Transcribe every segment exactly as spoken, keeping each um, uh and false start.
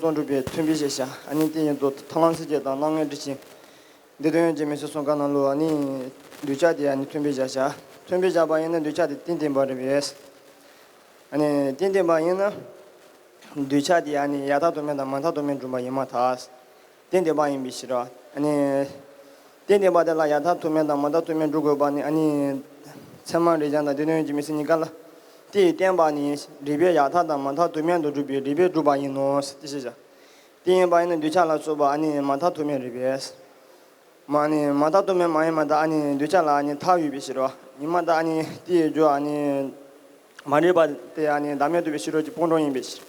ཚོགས་སྒྲུབ་པའི་མཐུན་དཔེ་བཞག་བཞག་ཨ་ནི་དེ་ཡིན་དུ་ཐར་ལམ་སེམས་བསྐྱེད་དང་རྣམ་ལྔའི་སྒྲིབ་ཆེན། འདི་དོན་ཡོད་ཀྱི་མི་ཚེ་གསུམ་ཀ་ནང་ལོ་ཨ་ནི་གདུལ་བྱ་དེ་ཨ་ནི་མཐུན་དཔེ་བཞག་བཞག་མཐུན་དཔེ་བཞག་པ་ཡིན་ན་གདུལ་བྱ་དེ་རྟེན་བརྟེན་པ་རེད་པས། ཨ་ནི་རྟེན་བརྟེན་པ་ཡིན་ན། གདུལ་བྱ་དེ་ཨ་ནི་ཡང་དག་ཐོགས་མེད་དང་མ་དག་ཐོགས་མེད་འགྲུབ་པ་ཡིན་མ་ཐག་རྟེན་བརྟེན་པ་ཡིན་པའི་ཕྱིར་རོ། ཨ་ནི། རྟེན་བརྟེན་པ་དེ་ལ་ཡང་དག་ཐོགས་མེད་དང་མ་དག་ཐོགས་མེད་འགྲུབ་དགོས་པ་ནི་ཨ་ནི། ཚད་མ་རིགས་གཞན་དང་སྡེ་སྣོད་ཀྱི་མི་ཚེ་གཉིས་ཀ་ལ། དེས་བརྟེན་པ་ནི་རིགས་པས་ཡང་དག་དང་མ་དག་ཐོགས་མེད་དུ་སྒྲུབ་པའི་རིགས་པས་གྲུབ་པ་ཡིན་ནོ། དེ་ཞེས་བྱ། དེ་ཡིན་པ་ཡིན་ན་གདུལ་བྱ་ལ་སོགས་པ་ཨ་ནི་མ་དག་ཐོགས་མེད་རིགས་པས། མ་ནི་མ་དག་ཐོགས་མེད་མ་ཡིན་མ་དག་ཨ་ནི་གདུལ་བྱ་ལ་ཨ་ནི་མཐའ་ཡོད་པའི་ཕྱིར་རོ། ཡིན་མ་དག་ཨ་ནི་དེའི་རྒྱུ་ཨ་ནི། མ་རིག་པ་དེ་ཨ་ནི་བདག་མེད་རྟོགས་པའི་ཕྱི་རོལ་གྱི་སྤོང་གྲོང་ཡིན་པའི་ཕྱིར།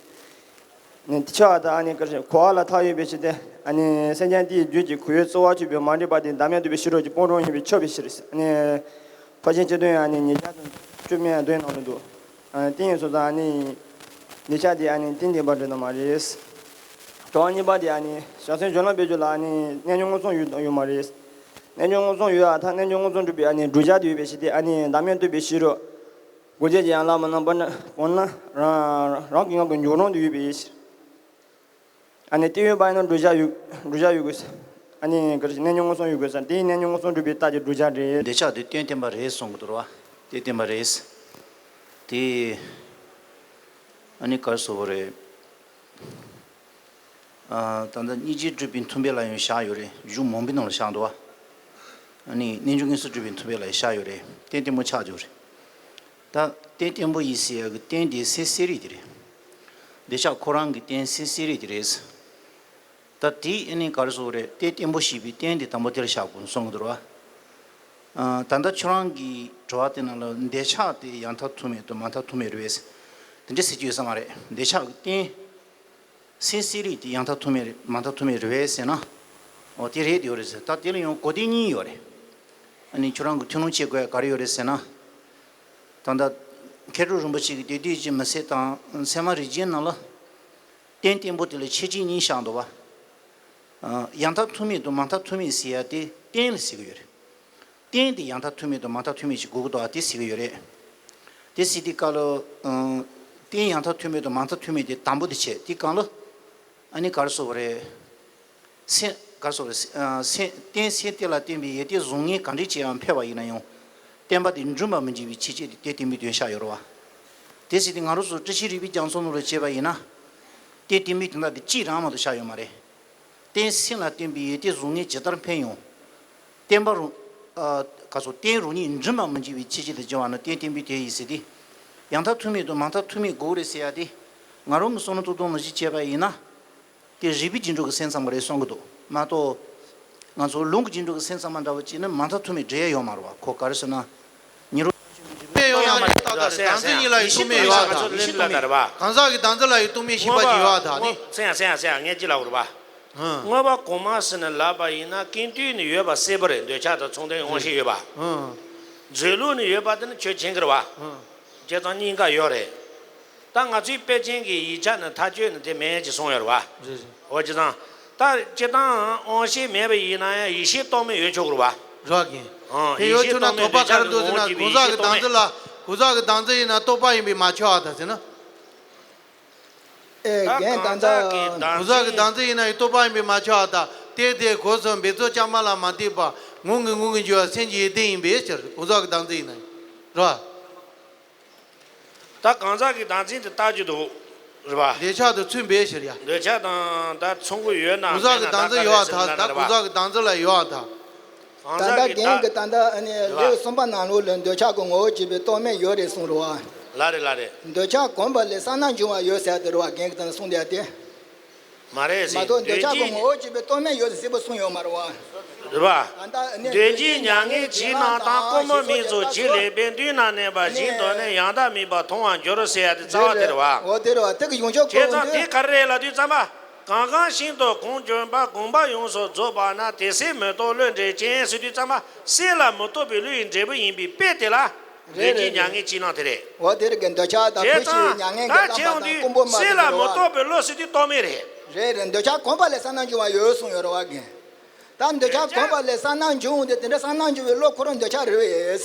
ནི་དེ་ཆ་བ་དང་ཨ་ནི་ག་རེ་གོ་བ་ལ་མཐའ་ཡོད་པའི་ཕྱིར་ཏེ། ཨ་ནི་སེམས་ཅན་དེའི་རྒྱུད་ཀྱི་གོ་ཡུལ་རྩོལ་བ་གཅོད་པའི་མ་རིག་པ་དེ་བདག་མེད་རྟོགས་པའི་ཕྱི་རོལ་གྱི་སྤོང་གྲོང་ཡིན་པས་ཆོག་པའི་ཕྱིར། ཨ་ནི། ཕར་ཕྱིན་སྤྱི་དོན་ཨ་ནི་ཉིས་བརྒྱ་དང་བཅུ་མེད་དོན་ནང་དུ་འདུག་ཨ་ནི་དེ་ཡིན་སོང་ཙང་ཨ་ནི། གདུལ་བྱ་དེ་ཨ་ནི་རྟེན་བརྟེན་པ་རེད་དམ་མ་རེད། དྲི་བ་གཉིས་པ་དེ་ཨ་ནི་བྱང་སེམས་སྦྱོར་ལམ་པའི་རྒྱུད་ལ་ཨ་ནི་རྣལ་འབྱོར་མངོན་སུམ་ཡོད་དང་ཡོད་མ་རེད། རྣལ་འབྱོར་མངོན་སུམ་ཡོད་ཨ་ཐ་རྣལ་འབྱོར་མངོན་སུམ་སྒྲུབ་པའི་ཨ་ནི་བསྒྲུབ་བྱ་དེ་ཡོད་པའི་ཕྱིར་ཏེ་ཨ་ནི་བདག་མེད་རྟོགས་པའི་ཕྱི་རོལ། སྒོ་འབྱེད་ཀྱི་ཡན་ལག་མ་རྣམ་པ་ན་འོ་ན་རང་རང་གི་ངང་གི་འཇུག་རུང་དུ་ཡོད་པའི་ཕྱིར། ཨ་ནི་དེ་ཡོད་པ་ཡིན་ན་བསྒྲུབ་བྱ་ཡོད་བསྒྲུབ་བྱ་ཡོད་དགོས། ཨ་ནི་ག་རེ་རྣལ་འབྱོར་མངོན་སུམ་ཡོད་དགོས་ས་དེའི་རྣལ་འབྱོར་མངོན་སུམ་སྒྲུབ་པའི་རྟགས་ཀྱི་བསྒྲུབ་བྱ་རེད། འདོད་ཆགས་དེ་རྟེན་བརྟེན་པ་རེད་གསུང་གི་འདུག་ར། རྟེན་བརྟེན་པ་རེད། དེ། ཨ་ནི་ག་རེ་ཟེར་དགོས་རེད། ཨ། ད་ལྟ་སྙིང་རྗེ་སྒྲུབ་པའི་མཐུན་དཔེ་ལ་ཡང་བཞག་ཡོད་རེད། གཞུང་མང་པོའི་ནང་ལ་བཞག་འདུག་བ། ཨ་ནི་རྣལ་འབྱོར་མངོན་སུམ་སྒྲུབ་པའི་མཐུན་དཔེ་ལ་ཡང་བཞག་ཡོད་རེད། རྟེན་བརྟེན་པོ་ཆགས་ཡོད་རེད། ད་རྟེན་བརྟེན་པོ་ཡིན་ཟེར་ཡག་གི་རྟེན་དེ་སེམས་གསལ་རིག་དེ་རེད། འདོད་ཆགས་ཁོ་རང་གི་རྟེན་སེམས་གསལ་རིག་དེ་རེད། ད་དེ་ཨ་ནི་ག་རེ་ཟེར་དགོས་རེད། རྟེན་བརྟེན་པོ་ཞེས་པའི་རྟེན་དེ་དང་པོ་དེ་ལ་བཞག་དགོས་གསུང་གི་འདུག་བ། ཨ། ད་ལྟ་ཁྱོད་རང་གི་དྲི་བ་དེ་ནང་ལ་འདོད་ཆགས་དེ་ཡང་དག་ཐོགས་མེད་དང་མ་དག་ཐོགས་མེད་རེད་པས། དེ་འདྲ་ཟེར་གྱི་ཡོད་ས་མ་རེད། འདོད་ཆགས་ཀྱི་རྟེན། སེམས་གསལ་རིག་དེ་ཡང་དག་ཐོགས་མེད་རེད་མ་དག་ཐོགས་མེད་རེད་པས་ཟེར་ན། འོ་དེ་རེད་དེ་ཡོད་རེད་ཟེར། ད་དེ་ལ་ཡང་གོ་དོན་གཉིས་ཡོད་རེད། ཨ་ནི་ཁྱོད་རང་གི་ཐུགས་སྣང་བྱེད་དགོས་ཡ་ག་རེ་ཡོད་རེད་ཟེར་ན། ད་ལྟ་མཁས་གྲུབ་རིན་པོ་ཆེ་གིས་དེ་དུས་ཀྱི་མི་ཚེ་དང་ཚད་མ་རིགས་རྒྱན་ནང་ལ། རྟེན་བརྟེན་པོ་དེ་ལ་ཁྱད་ཆོས་གཉིས་བཞག་འདུག་བ། ཡང་དག་ཐོགས་མེད་དང་མ་དག་ཐོགས་མེད་ཟེར་ཡ་དེ་རྟེན་ལ་ཟེར་གྱི་ཡོད་རེད། རྟེན་དེ་ཡང་དག་ཐོགས་མེད་དང་མ་དག་ཐོགས་མེད་ཅིག་དགོས་ཀྱི་འདུག་བ་དེ་ཟེར་གྱི་ཡོད་རེད། དེ་ཟེར་དུས་སྐབས་ལ། རྟེན་ཡང་དག་ཐོགས་མེད་དང་མ་དག་ཐོགས་མེད་དེ་དང་པོ་དེ་བྱས་དེ་སྒང་ལ། ཨ་ནི་ག་རེ་ཟེར་དགོས་རེད། སེམས་ག་རེ་ཟེར་དགོས་རེད། སེམས་རྟེན་སེམས་དེ་ལ་བརྟེན་པའི་ཡོན་ཏན་གཟུགས་བརྙན་གང་འདྲ་ཅིག་ཡང་འཕེལ་བ་ཡིན་ན་ཡང་། བརྟེན་པ་དེ་འགྲུབ་པར་མི་འགྱུར་བའི་ཕྱིར་ཅེས་དེ་རྟེན་བརྟེན་པོའི་དོན་བཞག་ཡོད་རེད་བ། དེ་ཟེར་དུས་ང་རང་ཚོ་བཀྲ་ཤིས་རིག་པའི་རྒྱ་མཚོ་ནང་ལ་བྱས་པ་ཡིན་ན། རྟེན་བརྟེན་པོའི་དོན་དག་དེ་གཅིག་རང་མ་གཏོགས་བཞག་ཡོད་མ་རེད། རྟེན་སེམས་ལ་བརྟེན་པའི་ཡོན་ཏན་གཟུགས་བརྙན་ཇི་ལྟར་འཕེལ་ཡང་། བརྟེན་པ་རུ། ཨ། ག་སོགས་རྟེན་རུ་གཉིས་འགྲུབ་པར་མི་འགྱུར་བའི་ཕྱིར་ཅེས་དེ་སྦྱོར་བ་ནི་རྟེན་བརྟེན་པོའི་དོན་ཡིན་ཟེར་ཏེ། ཡང་དག་ཐོགས་མེད་དང་མ་དག་ཐོགས་མེད་དགོས་རེད་ཟེར་ཡ་དེ། ང་རང་གི་བསམ་བློ་ཐུབ་ཐུབ་ནང་བཞིན་བྱས་པ་ཡིན་ན། དེ་རིག་པའི་རྒྱུན་འགྲོ་གི་སེམས་ཙམ་པ་རེད་གསུང་གི་འདུག་མ་གཏོགས། ང་ཚོ་ལུང་གི་རྒྱུན་འགྲོ་གི་སེམས་ཙམ་པ་འདྲ་བོ་ཅིག་ནི་མ་དག་ཐོགས་མེད་འགྲེལ་ཡ་ཡོད་མ་རེད་བ། ཁོ་ག་རེ་ཟེར་ན། ཉེ་རུ། དཔེ་ཡོང་ཡ་མ་རེད། ཏག་ཏག་རེད། བདག་འཛིན་གཉིས་ལ་ཡི་རྟོག་མེད་ཡོད་ཨ་ད། ཡེ་ཤེས་རྟོག་མེད། གང་ཟག་གི་བདག་འཛིན་ལ་ཡི་རྟོག་མེད་ཤེས་པ་ཅིག་ཡོད་ཨ་ད་ནི། སེང་ཡ་སེང་ཡ་སེང་ཡ་ངས་ཅི་ལབ་རེད་བ། ཧུམ། དངོས་པོ་གོང་མ་ཟེར་ནས་ལབ་པ་ཡིན་ན་ཀུན་བཏུས་ནི་ཡོད་པ་གསལ་པོ་རེད། འདོད་ཆགས་དང་མཚུངས་ལྡན་དབང་ཤེས་ཡོད་པ། ཧུམ། རྫས་ལུགས་ནི་ཡོད་པ་དེ་ནི་ཆོས་ཅན་གྱི་རེད་བ། ཧུམ། བྱས་ཙང་གཉིས་ཀ་ཡོད་རེད། ད་ང་ཚོའི་དཔེ་ཅན་གྱི་ཡིག་ཆ་ནི་མཐའ་དཔྱོད་ནི་དེ་མེད་ཅེས་གསུངས་ཡོད་རེད་བ། རེད་རེད། འོ་བྱས་ཙང་། ད་སྤྱིར་བཏང་དབང་ཤེས་མེད་པ་ཡིན་ན་ཡང་ཡེ་ཤེས་རྟོག་མེད་ཡོད་ཆོག་གི་རེད་བ། རེད་བ་རྒན། ཨང་། དེ་ཡོད་ཆོག་ན་དོགས་པ་ག་རེ་འདུག་ཟེར་ན་གང་ཟག་གི་བདག་འཛིན་ལ། གང་ཟག་གི་བདག་འཛིན་ཡིན་ན་རྟོག་པ་ཡིན་པས་མ་ཁྱབ་པ་དང་ཟེར་ན། ཨེ་རྒན་ད་ལྟ། གང་ཟག་གི་བདག་འཛིན་ཡིན་ན་ཡང་རྟོག་པ་ཡིན་པས་མ་ཁྱབ་པ་དང་། དེ་དེ་གོ་སོང་འབད་རྩོལ་བཅའ་མ་ལ་མ་ལྟོས་པར་ངོ་ངེས་ངོ་ངེས་འགྱུར་བ་སེམས་ཀྱི་ཡོན་ཏན་ཡིན་པའི་ཕྱིར། གང་ཟག་གི་བདག་འཛིན་ཡིན་ན་ཡང་། རེད་བ། ད་གང་ཟག་གི་བདག་འཛིན་དེ་རྟག་གཅིག་ཏུ། རེད་བ། འདོད་ཆགས་དང་མཚུངས་པའི་ཕྱིར་ཡ། འདོད་ཆགས་དང་ད་མཚུངས་ཀྱི་ཡོད་ན་མེད་ན་ད་ག་རེ་ཟེར་ན་ད་གང་ཟག་གི་བདག་འཛིན་ལ་ཡོད་བ་ད། གང་ཟག་གི་བདག། ད་ལྟ་རྒན་གྱིས་ད་ལྟ་ཨ་ནི་ལེའུ་གསུམ་པ་ནང་ལོགས་ལ་འདོད་ཆགས་ཀྱི་ངོ་བོར་གྱུར་པའི་རྟོག་མེད་ཡོད་རེད་གསུངས་རེད་བ། ལགས་རེད་ལགས་རེད། འདོད་ཆགས་གོམས་པ་ལས་བསམ་རྣམ་འབྱུང་བ་ཡོད་ཟེར་དེ་རེད་བ། རྒན་གྱིས་ད་ལྟ་གསུངས་དེ་ཡ་དེ། མ་རེད་ཟེར། མ་གཏོགས་འདོད་ཆགས་ཀྱི་ངོ་བོར་གྱུར་པའི་རྟོག་མེད་ཡོད་ཟེར་གསལ་པོ་གསུངས་ཡོད་མ་རེད་བ། རེད་བ། ད་ལྟ་ནི་འདོད་སྦྱིན་མྱ་ངན་ཇི་སྣང་དང་། རྐུན་མ་མིག་ཙུམ་གྱི་ལེགས་པས་མདུན་ན་གནས་པ་བཞིན་དུ་ནི་ཡང་དག་མིན་པར་མཐོང་བར་འགྱུར་ཟེར་ཡ་དེ་རྩ་བ་དེ་རེད་བ། འོ་དེ་རེད་བ། དེ་གི་ཡོངས་ཁྱབ་བྱས་ཙང་དེ་ག་རེ་རེད་ལབ་དུས་ཙམ་པ། གང་གང་བཞིན་དུ་གང་བྱུང་བ་གོམས་པ་ཡོངས་སུ་རྫོགས་པ་ན། དེ་སྲིད་མི་རྟོག་བློས་འདྲེན་ཅན་ཟེར་དུས་ཙམ་པ། སྲིད་ལ་མི་རྟོག་པའི་བློ་ཡི་འབྲས་བུ་ཡིན་པའི་དཔེ་དེ་ལ། རེད་རེད་རེད། འདོད་སྦྱིན་མྱ་ངན་ཇི་སྣང་དེ་རེད། འོ་དེ་རེད་གི། འདོད་ཆགས་དང་བྱས་ཙང་ཕུད་ཀྱི་མྱ་ངན་གྱི་ད་བྱས་ཡོང་དུས་རྐུན་པོ་མ་སྲིད་ལ་མི་རྟོག་པའི་བློ་ཟེར་དུས་རྟོག་མེད་རེད། རེད་རེད། འདོད་ཆགས་གོམས་པ་ལས་བསམ་རྣམ་འབྱུང་བ་ཡོད་གསུངས་ཡོད་རེད་བ་རྒན། ད་འདོད་ཆགས་གོམས་པ་ལས་བསམ་རྣམ་འབྱུང་དེ་དེ་འདྲ་བསམ་རྣམ་འབྱུང་བའི་བློ་ཁོ་རང་འདོད་ཆགས་རེད་པས།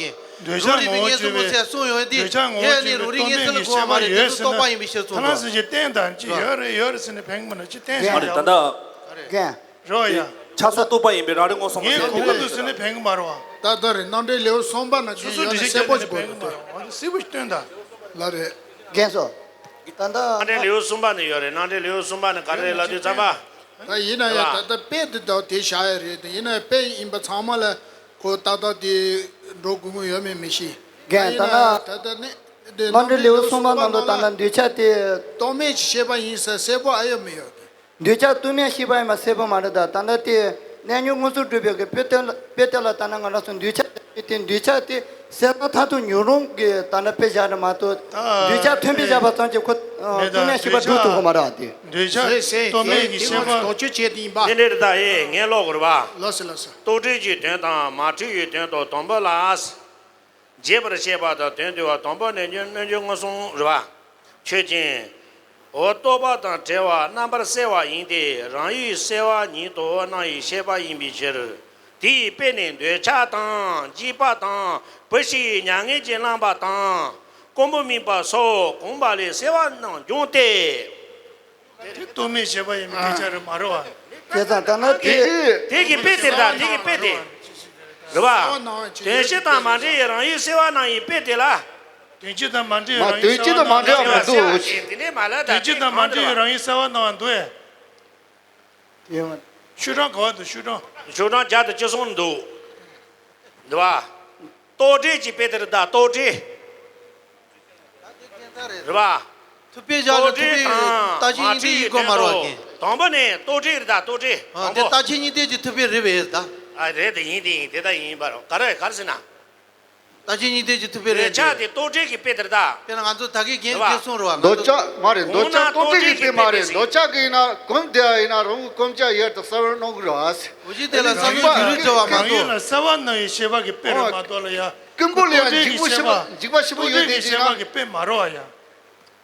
གི། འདོད་ཆགས་རང་རིག་པའི་ངོ་བོ་ངན་སེམས་མོ་ཟེར་གསུངས་ཡོད་དེ། འདོད་ཆགས་ངོ་བོ་དེ་ནི་རང་རིག་ངན་སེམས་ལ་གོ་བ་མ་རེད། དེ་ཚོ་རྟོག་པ་ཡིན་པའི་ཕྱིར་གསུངས་པ། ཐ་ན་སེམས་ཅན་བསྟན་དང་ཅི་ཡོད་རེད་ཡོད་རེད་ཟེར་ནས་ཕན་གི་མ་རེད། ཅི་བསྟན་ཟེར་ཡང་། རེད། ད་ལྟ། རྒན། རོ་ཡ། ཆགས་སོགས་རྟོག་པ་ཡིན་པས་རང་རིག་མངོན་སུམ་ངས་གོ་གི་འདུག་ཟེར་ནས་ཕན་གི་མ་རེད་བ། ད་ལྟ་རེད། རྣམ་འགྲེལ་ལེའུ་གསུམ་པ་ན་སོ་སོ་འགྲེལ་བཤད་བྱས་ནས་ཕན་གི་མ་རེད་བ། འོ་དེ་སྲིད་པ་ཞིག་སྟོན་ད། ལ་རེད། རྒན་སོ། ད་ལྟ། རྣམ་འགྲེལ་ལེའུ་གསུམ་པ་ནས་ཡོད་རེད། རྣམ་འགྲེལ་ལེའུ་གསུམ་པ་ནས་ག་རེ་རེད་ལབ་དུས་ཙམ་པ། ད་ཡིན་ན་ཡང་ད་ལྟ་དཔེ་དེ་དག་དེ་བཞག་ཡ་རེད་དེ། ཡིན་ན་དཔེ་ཡིན་པ་ཚང་མ་ལ་གོ་ཏག་ཏག་དེ་འགྲོ་དགོས་མཁོ་ཡོད་མེད་མི་ཤེས། རྒན་ད་ལྟ། ད་ལྟ་ནི་དེ་རྣམ་འགྲེལ་ལེའུ་གསུམ་པ་ནང་དུ་ད་ལྟ་འདོད་ཆགས་དེ། རྟོག་མེད་ཀྱི་ཤེས་པ་ཡིན་ཟེར་གསལ་པོ་ཨ་ཡོད་མི་ཡོད། འདོད་ཆགས་རྟོག་མེད་ཤེས་པ་ཡིན་པ་གསལ་པོ་མ་རེད། ད་ད་ལྟ་དེ་གནས་ལྔ་མངོན་སུམ་གྲུབ་པའི་གི་དཔེ་དེ་ལ་དཔེ་དེ་ལ་ད་ལྟ་ང་རང་ཚོ་འདོད་ཆགས་དེ་འདོད་ཆགས་དེ་སེལ་ན་མཐར་ཐུག་མྱོང་རུང་གི་ད་ལྟ་དཔེ་བཞག་རེད་མ་གཏོགས། འདོད་ཆགས་ཐོན་པའི་བཞག་པ་ཙམ་གྱིས་ཁོ་རྟོག་མེད་ཤེས་པ་སྒྲུབ་ཐུབ་ཀྱི་མ་རེད་དེ། འདོད་ཆགས་རྟོག་མེད་ཀྱི་ཤེས་པ། དོགས་གཅོད་བྱས་ཏེ་ཡིན་པ། དེ་འདྲ་རེད་ད། ཨེ་ངས་ཀློག་དགོས་རེད་བ། ལགས་སོ་ལགས་སོ། རྟོག་བྲལ་གྱི་དོན་དང་མ་འཁྲུལ་བའི་དོན་དུ་དང་པོ་ལ། རྒྱས་པར་བཤད་པ་དང་དོན་བསྡུ་བ། དང་པོ་ནི་རྣལ་འབྱོར་མངོན་སུམ་རེད་བ། ཆོས་ཅན། འོ། རྟོག་པ་དང་བྲལ་བ་རྣམ་པར་གསལ་བ་ཡིན་ཏེ། རང་ཡུལ་གསལ་བ་ཉིད་དུ་སྣང་བའི་ཤེས་པ་ཡིན་པའི་ཕྱིར། དེའི་དཔེ་ནི་འདོད་ཆགས་དང་འཇིགས་པ་དང་བུ་ཤི་མྱ་ངན་གྱིས་བསླངས་པ་དང་རྐུན་པོ་རྨིས་པ་སོགས་གོམས་པ་ལས་གསལ་བ་རྣམས་འབྱུང་སྟེ། དེ་རྟོག་མེད་ཤེས་པ་ཡིན་པའི་སྐད་ཆ་རེད་མ་རེད་བ། བྱས་ཙང་ད་ནི་དེ། དེ་གི་དཔེ་དེ་རེད་ད། དེ་གི་དཔེ་དེ་རེད་བ། དོན་སྤྱི་དང་མ་འབྲེལ་བའི་རང་ཡུལ་གསལ་བ་སྣང་བའི་དཔེ་དེ་ལ། དོན་སྤྱི་དང་མ་འབྲེལ་བའི་རང་ཡུལ་གསལ་བ་སྣང་བ་འདུག། དེ་འདྲས་མ་ལབ་ད། དོན་སྤྱི་དང་མ་འབྲེལ་བའི་རང་ཡུལ་གསལ་བ་སྣང་བ་འདུག་ཨེ། ཤོག་གྲངས་ག་བ་འདུག། ཤོག་གྲངས། ཤོག་གྲངས་བརྒྱ་དང་བཅུ་གསུམ་འདུག། འདུག་བ། རྟོག་བྲལ་གྱི་དཔེ་དེ་རེད་ད། རྟོག་བྲལ། རེད་བ། ཐུབ་པས་བཞག་ལ་ཐུབ་པས་རྟག་ཆད་གཉིས་ལྡན་ཡིན་དགོས་མ་རེད་བ། རྒན། དང་པོ་ནི་རྟོག་བྲལ་རེད་ད། རྟོག་བྲལ། ཨ། དང་པོ། དེ་རྟག་ཆད་གཉིས་ལྡན་གྱི་ཐུབ་པས་རེད་པས་ད། ཨ། རེད་དེ་ཡིན་དེ་ཡིན་དེ་ད་ཡིན་པ་རེད། ག་རེ་ག་རེ་ཟེར་ན། རྟག་ཆད་གཉིས་ལྡན་གྱི་ཐུབ་པས་རེད། འདོད་ཆགས་དེ་རྟོག་བྲལ་གྱི་དཔེ་དེ་རེད་ད། དཔེར་ན་ང་ཚོ་ད་གིན་རྒན་གྱིས་གསུངས་རེད་བ། འདོད་ཆགས་མ་རེད། འདོད་ཆགས་རྟོག་བྲལ་གྱི་དཔེ་མ་རེད། འདོད་ཆགས་ཀྱི་ཡིན་ན་གོམས་བསྡད་ཡིན་ན་རང་གི་གོམས་ཆགས་ཡོད་དེ་གསལ་བར་སྣང་གི་རེད་བ། འོ་ཅི་དེ་ལ་གསལ་བའི་རྒྱུ་རུ་བྱ་བ་མ་གཏོགས། རང་ཡུལ་ལ་གསལ་བ་སྣང་བའི་ཤེས་པ་གི་དཔེ་རེད་མ་གཏོགས་ལ་ཡ། རྐུན་པོ་ལ་ཡང་འཇིགས་པ་ཤེས་པ། འཇིགས་པ་ཤེས་པ་ཡོད་དེ་ཅིག་ན། རྟོག་བྲལ་གྱི་ཤེས་པ་གི་དཔེ་མ་རེད་བ་ཡ།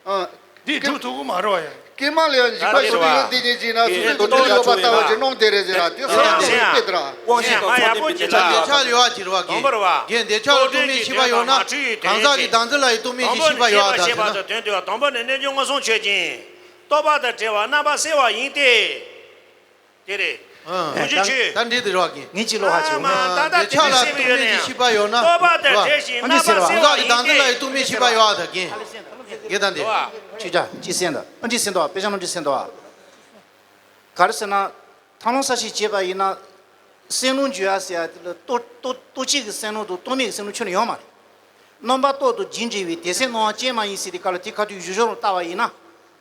ཨ། འདི་སྒྲུབ་ཐུབ་ཀྱི་མ་རེད་བ་ཡ། རྐུན་མ་ལ་ཡང་འཇིགས་པ་ཤེས་པ་ཡོད་དེ་ཅིག་ན་སོ་སོའི་འདོད་འདོད་ཡོད་པ་ལྟ་བུ་ཅིག་སྣང་དེ་རེད་ཟེར་ར། དེ་གསལ་བ་སྣང་བའི་དཔེ་དེ་ར། དབང་ཤེས་དང་ཚོགས་ཐེབས་པའི་འདོད་ཆགས་ལ་ཡོད་ཅིག་རེད་བ། དང་པོ་རེད་བ། རྒན་འདོད་ཆགས་ལ་རྟོག་མེད་ཤེས་པ་ཡོད་ན་གང་ཟག་གི་བདག་འཛིན་ལ་ཡང་རྟོག་མེད་ཀྱི་ཤེས་པ་ཡོད་ཨ། ད་ཟེར་ན། དོན་དུ་དང་པོ་ནི་རྣལ་འབྱོར་མངོན་སུམ་ཆོས་ཅན། རྟོག་པ་དང་བྲལ་བ་རྣམ་པར་གསལ་བ་ཡིན་ཏེ། དེ་རེད། ཨ། ལོ་རྒྱུས་ཆོས། ད་འདི་དེ་རེད་བ་རྒན། ངེད་ཀྱི་ལོ་ཧ་ཆེ། ད་ལྟ་དེ་འདྲ་ཟེར་བའི་ཡོད་ནས། རྟོག་པ་དང་བྲལ་ཞིང་རྣམ་པར་གསལ་བ་ཡིན་ཏེ། གང་ཟག་གི་བདག་འཛིན་ལ་ཡང་རྟོག་མེད་ཤེས་པ་ཡོད་ཨ། ད་རྒན། རྒན་ད་འདི། ཅི་ཅ་ཅི་སེམས་དང་ཨ་འདྲི་སེམས་དང་དཔེ་ཆ་ནང་འདྲི་སེམས་དང་། ག་རེ་ཟེར་ན། ཐབས་ལམ་གསལ་བྱེད་བྱས་པ་ཡིན་ན། སེམས་ལུགས་འཇུག་ཡ་ཟེར་ཡ་དེ་ལ་རྟོག་རྟོག་རྟོག་བཅས་ཀྱི་སེམས་ལུགས་དང་རྟོག་མེད་ཀྱི་སེམས་ལུགས་ཁྱོན་ནས་ཡོད་མ་རེད། རྣམ་པར་རྟོག་དང་རྒྱུན་འབྲེལ་བའི་དེ་སེམས་སྣང་བ་ཅན་མ་ཡིན་ཟེར་དེ་ག་ལ་དེ་ཁ་ཐུག་གཞུང་ལུགས་ལ་ལྟ་བ་ཡིན་ན།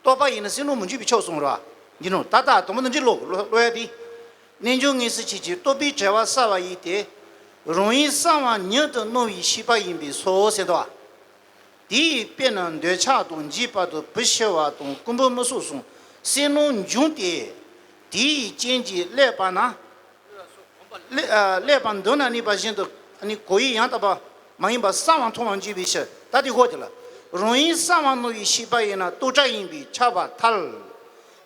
རྟོག་པ་ཡིན་ན་སེམས་ལུགས་མི་འཇུག་པའི་ཕྱོགས་གསུངས་རེད་བ། འདི་ནང་ད་ལྟ་དང་པོ་འདི་འདྲི་ཀློག་ཀློག་ཡ་དེ། རྣལ་འབྱོར་དངོས་སུ་བྱེད་ཀྱི་རྟོག་པའི་བྲལ་བ་གསལ་བ་ཡིན་ཏེ། རང་ཡུལ་གསལ་བ་ཉིད་དུ་སྣང་བའི་ཤེས་པ་ཡིན་པས་སོ་ཟེར་དོ། དེ་ཡི་དཔེར་ན་འདོད་ཆགས་དང་འཇིགས་པ་དང་བུ་ཤི་བ་དང་རྐུན་པོ་མི་སོགས་སམ་བསོད་ནམས་འབྱུང་སྟེ། དེའི་རྐྱེན་གྱིས་བསླད་པ་ན། བསླད་བསླད་པ་འདོད་ན་གནས་པ་བཞིན་དུ་ནི་གོ་ཡི་ཡང་དག་པ་མ་ཡིན་པ་གསལ་བར་མཐོང་བར་འགྱུར་བའི་ཕྱིར། ད་དེ་ཧོ་དེ་ལ། རང་ཡུལ་གསལ་བར་སྣང་བའི་ཤེས་པ་ཡིན་ན་རྟོག་བྲལ་ཡིན་པས་ཁྱབ་པར་ཐལ།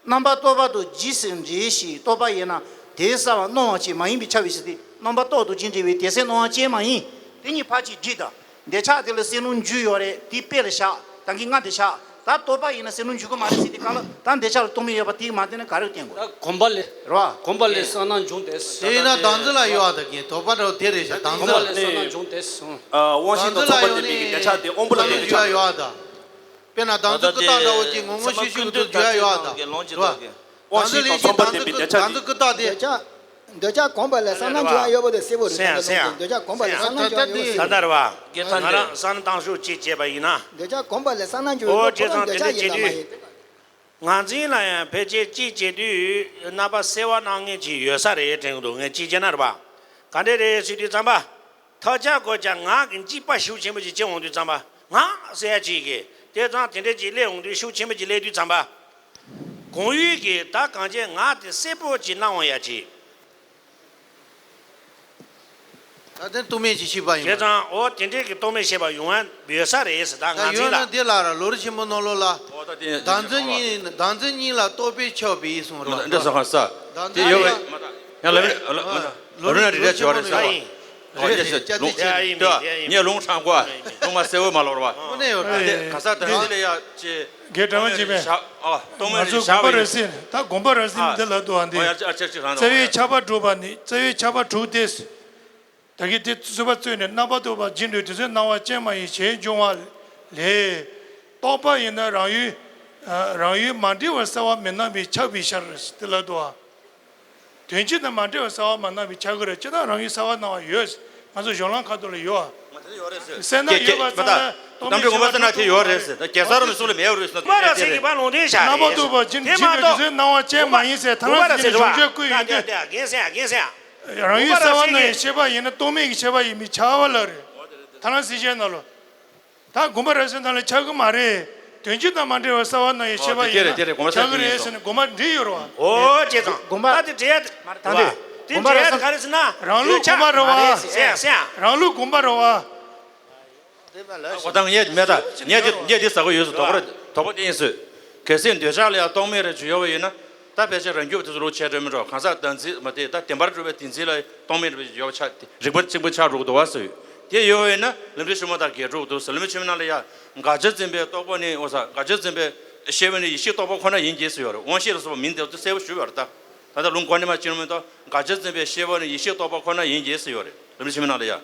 རྣམ་པར་རྟོག་པ་དང་རྗེས་སུ་འབྲེལ་ཞིང་རྟོག་པ་ཡིན་ན་དེ་གསལ་བར་སྣང་བ་ཅན་མ་ཡིན་པས་ཁྱབ་པའི་ཕྱིར་ཏེ། རྣམ་པར་རྟོག་དང་རྗེས་འབྲེལ་བས་དེ་གསལ་སྣང་བ་ཅན་མ་ཡིན། དེ་གཉིས་ཕར་ཕྱིན་སྒྲིག་དང་། འདོད་ཆགས་དེ་ལ་བསོད་ནམས་འཇུག་ཡོད་རེད། དེ་དཔེ་ལ་བཞག་ད་གིན་ང་དེ་བཞག་ད་རྟོག་པ་ཡིན་ན་བསོད་ནམས་འཇུག་གི་མ་རེད་ཟེར་དེ་ག་ལ་ད་འདོད་ཆགས་ལ་རྟོག་མེད་ཡོད་པ་དེ་མ་བསྟན་ན་ག་རེ་བསྟན་དགོས། ད་གོམས་པ་ལས། རེད་བ། གོམས་པ་ལས་བསོད་ནམས་འབྱུང་སྟེ། དེས་ན་བདག་འཛིན་ལ་གཡོ་བ་དང་གིན་དོགས་པ་འདྲ་བོ་དེ་རེད་ཤག་བདག་འཛིན་གོམས་པ་ལ། ལས་བསོད་ནམས་འབྱུང་སྟེ། དབང་ཤེས་དང་ཚོགས་པ་ལྡན་པའི་གི་འདོད་ཆགས་དེ་དབང་པོ་ལ་བསྟན་འདོད་ཆགས། ཡོད་བ་དང་། དཔེར་ན་བདག་འཛིན་ཀུན་བརྟགས་འདྲ་བོ་ཅིག་ངོ་ངོ་ཤེས་ཤེས་ཀྱི་ཐོག་འཇུག་ཡ་ཡོད་བ་དང་། རེད་བ། དབང་ཤེས་དང་ཚོགས་པ་ལྡན་པའི་འདོད་ཆགས་དེ། བདག་འཛིན་ཀུན་བརྟགས་དེ། འདོད་ཆགས། འདོད་ཆགས་གོམས་པ་ལས་བསམ་ན་འཇུག་ཡ་ཡོད་པོ་དེ་གསལ་པོ་རེད། སེམས་སེམས། འདོད་ཆགས་གོམས་པ་ལས་བསམ་ན་འཇུག་ཡ་ཡོད་པོ་ད་གསལ་པོ་ལྟར་བ། རེད། ང་རང་བསམ་བློ་བཏང་ཤོག་ཅིག་བྱས་པ་ཡིན་ན། འདོད་ཆགས་གོམས་པ་ལས་བསམ་ན་འཇུག་ཡ་ཡོད་པོ་ཁོ་རང་འདོད་ཆགས་ཡིན་ལ་མ་ཡིན། ང་འཛིན་ལ་ཡང་ཕལ་ཆེར་གཅིག་བྱེད་དུས་རྣམ་པ་གསལ་བ་སྣང་མཁན་ཅིག་ཡོད་ས་རེད་དྲན་གི་འདུག་ངས་གཅིག་བྱས་ན་རེད་པ། ག་འདྲས་རེད་ཟེར་དུས་ཙམ་པ། ཐག་ཆག་གོ་ཆ་ངག་གི་འཇིགས་པ་ཤུགས་ཆེན་པོ་ཅིག་སྐྱེ་འོང་དུས་ཙམ་པ་ངག་ཟེར་ཡ་ཅིག་གིས་དེ་ཙང་དེ་འདྲས་ཅིག་སླེབས་འོང་དུས་ཤུགས་ཆེན་པོ་ཅིག་སླེབས་དུས་ཙམ་པ། གང་ཡོད་ཀྱིས་ད་གང་བྱས་ངག་དེ་གསལ་པོ་ཅིག་སྣང་འོང་ཡ་ཅིག་ད་དེ་རྟོག་མེད་ཀྱི་ཤེས་པ་ཡིན་པ། བྱས་ཙང་འོ་དེ་འདྲས་ཀྱི་རྟོག་མེད་ཤེས་པ་ཡོང་བ་ཡོད་ས་རེད་ཟེར་ད་ང་ད་ཡོད་འཛིན་ན་ལ། འདི་ལ་ར་ལོ་རི་ཆེན་པོ་ནང་ལོགས་ལ། འོ་ད་དེ་བདག་འཛིན་གཉིས་བདག་འཛིན་གཉིས་ལ་རྟོག་པས་ཁྱབ་པའི་གསུང་རོགས། འདི་སོ་ཧ་ས། བདག་འཛིན་དེ་ཡོད་གཉིས་པས། ཡང་ལ་ལ་ལ་ལ་རི་ར་ཅོ་རེ་ས། ཨ་ཡིན། ཡ་ཡིན་མིན། ཡ་ཡིན། ངས་ལུང་དྲངས་གོ། ལུང་མ་གསལ་བོ་མ་ལོར་བ། དངོས་གནས་ཡོད་རེད། ཁ་ས་དང་སི་ལ་ཡ་ཅེ། རྒན་གྲྭ་བ་འཇིགས་མེད། ཨ་རྟོག་མེད་ང་ཚོ་དགོན་པ་ར་སྲིད་ད་དགོན་པ་ར་སྲིད་འདི་ལ་འདུག་ཨ་འདི། ཨ་ཡ་ཅེ་ཨ་ཅེ་ཅེ་རང་རྩ་བའི་ཆགས་པ་དྲུག་པ་ནི་རྩ་བའི་ཆགས་པ་དྲུག་སྟེ། ད་གིན་དེ་ཚུད་པ་བཙོས་ནས་རྣམ་པར་རྟོག་པ་འཇིག་འགྲོ་དེ་ཚོའི་སྣང་བ་ཅན་མ་ཡིན་ཞེས་འབྱུང་བ་ལས། རྟོག་པ་ཡིན་ན་རང་ཡུལ། རང་ཡུལ་མ་འདྲེས་པར་གསལ་བ་མི་སྣང་བས་ཁྱབ་པའི་ཕྱིར་དེ་ལ་འདུག་ཨ། དོན་སྤྱི་དང་མ་འདྲེས་པར་གསལ་བ་མ་སྣང་བས་ཁྱབ་ཀྱི་རེད། ཅི་ལྟར་རང་ཡུལ་གསལ་བ་སྣང་བ་ཡོད། ང་ཚོ་གཞུང་ལམ་ཁ་ཐོག་ལ་ཡོད་ཨ། གསལ་སྣང་ཡོད་པ་ཙམ་ལ་རྟོག་མེད་ཞེས་པ་གསལ་སྣང་དེ་ཡོད་རེད་ཟེར། ད་གེ་སར་ར་མི་སུ་ལ་མེད་རེད་ཟེར། རྣམ་པར་རྟོག་པ་འཇིག་འགྲོ་དེ་ཚོའི་སྣང་བ་ཅན་མ་ཡིན་ཟེར་ཐ་ན་གཞུང་འབྲེལ་བཀོད་ཡོད་དུས། རང་ཡུལ་གསལ་བ་སྣང་བའི་ཤེས་པ་ཡིན་ན་རྟོག་མེད་ཀྱི་ཤེས་པ་ཡིན་པས་ཁྱབ་པ་ལ་རེད། ཐ་ན་སྲིད་ཞལ་ནང་ལ། ད་དགོངས་པ་རབ་གསལ་ནང་ལ་ཁྱབ་ཀྱི་མ་རེད། དོན་སྤྱི་དང་མ་འདྲེས་པར་གསལ་བ་སྣང་བའི་ཤེས་པ་ཡིན་ན་ཁྱབ་ཀྱི་རེད་ཟེར་ནས་དགོངས་པ་འགྲེལ་ཡོད་རེད་བ། ཨོ་བྱས་ཙང་དགོངས་པ་ད་དེ་འགྲེལ་ཡ་མ་རེད། ད་དེ་དེ་འགྲེལ་ཡ་དེ་ག་རེ་ཟེར་ན། རང་ལུགས་དགོངས་པ་རེད་བ། རང་ལུགས་དགོངས་པ་རེད་བ། འོ་ད་ངས་མེད་ད་ངས་དེ་ངས་དེ་ཟ་གི་ཡོད་ཟེར། དོགས་པ་རེད། དོགས་པ་དེ་ཡིན་ཟེར། གལ་སྲིད་འདོད་ཆགས་ལ་ཡང་རྟོག་མེད་རེ་བྱུང་ཡོད་པ་ཡིན་ན། ད་ཕལ་ཆེར་རང་རྒྱུད་དེ་ཚོ་ལུགས་ཆད་འགྲོ་མི་འགྲོ། གང་ཟག་བདག་འཛིན་མ་དེ་ད་བདེན་པར་གྲུབ་པའི་བདེན་འཛིན་ལ་རྟོག་མེད་རེ་ཡོད་པ་ཆགས་རིག་པ་གཅིག་པུ་ཆགས་འགྲོ་གི་འདུག་བ་ཟེར། དེ་ཡོད་པ་ཡིན་ན་ལམ་འབྲས་ཕྱི་མ་དང་འགལ་འགྲོ་གི་འདུག་ཟེར། ལམ་འབྲས་ཕྱི་མ་ནང་ལ་ཡང་དགག་བྱ་འཛིན་པའི་རྟོག་པ་ནི་འོ་ས་དགག་བྱ་འཛིན་པའི་ཤེས་པ་ནི་ཡེ་ཤེས་རྟོག་པ་ཁོ་ན་ཡིན་གྱི་ཟེར་ཡོད་རེད། དབང་ཤེས་ལ་སོགས་པ་མིང་དེ་ཚོ་གསལ་པོ་ཞུས་པ་རེད། ད་ད་ལྟ་ལུང་གོ་ནས་མ་ཅི་རུང་མི་འདུག་དགག་བྱ་འཛིན་པའི་ཤེས་པ་ནི་ཡེ་ཤེས་རྟོག་པ་ཁོ་ན་ཡིན་གྱི་ཟེར་ཡོད་རེད། ལམ་འབྲས་ཕྱི་མ་ནང་ལ་ཡང་།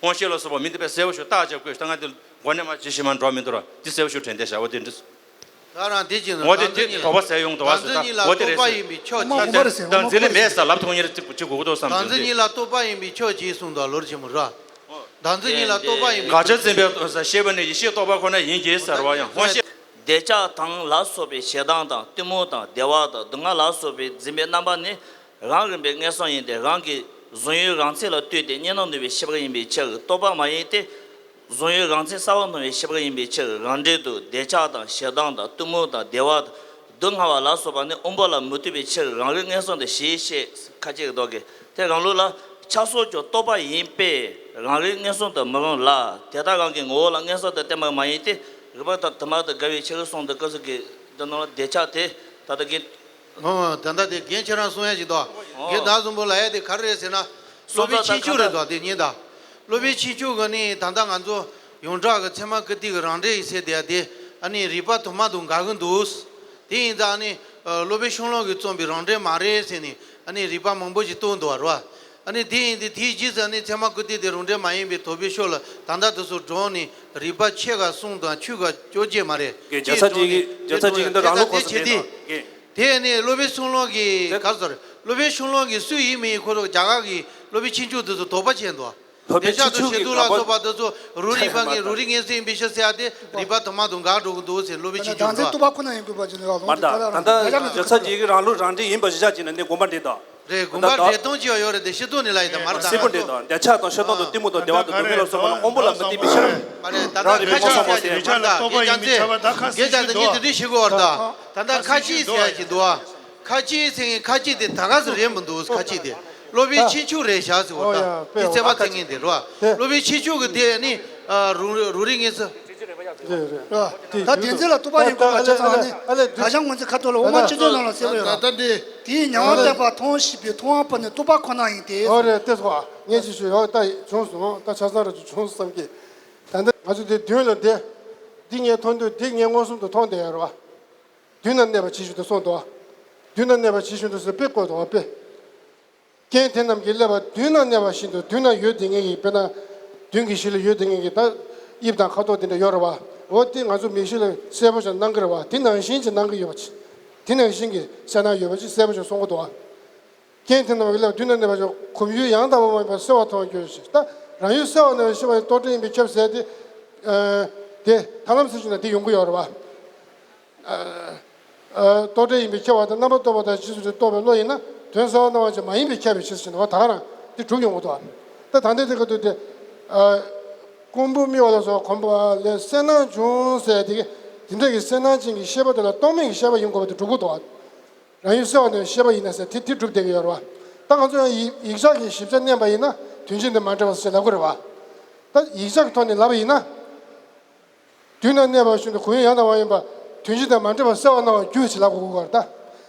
དབང་ཤེས་ལ་སོགས་པ་མིང་དེ་དཔེ་གསལ་པོ་ཞིག་བཏགས་བྱས་བཀོད་ད་ང་དེ་མགོ་ནས་མར་ཇི་ཞིག་མར་འགྲོ་མི་འདུག་ར། འདི་གསལ་པོ་ཞིག་དྲན་བསྡད་བཞག་འོ་དེ་འདྲ། ད་རང་དེ་ཅི་ནོ། འོ་དེ་དེ་དོགས་པ་ཟད་ཡོང་འདུག་བ་ཟེར། ད་འོ་དེ་རེད་ཟེར། དོགས་པ་ཡིན་པའི་ཕྱོགས་ཅི་ཟེར། བདག་འཛིན་ལས་མེད་ཟེར་ལབ་ཐུབ་ངེས་རེད་ཅིག་ཅིག་གོ་གི་འདུག་བསམ། བདག་འཛིན་གཉིས་ལ་རྟོག་པ་ཡིན་པའི་ཕྱོགས་ཅི་གསུངས་འདུག་ལོ་རྒྱུས་ཆེན་མོ་ར། བདག་འཛིན་གཉིས་ལ་རྟོག་པ་ཡིན་པའི། དགག་བྱ་འཛིན་པའི་ཤེས་རྟོག་པ་ཁོ་ན་ཡིན་གྱི་ཟེར་བ་ཡང་དབང་ཤེས། འདོད་ཆགས་དང་ལ་སོགས་པའི་ཞེ་སྡང་དང་གཏི་མུག་དང་བདེ་བ་དང་སྡུག་བསྔལ་ལ་སོགས་པའི་འཛིན་པའི་རྣམ་པ་ནི། རང་རིག་པའི་མངོན་སུམ་ཡིན་ཏེ་རང་གི་གཟུང་ཡུལ་རང་མཚན་ལ་ལྟོས་ཏེ་གཉིས་སྣང་ནུས་པའི་ཤེས་པ་ཡིན་པའི་ཕྱིར་རྟོག་པ་མ་ཡིན་ཏེ། གཟུང་ཡུལ་རང་མཚན་གསལ་བར་སྣང་བའི་ཤེས་པ་ཡིན་པའི་ཕྱིར་རང་འབྲེལ་དུ་འདོད་ཆགས་དང་ཞེ་སྡང་དང་གཏི་མུག་དང་བདེ་བ་དང་སྡུག་བསྔལ་བ་ལ་སོགས་པ་ནི་དབང་པོ་ལ་མི་ལྟོས་པའི་ཕྱིར་རང་རིག་མངོན་སུམ་དུ་ཞེས་བཤད་ཁ་ཅིག་འདོགས་ཀྱི། དེ་རང་ལུགས་ལ་ཆགས་སོགས་ཀྱང་རྟོག་པ་ཡིན་པས་རང་རིག་མངོན་སུམ་དུ་མི་རུང་ལ། དེ་དག་རང་གི་ངོ་བོ་ལ་མངོན་སུམ་དུ་བསྟན་པ་མ་ཡིན་ཏེ། རིགས་པ་དང་དུ་མ་དང་འགལ་བའི་ཕྱིར་གསུངས་འདུག་སྐབས་སུ་གི་འདི་ནང་ལ་འདོད་ཆགས་དེ་ད་ལྟ་གི། ཨོ། ད་ལྟ་དེ་རྒན་ཁྱེད་རང་གསུང་ཡ་ཞིག་འདུག་ཨོ། རྒན་བདག་བཟང་པོ་ལབ་ཡ་དེ་ག་རེ་རེད་ཟེར་ན། སློབ་དཔོན་ཆོས་ཆོས་རེད་འདུག་དེ་ཉིད་ད། སློབ་དཔོན་ཆོས་ཆོས་གི་ནི་ད་ལྟ་ང་ཚོ་ཡོངས་གྲགས་ཀྱི་ཚད་མ་ཀིརྟི་གི་རང་འགྲེལ་ཡིན་ཟེར་དེ་ཡ་དེ་ཨ་ནི་རིགས་པ་དུ་མ་དང་འགལ་གི་འདུག་དེ་ཡིན་ཙང་ཨ་ནི་སློབ་དཔོན་ཤོང་ལོ་གིས་རྩོམ་པའི་རང་འགྲེལ་མ་རེད་ཟེར་ནས་ཨ་ནི་རིགས་པ་མང་པོ་ཞིག་བཏོན་འདུག་བ་རེད་བ། ཨ་ནི་དེ་ཡིན་དུས་དེའི་རྗེས་སུ་ཨ་ནི་ཚད་མ་ཀིརྟི་དེ་རང་འགྲེལ་མ་ཡིན་པའི་དོགས་པའི་ཕྱོགས་ལ་ད་ལྟ་དེ་ཚོ་བགྲངས་ནས་རིགས་པ་ཕྱེད་ཀ་གསུམ་དང་ཕྱེད་ཀ་བཅོ་བརྒྱད་མ་རེད། རྒན་བརྒྱ་ཆ་གཅིག་གི་བརྒྱ་ཆ་གཅིག་གི་འདི་རང་ལུགས་གོ་ས་དེ་དང་། དེ་ནི་སློབ་དཔོན་ཤོང་ལོ་གི་ག་ཚོད་རེད། སློབ་དཔོན་ཤོང་ལོ་གི་སུ་ཡིན་མིན་ཁོ་རང་རྒྱ་གར་གི་སློབ་དཔོན་ཆོས་ཆོས་དེ་ཚོ་དོགས་པ་བྱས་འདུག་སློབ་དཔོན་ཆོས་ཆོས་ཀྱི་དགག་པ། རུ་རིགས་པ་ངས་རུ་རིགས་ངན་སེམས་ཡིན་པའི་ཕྱིར་ཟེར་ཡ་དེ་རིགས་པ་དུ་མ་དང་འགལ་འགྲོ་གི་འདུག་ཟེར་སློབ་དཔོན་ཆོས་ཆོས་འདུག་བ། མ་ད་ད་ལྟ་བརྒྱ་ཆ་གཅིག་གི་རང་ལུགས་རང་འགྲེལ་ཡིན་པ་གཞི་བཞག་བྱས་ན་ནི་དགོངས་པ་འགྲེལ་དང་། རེད། དགོངས་པ་འགྲེལ་སྟངས་ཅིག་ཡོད་རེད་དེ། ཤེས་རྟོགས་ནི་ལ་ཡི་དང་མ་རེད། ད་སེ་པོ་འདྲེ་དང་འདོད་ཆགས་དང་ཤེས་རྟོགས་དང་གཏི་མུག་དང་བདེ་བ་དང་སྡུག་བསྔལ་ལ་སོགས་པ་ལ་དབང་པོ་ལ་མི་བརྟེན་པའི་ཕྱིར། མ་རེད། ད་ལྟ་ཁ་ཅིག་ཟེར་ཡ་ཅིག་མ་རེད། ད་རྒན་ལྕམ་ཚེ། རྒན་ལྕམ་ཚེ་ཉིད་དེ་འདྲ་ཞིག་གོ་བར་ད། ད་ལྟ་ཁ་ཅིག་ཟེར་ཡ་ཅིག་འདུག་ཨ། ཁ་ཅིག་ཟེར་མཁན་ཁ་ཅིག་དེ་ད་ག་ཟེ་རེད་མི་འདུག་ཁ་ཅིག་དེ་སློབ་དཔོན་ཁྱུ་མཆུ་རེད་བཞག་ཟེར་བ་ད། འདི་ཚེ་བ་ཚེ་ངན་དེ་རོ། སློབ་དཔོན་ཁྱུ་མཆུ་གི་དེ་ནི་རུ་རུ་རིགས་ངེས་སུ། རེད་རེད། ད་དེ་ཚེ་ལ་ཐུབ་པ་ཡིན་དགོས་པ་ཆ་ཚང་ནི། ད་ཆ་ངོ་ཚེ་ཁ་ཐོག་ལ་འོ་མ་ཅི་ཚོད་ནང་ལ་གསལ་པོ་ཡོད་ར། ད་ད་འདི། དེའི་མྱ་ངམ་བརྟག་པ་མཐོང་ཤེས་པའི་མཐོང་བ་པོ་ནི་རྟོག་པ་ཁོ་ན་ཡིན་ཏེ། ཨོ་རེད། དེ་སོ་ངས་ཅི་ཞུ་ཡོད། ད་བྱུང་སོང་། ད་ཆ་ཚང་ར་ཅིག་བྱུང་སོང་བསམ་གི། ད་འདི་ང་ཚོ་འདི་མདུན་ལ་འདི། འདི་ངས་མཐོང་དུས་འདི་ངས་མངོན་སུམ་དུ་མཐོང་བསྡད་ཡོད་རེད་བ། མདུན་ན་གནས་པ་ཇི་བཞིན་དུ་གསུངས་འདུག་བ། མདུན་ན་གནས་པ་ཇི་བཞིན་དུ་ཟེར་དཔེ་བཀོད་འདུག་བ། དཔེ། རྐྱེན་དེ་རྣམས་ཀྱིས་བསླད་པ་མདུན་ན་གནས་པ་བཞིན་དུ། མདུན་ན་ཡོད་དེ་ངེད་ཀྱི་དཔེར་ན། མདུན་གྱི་གཞི་ལ་ཡོད་དེ་ངེད་ཀྱི་ད་དབྱིབས་དང་ཁ་དོག་དེ་འདྲ་ཡོད་རེད་བ། འོ་དེ་ང་ཚོ་མིག་ཤེས་ལ་གསལ་པོ་ཞིག་སྣང་གི་རེད་བ། དེ་ནང་བཞིན་གྱི་སྣང་གི་ཡོད་པ་ཅིག་དེ་ནང་བཞིན་གྱི་གསལ་སྣང་ཡོད་པ་ཅིག་གསལ་པོ་ཞིག་གསུང་གི་འདུག་བ། རྐྱེན་དེ་རྣམས་ཀྱིས་བསླད་པ་མདུན་ན་གནས་པ་བཞིན། གོམས་ཡུལ་ཡང་དག་པ་མ་ཡིན་པར་གསལ་བར་མཐོང་བར་འགྱུར་ཞེས། ད་རང་ཡུལ་གསལ་བར་སྣང་བའི་ཤེས་པ་ཡིས་རྟོག་བྲལ་ཡིན་པས་ཁྱབ་ཟེར་ཏེ། དེ་ཐར་ལམ་ཟེར་ཞིག་ན་དེ་ཡོང་གི་ཡོད་རེད་བ། རྟོག་བྲལ་ཡིན་པས་ཁྱབ་པ་དང་རྣམ་པར་རྟོག་པ་དང་རྗེས་སུ་འབྲེལ་རྟོག་པའི་བློ་ཡིན་ན། དོན་གསལ་བར་སྣང་བ་ཅན་མ་ཡིན་པས་ཁྱབ་པའི་ཕྱིར་ཟེར་ནས་བ་ད་ག་རང་དེ་གྲུབ་ཡོང་གི་འདུག་ད་ད་ལྟའི་དེ་ག་དུས་དེ། ཀུན་བུ་རྨི་བ་ལ་སོགས་གོམས་པ་ལས་གསལ་སྣང་བྱུང་ཟེར་དེ་གི་དེ་འདྲ་གི་གསལ་སྣང་ཅན་གྱི་ཤེས་པ་དེ་ལ་རྟོག་མེད་ཀྱི་ཤེས་པ་ཡིན་དགོས་པ་དེ་གྲུབ་ཀྱི་འདུག་རང་ཡུལ་གསལ་བར་སྣང་བའི་ཤེས་པ་ཡིན་ན་ཟེར་དེ་དེ་གྲུབ་བསྡད་ཀྱི་ཡོད་རེད་བ། ད་ང་ཚོ་ཡང་ཡིག་ཡིག་ཆ་གི་ཞིབ་ཆ་བསྣན་པ་ཡིན་ན་དོན་གཅིག་དང་མ་འདྲ་བ་ཟེར་ལབ་ཀྱི་རེད་བ། ད་ཡིག་ཆ་གི་ཐོག་ནས་ལབ་པ་ཡིན་ན། མདུན་ན་གནས་པ་བཞིན་དུ་གོམས་ཡུལ་ཡང་དག་པ་མ་ཡིན་པ་དོན་གཅིག་དང་མ་འདྲ་བར་གསལ་བར་སྣང་བ་རྒྱུ་ཞེས་ལབ་དགོས་ཀྱི་ཡོད་རེད་ད།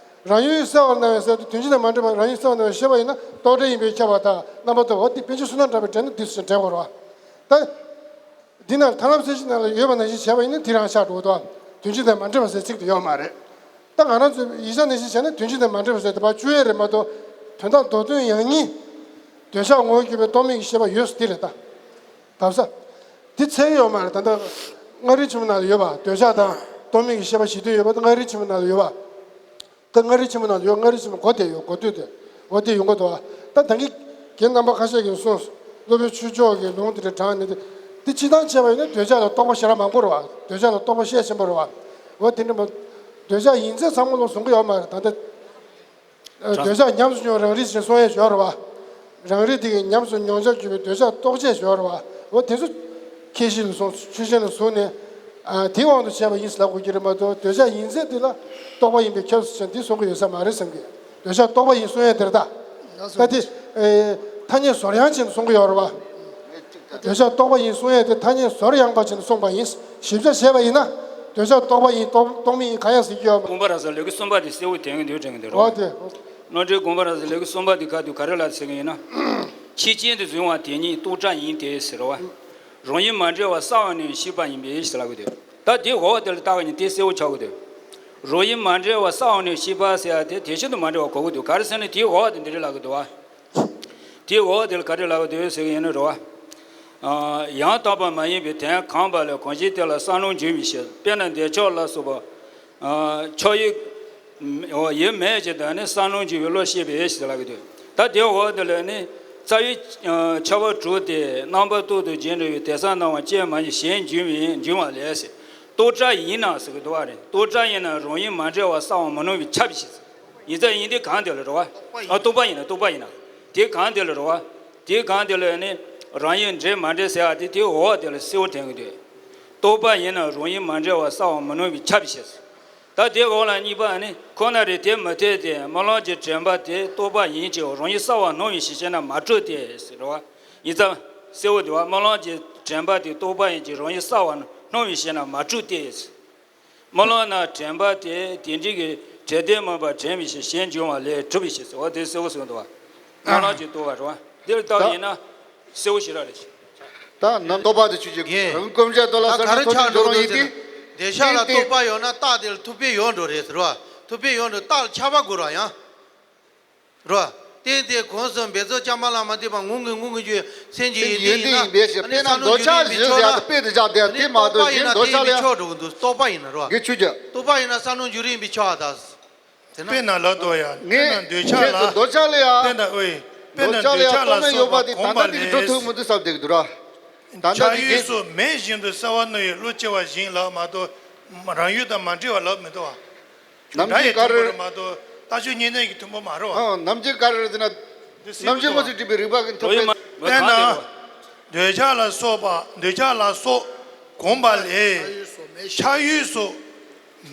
རང་ཡུལ་གསལ་བར་སྣང་བའི་ཟེར་དུས་དོན་གཅིག་དང་མ་འདྲ་བར་རང་ཡུལ་གསལ་བར་སྣང་བའི་ཤེས་པ་ཡིན་ན་རྟོག་བྲལ་ཡིན་པས་ཁྱབ་པ་དང་རྣམ་པར་རྟོག་པ། འོ་དེ་པཎ་ཆེན་བསོད་ནམས་གྲགས་པས་འགྲེལ་ན་འདི་ཟེར་འགྲེལ་དགོས་རེད་བ། ད། འདི་ན་ཐར་ལམ་གསལ་བྱེད་ནང་ལ་ཡོད་པ་ནང་བཞིན་བྱས་པ་ཡིན་ན་དེ་རང་ཆགས་འགྲོ་གི་འདུག་དོན་གཅིག་དང་མ་འདྲ་བ་ཟེར་ཚིག་དེ་ཡོད་མ་རེད། ད་ང་རང་ཚོའི་ཡིག་ཆ་ནང་བཞིན་བྱས་ན་དོན་གཅིག་དང་མ་འདྲ་བ་ཟེར་དེ་ཕར་བཅུག་ཡས་རེད་མ་གཏོགས། དོན་དམ་མདོ་དོན་ཡང་སྙིང་། འདོད་ཆགས་ངོ་བོར་གྱུར་པའི་རྟོག་མེད་ཀྱི་ཤེས་པ་ཡོད་ཟེར་དེ་རེད་ད། བབས་ས། དེ་འཚོལ་གྱི་ཡོད་མ་རེད། ད་ལྟ་མངའ་རིས་ཆེན་མོ་ནང་ལ་ཡོད་པ། འདོད་ཆགས་དང་རྟོག་མེད་ཀྱི་ཤེས་པ་ཞེས་དོན་ཡོད་པ་དེ་མངའ་རིས་ཆེན་མོ་ནང་ལ་ཡོད་པ། ད་མངའ་རིས་ཆེན་མོ་ནང་ལ་ཡོད། མངའ་རིས་ཆེན་མོ་གོ་བདེ་ཡོད། གོ་ཐོས་དེ་འོ་དེ་ཡོང་གི་འདུག་ད་ད་གིན་རྒན་རྣམ་པ་ཁ་ཤས་ཀྱིས་གསུངས། སློབ་དཔོན་ཆོས་མཆོག་གི་ལུང་དེ་འདྲ་དྲངས་ནས་དེ་དེ་སྤྱིར་བཏང་བྱས་པ་ཡིན་ན་འདོད་ཆགས་ལ་རྟོག་པ་ཞེ་དྲག་མང་པོ་རེད་བ། འདོད་ཆགས་ལ་རྟོག་པ་ཤས་ཆེན་པོ་རེད་བ། འོ་དེ་འདྲ་མ། འདོད་ཆགས་ཡིན་ཚད་ཚང་མ་ལོག་བཟུང་གི་ཡོད་མ་རེད། ད་ལྟ། འདོད་ཆགས་ཉམས་སུ་མྱོང་རང་རིག་ཅེས་གསུང་ཡས་ཡོད་རེད་བ། རང་རིག་དེ་གི་ཉམས་སུ་མྱོང་བྱར་གྱུར་པའི་འདོད་ཆགས་རྟོག་བཅས་ཡོད་རེད་བ། འོ་དེ་ཚོ་ཁྱད་གཞི་ལ་བཟུང་ཆོས་ཅན་ལ་བཟུང་ནས། དེའི་དབང་དུ་བྱས་པ་ཡིན་ཟེར་ལབ་དགོས་ཀྱི་རེད་མ་གཏོགས། འདོད་ཆགས་ཡིན་ཚད་དེ་ལ་རྟོག་པ་ཡིན་པས་ཁྱབ་ཟེར་ཅན་འདི་གསུང་གི་ཡོད་ས་མ་རེད་བསམ་གི། འདོད་ཆགས་རྟོག་པ་ཡིན་གསུང་ཡས་དེ་རེད་ད། ད་དེ། ཐ་སྙད་ཟོར་ཡང་ཅན་གསུང་གི་ཡོད་རེད་བ། འདོད་ཆགས་རྟོག་པ་ཡིན་གསུང་ཡས་དེ་ཐ་སྙད་ཟོར་ཡང་པ་ཅན་གསུངས་པ་ཡིན། ཞིབ་ཆ་བྱས་པ་ཡིན་ན། འདོད་ཆགས་རྟོག་པ་ཡིན། རྟོག་རྟོག་མེད་ཡིན། གང་ཡང་ཟེར་གྱི་ཡོད་མ། དགོངས་པ་རབ་གསལ་ལེའུ་གསུམ་པ་དེ་གསལ་བོ་དྲན་གྱི་འདུག་དྲན་གྱི་འདུག་རེད་བ། འོ་དེ། བློ་གྲོས་དགོངས་པ་རབ་གསལ་ལེའུ་གསུམ་པ་དེ་ག་དུས་ག་རེ་ལ་ཟེར་གྱི་ཡིན་ན། ཆོས་ཅན་དུ་གཟུང་བ་དེ་ཉིད་རྟོག་བྲལ་ཡིན་ཏེ་ཟེར་བ། རང་ཡུལ་མ་འདྲེས་པར་གསལ་བར་སྣང་བའི་ཤེས་པ་ཡིན་པས་ཟེར་ལབ་ཀྱི་འདུག་ད་དེ་འོག་དེ་ལ་བལྟ་བ་ཡིན་ན་དེ་གསལ་བོ་ཆགས་ཀྱི་འདུག་རང་ཡུལ་མ་འདྲེས་པར་གསལ་བར་སྣང་བའི་ཤེས་པ་ཟེར་ཡ་དེ་དེ་བཞིན་དུ་མ་འདྲེས་པ་གོ་གི་འདུག་ག་རེ་ཟེར་ན་དེའི་འོག་དེ་འདི་རེད་ལབ་ཀྱི་འདུག་བ། དེའི་འོག་དེ་ལ་ག་རེ་ལབ་ཀྱི་འདུག་ཟེར་གྱི་ཡིན་ན་རེད་བ། ཡང་དག་པ་མ་ཡིན་པའི་དོན་གང་པ་ལས་གང་ཞིག་དེ་ལ་གསལ་སྣང་འབྱུང་བའི་ཕྱིར། དཔེར་ན་འདོད་ཆགས་ལ་སོགས་པ། ཆགས་ཡུལ། ཡུལ་མེད་ཅིང་དང་ནི་གསལ་སྣང་འབྱུང་བའི་བློ་ཤེས་པས་ཞེས་ལབ་ཀྱི་འདུག་ད་དེའི་འོག་དེ་ལ་ནི། རྩ་བའི་ཁྱབ་པ་དྲུག་སྟེ། རྣམ་པར་རྟོག་ཏུ་འབྱིན་འགྲོ་བའི་དེ་གསལ་སྣང་བ་ཅན་མ་ཡིན་གཞན་འབྱུང་བས་འབྱུང་བ་ལས། རྟོག་བྲལ་ཡིན་ན་ཟེར་གྱི་འདུག་བ་རེད། རྟོག་བྲལ་ཡིན་ན་རང་ཡུལ་མ་འདྲེས་པར་གསལ་བར་མི་སྣང་བས་ཁྱབ་ཕྱིར། ཡིན་ཙང་ཡིན་དེ་གང་དེ་ལ་རེད་བ། ཨ་རྟོག་པ་ཡིན་ན། རྟོག་པ་ཡིན་ན། དེ་གང་དེ་ལ་རེད་བ། དེ་གང་དེ་ལ་ནི། རང་ཡུལ་འདྲེས་མ་འདྲེས་ཟེར་བ་དེ་དེའི་འོག་དེ་ལ་གསལ་བོ་དྲན་གྱི་འདུག་རྟོག་པ་ཡིན་ན་རང་ཡུལ་མ་འདྲེས་པར་གསལ་བར་མི་སྣང་བས་ཁྱབ་ཕྱིར། ད་དེའི་འོག་ལ་གཉིས་པ་ནི། ཁོ་ན་རེ་དེ་མི་འཐད་དེ། རྨི་ལམ་གྱི་དྲན་པ་དེ་རྟོག་པ་ཡིན་གྱི་རང་ཡུལ་གསལ་བར་སྣང་བའི་ཕྱིར་ཞེ་ན་མ་གྲུབ་སྟེ་ཟེར་བ། ཡིན་ཙང་གསལ་བོ་དེ་བ། རྨི་ལམ་གྱི་དྲན་པ་དེ་རྟོག་པ་ཡིན་གྱི་རང་ཡུལ་གསལ་བར་སྣང་བའི་ཕྱིར་ཞེ་ན་མ་གྲུབ་སྟེ། རྨི་ལམ་ན་དྲན་པ་དེ་དེ་འདྲའི་གི་འབྲས་ལྡན་མིན་པར་དྲན་པའི་ཕྱིར་གཞན་འབྱུང་བ་ལས་གྲུབ་པའི་ཕྱིར་ཟེར་བ་དེ་གསལ་བོ་གསུངས་འདུག་བ། རྨི་ལམ་གྱི་རྟོག་པ་རེད་བ། འདིར་བལྟ་བ་ཡིན་ན་གསལ་བོ་ཞེ་དྲག་རེད། ད་ནམ་རྟོག་པ་དེ་ཆུ་ཆུ་རྒན། རང་རྐུབ་ཀྱག་ཏོ་ལ་ད་ས་ག་ན་རེ་ཐོན་ཆགས་འགྲོ་འགྲོ་གི་ཡིན་ཏེ། འདོད་ཆགས་ལ་རྟོག་པ་ཡོད་ན་རྟགས་དེ་ལ་ཐུག་པས་ཡོང་འགྲོ་རེད་ཟེར་བ། ཐུག་པས་ཡོང་འགྲོ་རྟགས་ལ་ཆགས་པ་དགོས་ར་ཡང་། རོ། རྟེན་དེ་གོང་གསུམ་འབད་རྩོལ་བཅས་མ་ལ་མ་ལྟོས་པར་ངང་གིས་ངང་གིས་འཇུག་སེམས་ཀྱི་ཡོན་ཏན་ཡིན་པས་ཞེས། དཔེར་ན་འདོད་ཆགས་བཞི་ཟེར་ཡ་དེ་དཔེ་དེ་ཆགས་བསྡད་དེ་མ་གཏོགས་གཞན་འདོད་ཆགས་ལ་ཡ། རྟོག་པ་ཡིན་ན་དེ་ཡིན་པའི་ཕྱོགས་འགྲོ་གི་འདུག་རྟོག་པ་ཡིན་ན་རོ། གི་ཆུ་རྒྱུ། རྟོག་པ་ཡིན་ན་གསལ་སྣང་འབྱུང་རིགས་ཡིན་པའི་ཕྱོགས་ཨ་ད། དེ་ན། དཔེར་ན་ལ་དོ་ཡ། དཔེར་ན་འདོད་ཆགས་ལ། འདོད་ཆགས་ལ་ཡ། དཔེར་ན་ཨོའི། དཔེར་ན་འདོད་ཆགས་ལ་ཡ་རྟོག་མེད་ཡོད་པ་དེ་ད་ལྟ་དེ་གི་འགྲོ་ཐུབ་མི་འདུག་བསམ་བསྡད་ཀྱི་འདུག་ར། ད་ལྟ་དེ་གི། ཆགས་ཡུལ་སོགས་མེད་བཞིན་དུ་གསལ་བར་སྣང་བའི་བློ་སྐྱེ་བ་བཞིན་ལ་མ་གཏོགས། རང་ཡུལ་དང་མ་འདྲེས་པ་ལབ་མི་འདུག་བ། ནམ་ཞིག་ག་རེ། མ་གཏོགས། ལྟ་སྤྱོད་གཉིས་ལྡན་གྱི་ཐུན་མོང་མ་རེད་བ། ཨ། ནམ་རྒྱུན་ག་རེ་རེད་ཟེར་ན། འདི་སྲིད་ནམ་རྒྱུན་པ་ངོ་སོ་བྲིས་པའི་རིགས་པ་གི་འཐོབ་པའི། དཔེར་ན། འདོད་ཆགས་ལ་སོགས་པ། འདོད་ཆགས་ལ་སོགས་གོམས་པ་ལས། ཆགས་ཡུལ་སོགས་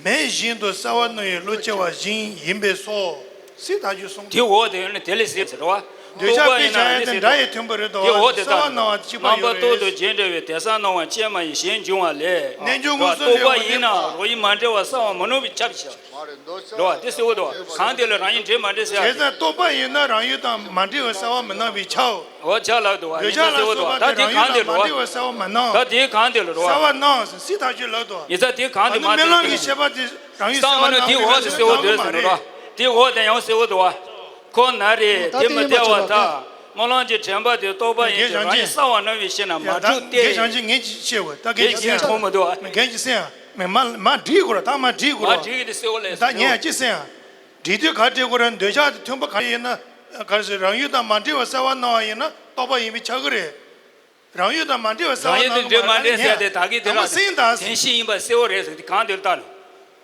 མེ་བཞིན་དུ་གསལ་བར་སྣང་བའི་བློ་སྐྱེ་བ་བཞིན་ཡིན་པས་སོ། སྲིད་ཐག་ཆོད་སོང་། དེ་འོག་དེ་ཡོད་ན་དེ་ལས་སྲིད་ཟེར་བ། འདོད་ཆགས་དཔེ་བཞག་ཡ་དེ་སྒྲ་ཡི་ཐུན་མོང་རེད་དོ། དེ་འོག་དེ་གསལ་བར་སྣང་བ་གཅིག་པ་ཡོད་རེད། རྣམ་པ་རྟོག་ཏུ་བྱེད་འདྲ་བའི་དེ་གསལ་སྣང་བ་ཅན་མ་ཡིན་གཞན་འབྱུང་བ་ལས། རྣལ་འབྱོར་མངོན་སུམ་ལས་རྟོག་པ་ཡིན་ན་རང་ཡུལ་མ་འདྲེས་པ་གསལ་བར་མི་སྣང་བའི་ཁྱབ་བྱ། རེད་བ། དེ་གསལ་བོ་འདུག་བ། གང་དེ་ལ་རང་ཡུལ་འདྲེས་མ་འདྲེས་ཟེར་ཡ། དེ་ལྟར་རྟོག་པ་ཡིན་ན་རང་ཡུལ་དང་མ་འདྲེས་པར་གསལ་བར་མི་སྣང་བའི་ཁྱབ། འོ་ཆ་ལགས་འདུག་བ། འདོད་ཆགས་ལ་སོགས་པ་དེ་རང་ཡུལ་དང་མ་འདྲེས་པར་གསལ་བར་མི་སྣང་། ད་དེ་གང་དེ་ལ་རེད་བ། གསལ་བར་སྣང་ཟེར། སྲིད་ཐག་ཆོད་ལགས་འདུག་བ། ཡིན་ཙང་དེ་གང་དེ་མ་རྨི་ལམ་གྱི་ཤེས་པ་དེ་རང་ཡུལ་གསལ་བར་སྣང་བའི་ཁྱབ་ཟེར་ན་དེ་འོག་དེ་གསལ་བོ་འདུག་ཟེར་ནོ་ར། དེ་འོག་དེ་ཡང་གསལ་བོ་འདུག་བ། ཁོ་ན་རེ་དེ་མི་སྟེར་བ་དག་སྨོན་ལམ་གྱི་དྲན་པ་དེ་རྟོག་པ་ཡིན་ཏེ་རང་ཡུལ་གསལ་བར་སྣང་བའི་ཕྱིར་ན་མ་གྲུབ་སྟེ། རྒན་ཞང་ཆེན་ངས་ཅིག་བཤད་དགོས། ད་རྒན་གྱིས་གསན་ཡ། མཐོང་མི་འདུག་བ། རྒན་གྱིས་གསན་ཡ། མ་མ་འགྲིག་གོ་ར། ད་མ་འགྲིག་གོ་ར། མ་འགྲིག་གི་དེ་གསལ་བོ་ལས། ད་ངས་ཡ་ཅིག་གསན་ཡ། འགྲིག་དུས་ག་འགྲིག་གོ་ར། འདོད་ཆགས་དེ་མཐུན་པ་གང་ཡིན་ན། ག་རེ་ཟེར། རང་ཡུལ་དང་མ་འདྲེས་པར་གསལ་བར་སྣང་བ་ཡིན་ན་རྟོག་པ་ཡིན་པས་ཁྱབ་གི་རེད། རང་ཡུལ་དང་མ་འདྲེས་པར་གསལ་བར་སྣང་གི་མ་རེད། ངས་ད་གིན་དེ་ད་མ་ཟིན་ད། དེ་བཞིན་ཡིན་པ་གསལ་བོ་རེད་ཟེར་དེ་གང་དེ་ལྟར་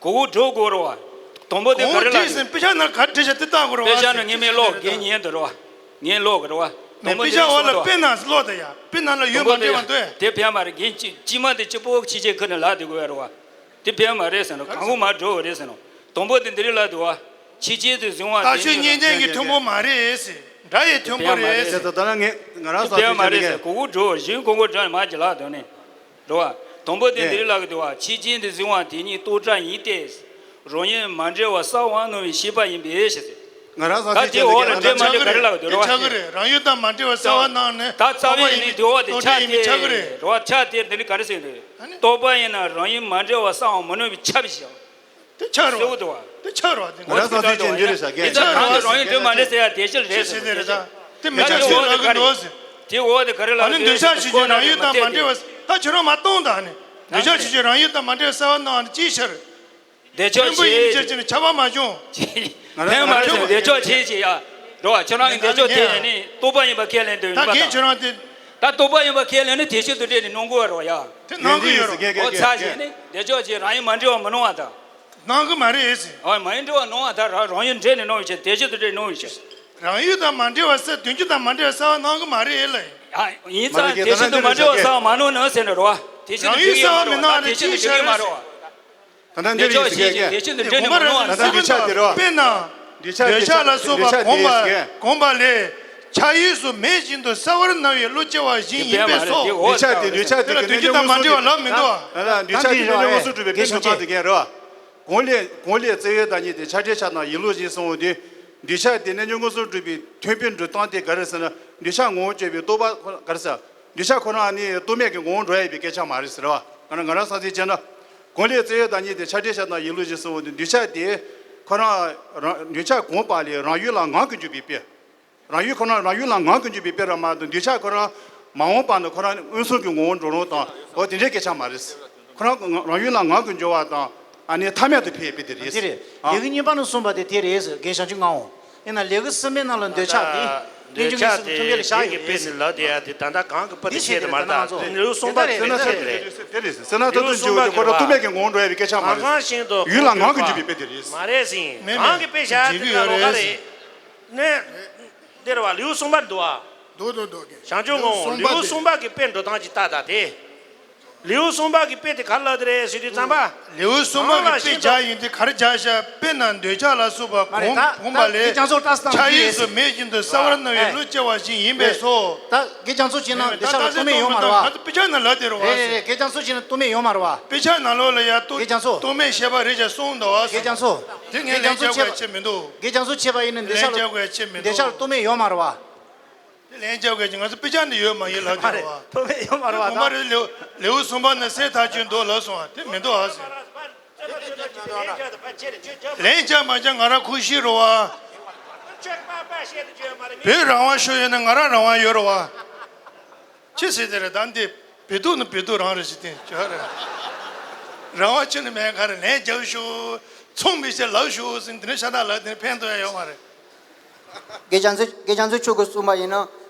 གོ་བོ་འགྲོ་དགོས་རེད་བ། དང་པོ་དེ་ག་རེ་ལ། གོང་བྲིས་ཟིན་དཔེ་ཆ་ནང་ག་རེ་བྲིས་ཤག་དེ་ལྟ་དགོས་རེད་བ། དཔེ་ཆ་ནང་ངས་མེད་ཀློག་རྒན་ཉན་འདུག་རེད་བ། ངས་ཀློག་གི་རེད་བ། དང་པོ་དེ་གསལ་བོ་ལ་དཔེ་ནང་ཀློག་ད་ཡ། དཔེ་ནང་ལ་ཡོད་མ་འདྲེས་པ་འདུག་དེ་ཕན་མ་རེད། རྒན་གཅིག་གཅིག་མ་དེ་གཅིག་པོ་ཕྱི་རྒྱལ་ཁུལ་ནས་ལབ་དེ་དགོས་རེད་བ། དེ་ཕན་མ་རེད་ཟེར་ནོ། གང་གོ་མ་འགྲོ་བ་རེད་ཟེར་ནོ། དང་པོ་དེ་འདི་རེད་ལབ་འདུག་བ། ཕྱི་རྐྱེན་དུ་བཟུང་བ་ལྟ་སྤྱོད་གཉིས་ལྡན་གྱི་ཐུན་མོང་མ་རེད་ཟེར། སྒྲ་ཡི་ཐུན་མོང་རེད་ཟེར། དེ་ད་ལྟ་ངས་ང་རང་བསམ་ཚུལ་བྱས་ནས། དེ་གོ་བོ་འགྲོ་བཞིན་གོང་གོ་འགྲོ་ནས་མ་ཅི་ལབ་དོན་ནི། རེད་བ། དང་པོ་དེ་འདི་རེད་ལབ་འདུག་བ། ཕྱི་རྐྱེན་དུ་བཟུང་བ་དེ་ཉིད་རྟོག་བྲལ་ཡིན་ཏེ། རང་ཡུལ་མ་འདྲེས་པར་གསལ་བར་སྣང་བའི་ཤེས་པ་ཡིན་པའི་ཕྱིར་ཟེར། ང་རང་བསམ་ཚུལ་བྱས་ནས། ད་དེ་འོག་ལ་འདྲེས་མ་འདྲེས་ག་རེ་ལབ་འདུག་རེད་བ། དེ་ཆགས་ཀྱི་རེད། རང་ཡུལ་དང་མ་འདྲེས་པར་གསལ་བར་སྣང་ནས། ད་རྩ་བའི་ནི་དེ་འོག་དེ་ཆགས་ཏེ་རེད་བ། ཆགས་ཏེ་འདི་ནི་ག་རེ་ཟེར་འདུག་རྟོག་པ་ཡིན་ན་རང་ཡུལ་མ་འདྲེས་པར་གསལ་བར་མི་སྣང་བའི་ཁྱབ་བྱ། དེ་ཆགས་རོ། གསལ་བོ་འདུག་བ། དེ་ཆགས་རོ། དེ་ང་རང་བསམ་ཚུལ་ཅན་འདི་རེད་ཟེར། དེ་ཆགས་རོ། རང་ཡུལ་འདྲེས་མ་འདྲེས་ཟེར་ཡ་དེ་ཕྱིར་རེད་ཟེར། དེ་མི་ཆགས་ཟེར་ལབ་གི་འདུག་ཟེར། དེ་འོག་དེ་ག་རེ་ལབ་ཨ་ནི་འདོད་ཆགས་ཆོས་ཅན་རང་ཡུལ་དང་མ་འདྲེས་པ། ད་ཁྱོད་རང་མ་གཏོང་ད་ནི། འདོད་ཆགས་ཆོས་ཅན་རང་ཡུལ་དང་མ་འདྲེས་པ་གསལ་བར་སྣང་བ་ནི་ཅིའི་ཕྱིར། འདོད་ཆགས་ཆོས་ཅན་ཁྱབ་པ་མ་བྱུང་། ཕན་མ་རེད་ཟེར། འདོད་ཆགས་ཆོས་ཅན་ཡ། འགྲོ་བ་ཁྱོད་རང་གི་འདོད་ཆགས་ཐེ་ཡ་ནི་རྟོག་པ་ཡིན་པ་ཁས་ལེན་དུ་ཡིན་པ་དང་། ད་རྟོག་པ་ཡིན་པ་ཁས་ལེན་ནི་དེ་ཕྱིར་དུ་འདྲེས་ནས་སྣང་གི་ཡོད་རེད་ཡ། དེ་སྣང་གི་ཡོད་རེད། འོ་ཚ་ཞེས་ནི་འདོད་ཆགས་ཆོས་རང་ཡུལ་མ་འདྲེས་པ་མི་སྣང་བ་དང་། སྣང་གི་མ་རེད་ཟེར། ཨ། མ་ཡིན་འགྲོ་བ་སྣང་བ་དང་རང་རང་ཡུལ་འདྲེས་ནས་སྣང་བའི་ཕྱིར། དེ་བཞིན་དུ་འདྲེས་སྣང་བའི་ཕྱིར། རང་ཡུལ་དང་མ་འདྲེས་པ་གསལ། དོན་སྤྱི་དང་མ་འདྲེས་པ་གསལ་བར་སྣང་གི་མ་རེད་ལ། ཨ། ཡིན་ཙང་དེ་བཞིན་དུ་མ་འདྲེས་པ་གསལ་བར་མ་སྣང་ནི་ཟེར་ནས་རེད་བ། དེ་བཞིན་དུ་འདྲེས་ཀྱི་མ་རེད་བ། དེ་བཞིན་དུ་འདྲེས་ཀྱི་མ་རེད་བ། ད་ལྟ་འདི་རེད་ཟེར་གྱི། དེ་བཞིན་དུ་འདྲེས་ནས་མ་སྣང་བ། ད་ལྟ་འདོད་ཆགས་དེ་རེད་བ། དཔེར་ན། འདོད་ཆགས་དེ་ལ་སོགས་པ་གོམས་པ་གོམས་པ་ལས། ཆགས་ཡུལ་སོགས་མེ་བཞིན་དུ་གསལ་བར་སྣང་བའི་བློ་སྐྱེ་བ་བཞིན་ཡིན་པས་སོ། འདོད་ཆགས་དེ་འདོད་ཆགས་དེ་གི་རྣལ་འབྱོར་མངོན་སུམ་དུ་བྱེད་པའི་ཕན་ཚུན་བར་དུ་གན་རེད་བ། གོང་ལས་གོང་ལས་བཙལ་བའི་བདག་ཉིད་དེ་ཆགས་བྲལ་ཆགས་སྣང་ཡིད་བློ་བཞིན་གསུངས་པ་དེ། འདོད་ཆགས་དེ་རྣལ་འབྱོར་མངོན་སུམ་གྲུབ་པའི་མཐུན་དཔེ་འགྲུབ་སྟངས་དེ་ག་རེ་ཟེར་ན། འདོད་ཆགས་ངོ་བོ་གཅོད་པའི་རྟོག་པ་ག་རེ་ཟེར། འདོད་ཆགས་ཁོ་རང་ནི་རྟོག་མེད་ཀྱི་ངོ་བོ་འགྲོ་ཡ་ཡིན་པའི་སྐད་ཆ་མ་རེད་ཟེར་བ། ང་རང་ང་རང་བསམ་ཚུལ་བྱས་ན། གོང་ལས་བཙལ་བའི་བདག་ཉིད་དེ་ཆགས་བྲལ་ཆགས་སྣང་ཡིད་བློ་བཞིན་གསུངས་པ་དེ། འདོད་ཆགས་དེ་ཁོ་རང་རང་འདོད་ཆགས་གོམས་པ་ལས་རང་ཡུལ་ལ་ངང་གིས་འཇུག་པའི་དཔེ། རང་ཡུལ་ཁོ་ན་རང་ཡུལ་ལ་ངང་གིས་འཇུག་པའི་དཔེ་ར་མ་གཏོགས། འདོད་ཆགས་ཁོ་རང་མ་འོངས་པ་ན་ཁོ་རང་མངོན་སུམ་གྱི་ངོ་བོར་འགྲོ་རུང་དང་། འོ་དེ་འདྲའི་སྐད་ཆ་མ་རེད། ཁོ་རང་རང་ཡུལ་ལ་ངང་གིས་འཇུག་པ་དང་། ཨ་ནི་ཐ་མལ་དུ་འཕེལ་བའི་དཔེ་དེ་རེད། དེ་རེད། ཨ། ལེའུ་གཉིས་པ་ནས་གསུངས་པ་དེ་དེ་རེད་ཟེར། རྒན་བྱང་ཆུབ་ངག་དབང་། ཡིན་ན་ལེའུ་གསུམ་པའི་ནང་ལ་འདོད་ཆགས་དེ་རྣལ་འབྱོར་མངོན་སུམ་གྱི་མཐུན་དཔེ་ལ་བཞག་ཡོད་པས་ཟེར། ལེའུ་གསུམ་པ་དེ་དེ་དེ་རེད་ཟེར། ཟེར་ན་ད་དུང་འཇུག་ཁོ་རང་རྟོག་མེད་ཀྱི་ངོ་བོར་འགྲོ་ཡ་བའི་སྐད་ཆ་མ་རེད། ཡུལ་ལ་ངང་གིས་འཇུག་པའི་དཔེ་དེ་རེད། མ་རེད་ཟིན། གང་གི་དཔེ་བཞག་དེ་ལ་ལོགས་ཀ་རེད། ནས། འདིར་བ་ལེའུ་གསུམ་པར་འདུག་ཨ། འདུག་འདུག་འདུག་གི། བྱང་ཆུབ་ངོ་། ལེའུ་གསུམ་པ་དེ། ལེའུ་གསུམ་པ་གི་དཔེ་འགྲོ་སྟངས་ཅིག་ལྟ་ད་དེ། ལེའུ་གསུམ་པ་གི་དཔེ་དེ་ག་རེ་ལབ་དེ་རེད་ཟེར་དུས་ཙམ་པ། ལེའུ་གསུམ་པ་གི་དཔེ་བྱ་ཡིན་དེ་ག་རེ་བྱ་ཤག་དཔེར་ན་འདོད་ཆགས་ལ་སོགས་པ་མ་རེད་ད། གོམས་པ་ལས། ཆགས་ཡུལ་སོགས་མེ་བཞིན་དུ་གསལ་བར་སྣང་བའི་བློ་སྐྱེ་བ་བཞིན་ཡིན་པས་སོ། ད་དགེ་རྒྱ་མཚོ་བྱས་ན་འདོད་ཆགས་ལ་རྟོག་མེད་ཡོད་མ་རེད་བ། དཔེ་ཆ་ན་ལབ་དེ་རེད་བ། རེད་རེད་རེད། དགེ་རྒྱ་མཚོ་བྱས་ན་རྟོག་མེད་ཡོད་མ་རེད་བ། དཔེ་ཆ་ནང་ལོགས་ལ་ཡ་རྟོག་དགེ་རྒྱ་མཚོ། རྟོག་མེད་ཤེས་པ་རེད་ཅེས་གསུངས་འདུག་བ། དགེ་རྒྱ་མཚོ། དེ་ངས་ལན་རྒྱག་དགོས་ཡ་ཆེ་མི་འདུག་དགེ་རྒྱ་མཚོ་བྱས་པ་ཡིན་ན་འདོད་ཆགས་ལ། ལན་རྒྱག་དགོས་ཡ་ཆེ་མི་འདུག་འདོད་ཆགས་ལ་རྟོག་མེད་ཡོད་མ་རེད་བ། དེ་ལན་རྒྱག་དགོས་ཀྱི་ང་ཚོ་དཔེ་ཆ་འདི་ཡོད་མ་ཡིན་ལབ་ཀྱི་རེད་བ། ཐོབ་པའི་ཡོད་མ་རེད་བ། དགོངས་པ་རེད། ལེའུ་ལེའུ་གསུམ་པ་ནས་གསལ་ཐག་ཆོད་འདུག་ལབ་སོང་བ་དེ་མི་འདུག་ཨ་ཟེར། ལན་རྒྱག་མ་རྒྱག་ང་རང་ཁུ་ཤི་རེད་བ། བོད་རང་དབང་ཤོར་ཡོད་ན་ང་རང་རང་དབང་ཡོད་རེད་བ། ཅི་ཟེར་དེ་རེད་ད་འདི། བོད་ཐུག་ནི་བོད་ཐུག་རང་རེད་ཟེར་དེ་ཅི་རེད། རང་དབང་ཅི་ནི་མེད་ག་རེ་ལན་རྒྱག་ཤོག་ཚོང་མི་བྱེད་ལབ་ཤོག་ཟེར་འདི་ནས་ཤ་སྟག་ལབ་དེ་ནས་ཕན་ཐོགས་ཡ་ཡོད་མ་རེད། དགེ་རྒྱ་མཚོ་དགེ་རྒྱ་མཚོ་མཆོག་གིས་གསུངས་པ་ཡིན་ན།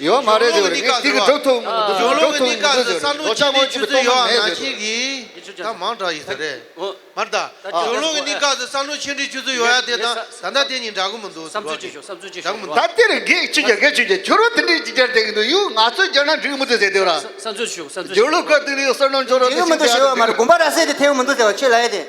ཡོད་མ་རེད་ཟེར་བ་རེད། ངས་དེ་གི་སྒྲུབ་ཐུབ་མི་འདུག་སྒྲུབ་ཐུབ་མི་འདུག་ཟེར། རོ་ཆག་མོ་ཅིག་གཏོང་མ་མེད་ཟེར། ད་མང་དྲགས་ཡིན་ས་རེད། མར་ད། ཨ། གཞུང་ལུགས་ཀྱི་གནས་སྐབས་སུ་བསམ་བློ་ཆེ་འདྲི་ཆུ་ཚོད་ཡོད་ཡ་དེ་དང་ད་ལྟ་དེ་གཉིས་འདྲ་གི་མི་འདུག་བསམ་ཚུལ་ཅིག་ཞུ། བསམ་ཚུལ་ཅིག་ཞུ། འདྲ་གི་མི་འདུག་ད་དེ་རིང་གི་ཆུ་རྒྱ་གི་ཆུ་རྒྱ་ཁྱོད་རང་དེ་འདྲའི་ཅིག་ཅར་དེ་གི་འདུག་ཡུ་ང་ཚོ་རྒྱ་ནག་འགྲིག་གི་མི་འདུག་ཟེར་དེ་ར། བསམ་ཚུལ་ཞུ། བསམ་ཚུལ་གཞུང་ལུགས་སྐབས་དེ་ནས་བསོད་ནམས་ཆོས་རབ་དེ་འགྲིག་གི་མི་འདུག་ཟེར་བ་ཆོས་ལ་ཡ་དེ། དགོན་པ་ར་སེ་དེ་ཐེའུ་མི་འདུག་ཟེར་བ་ཆོས་ལ་ཡ་དེ།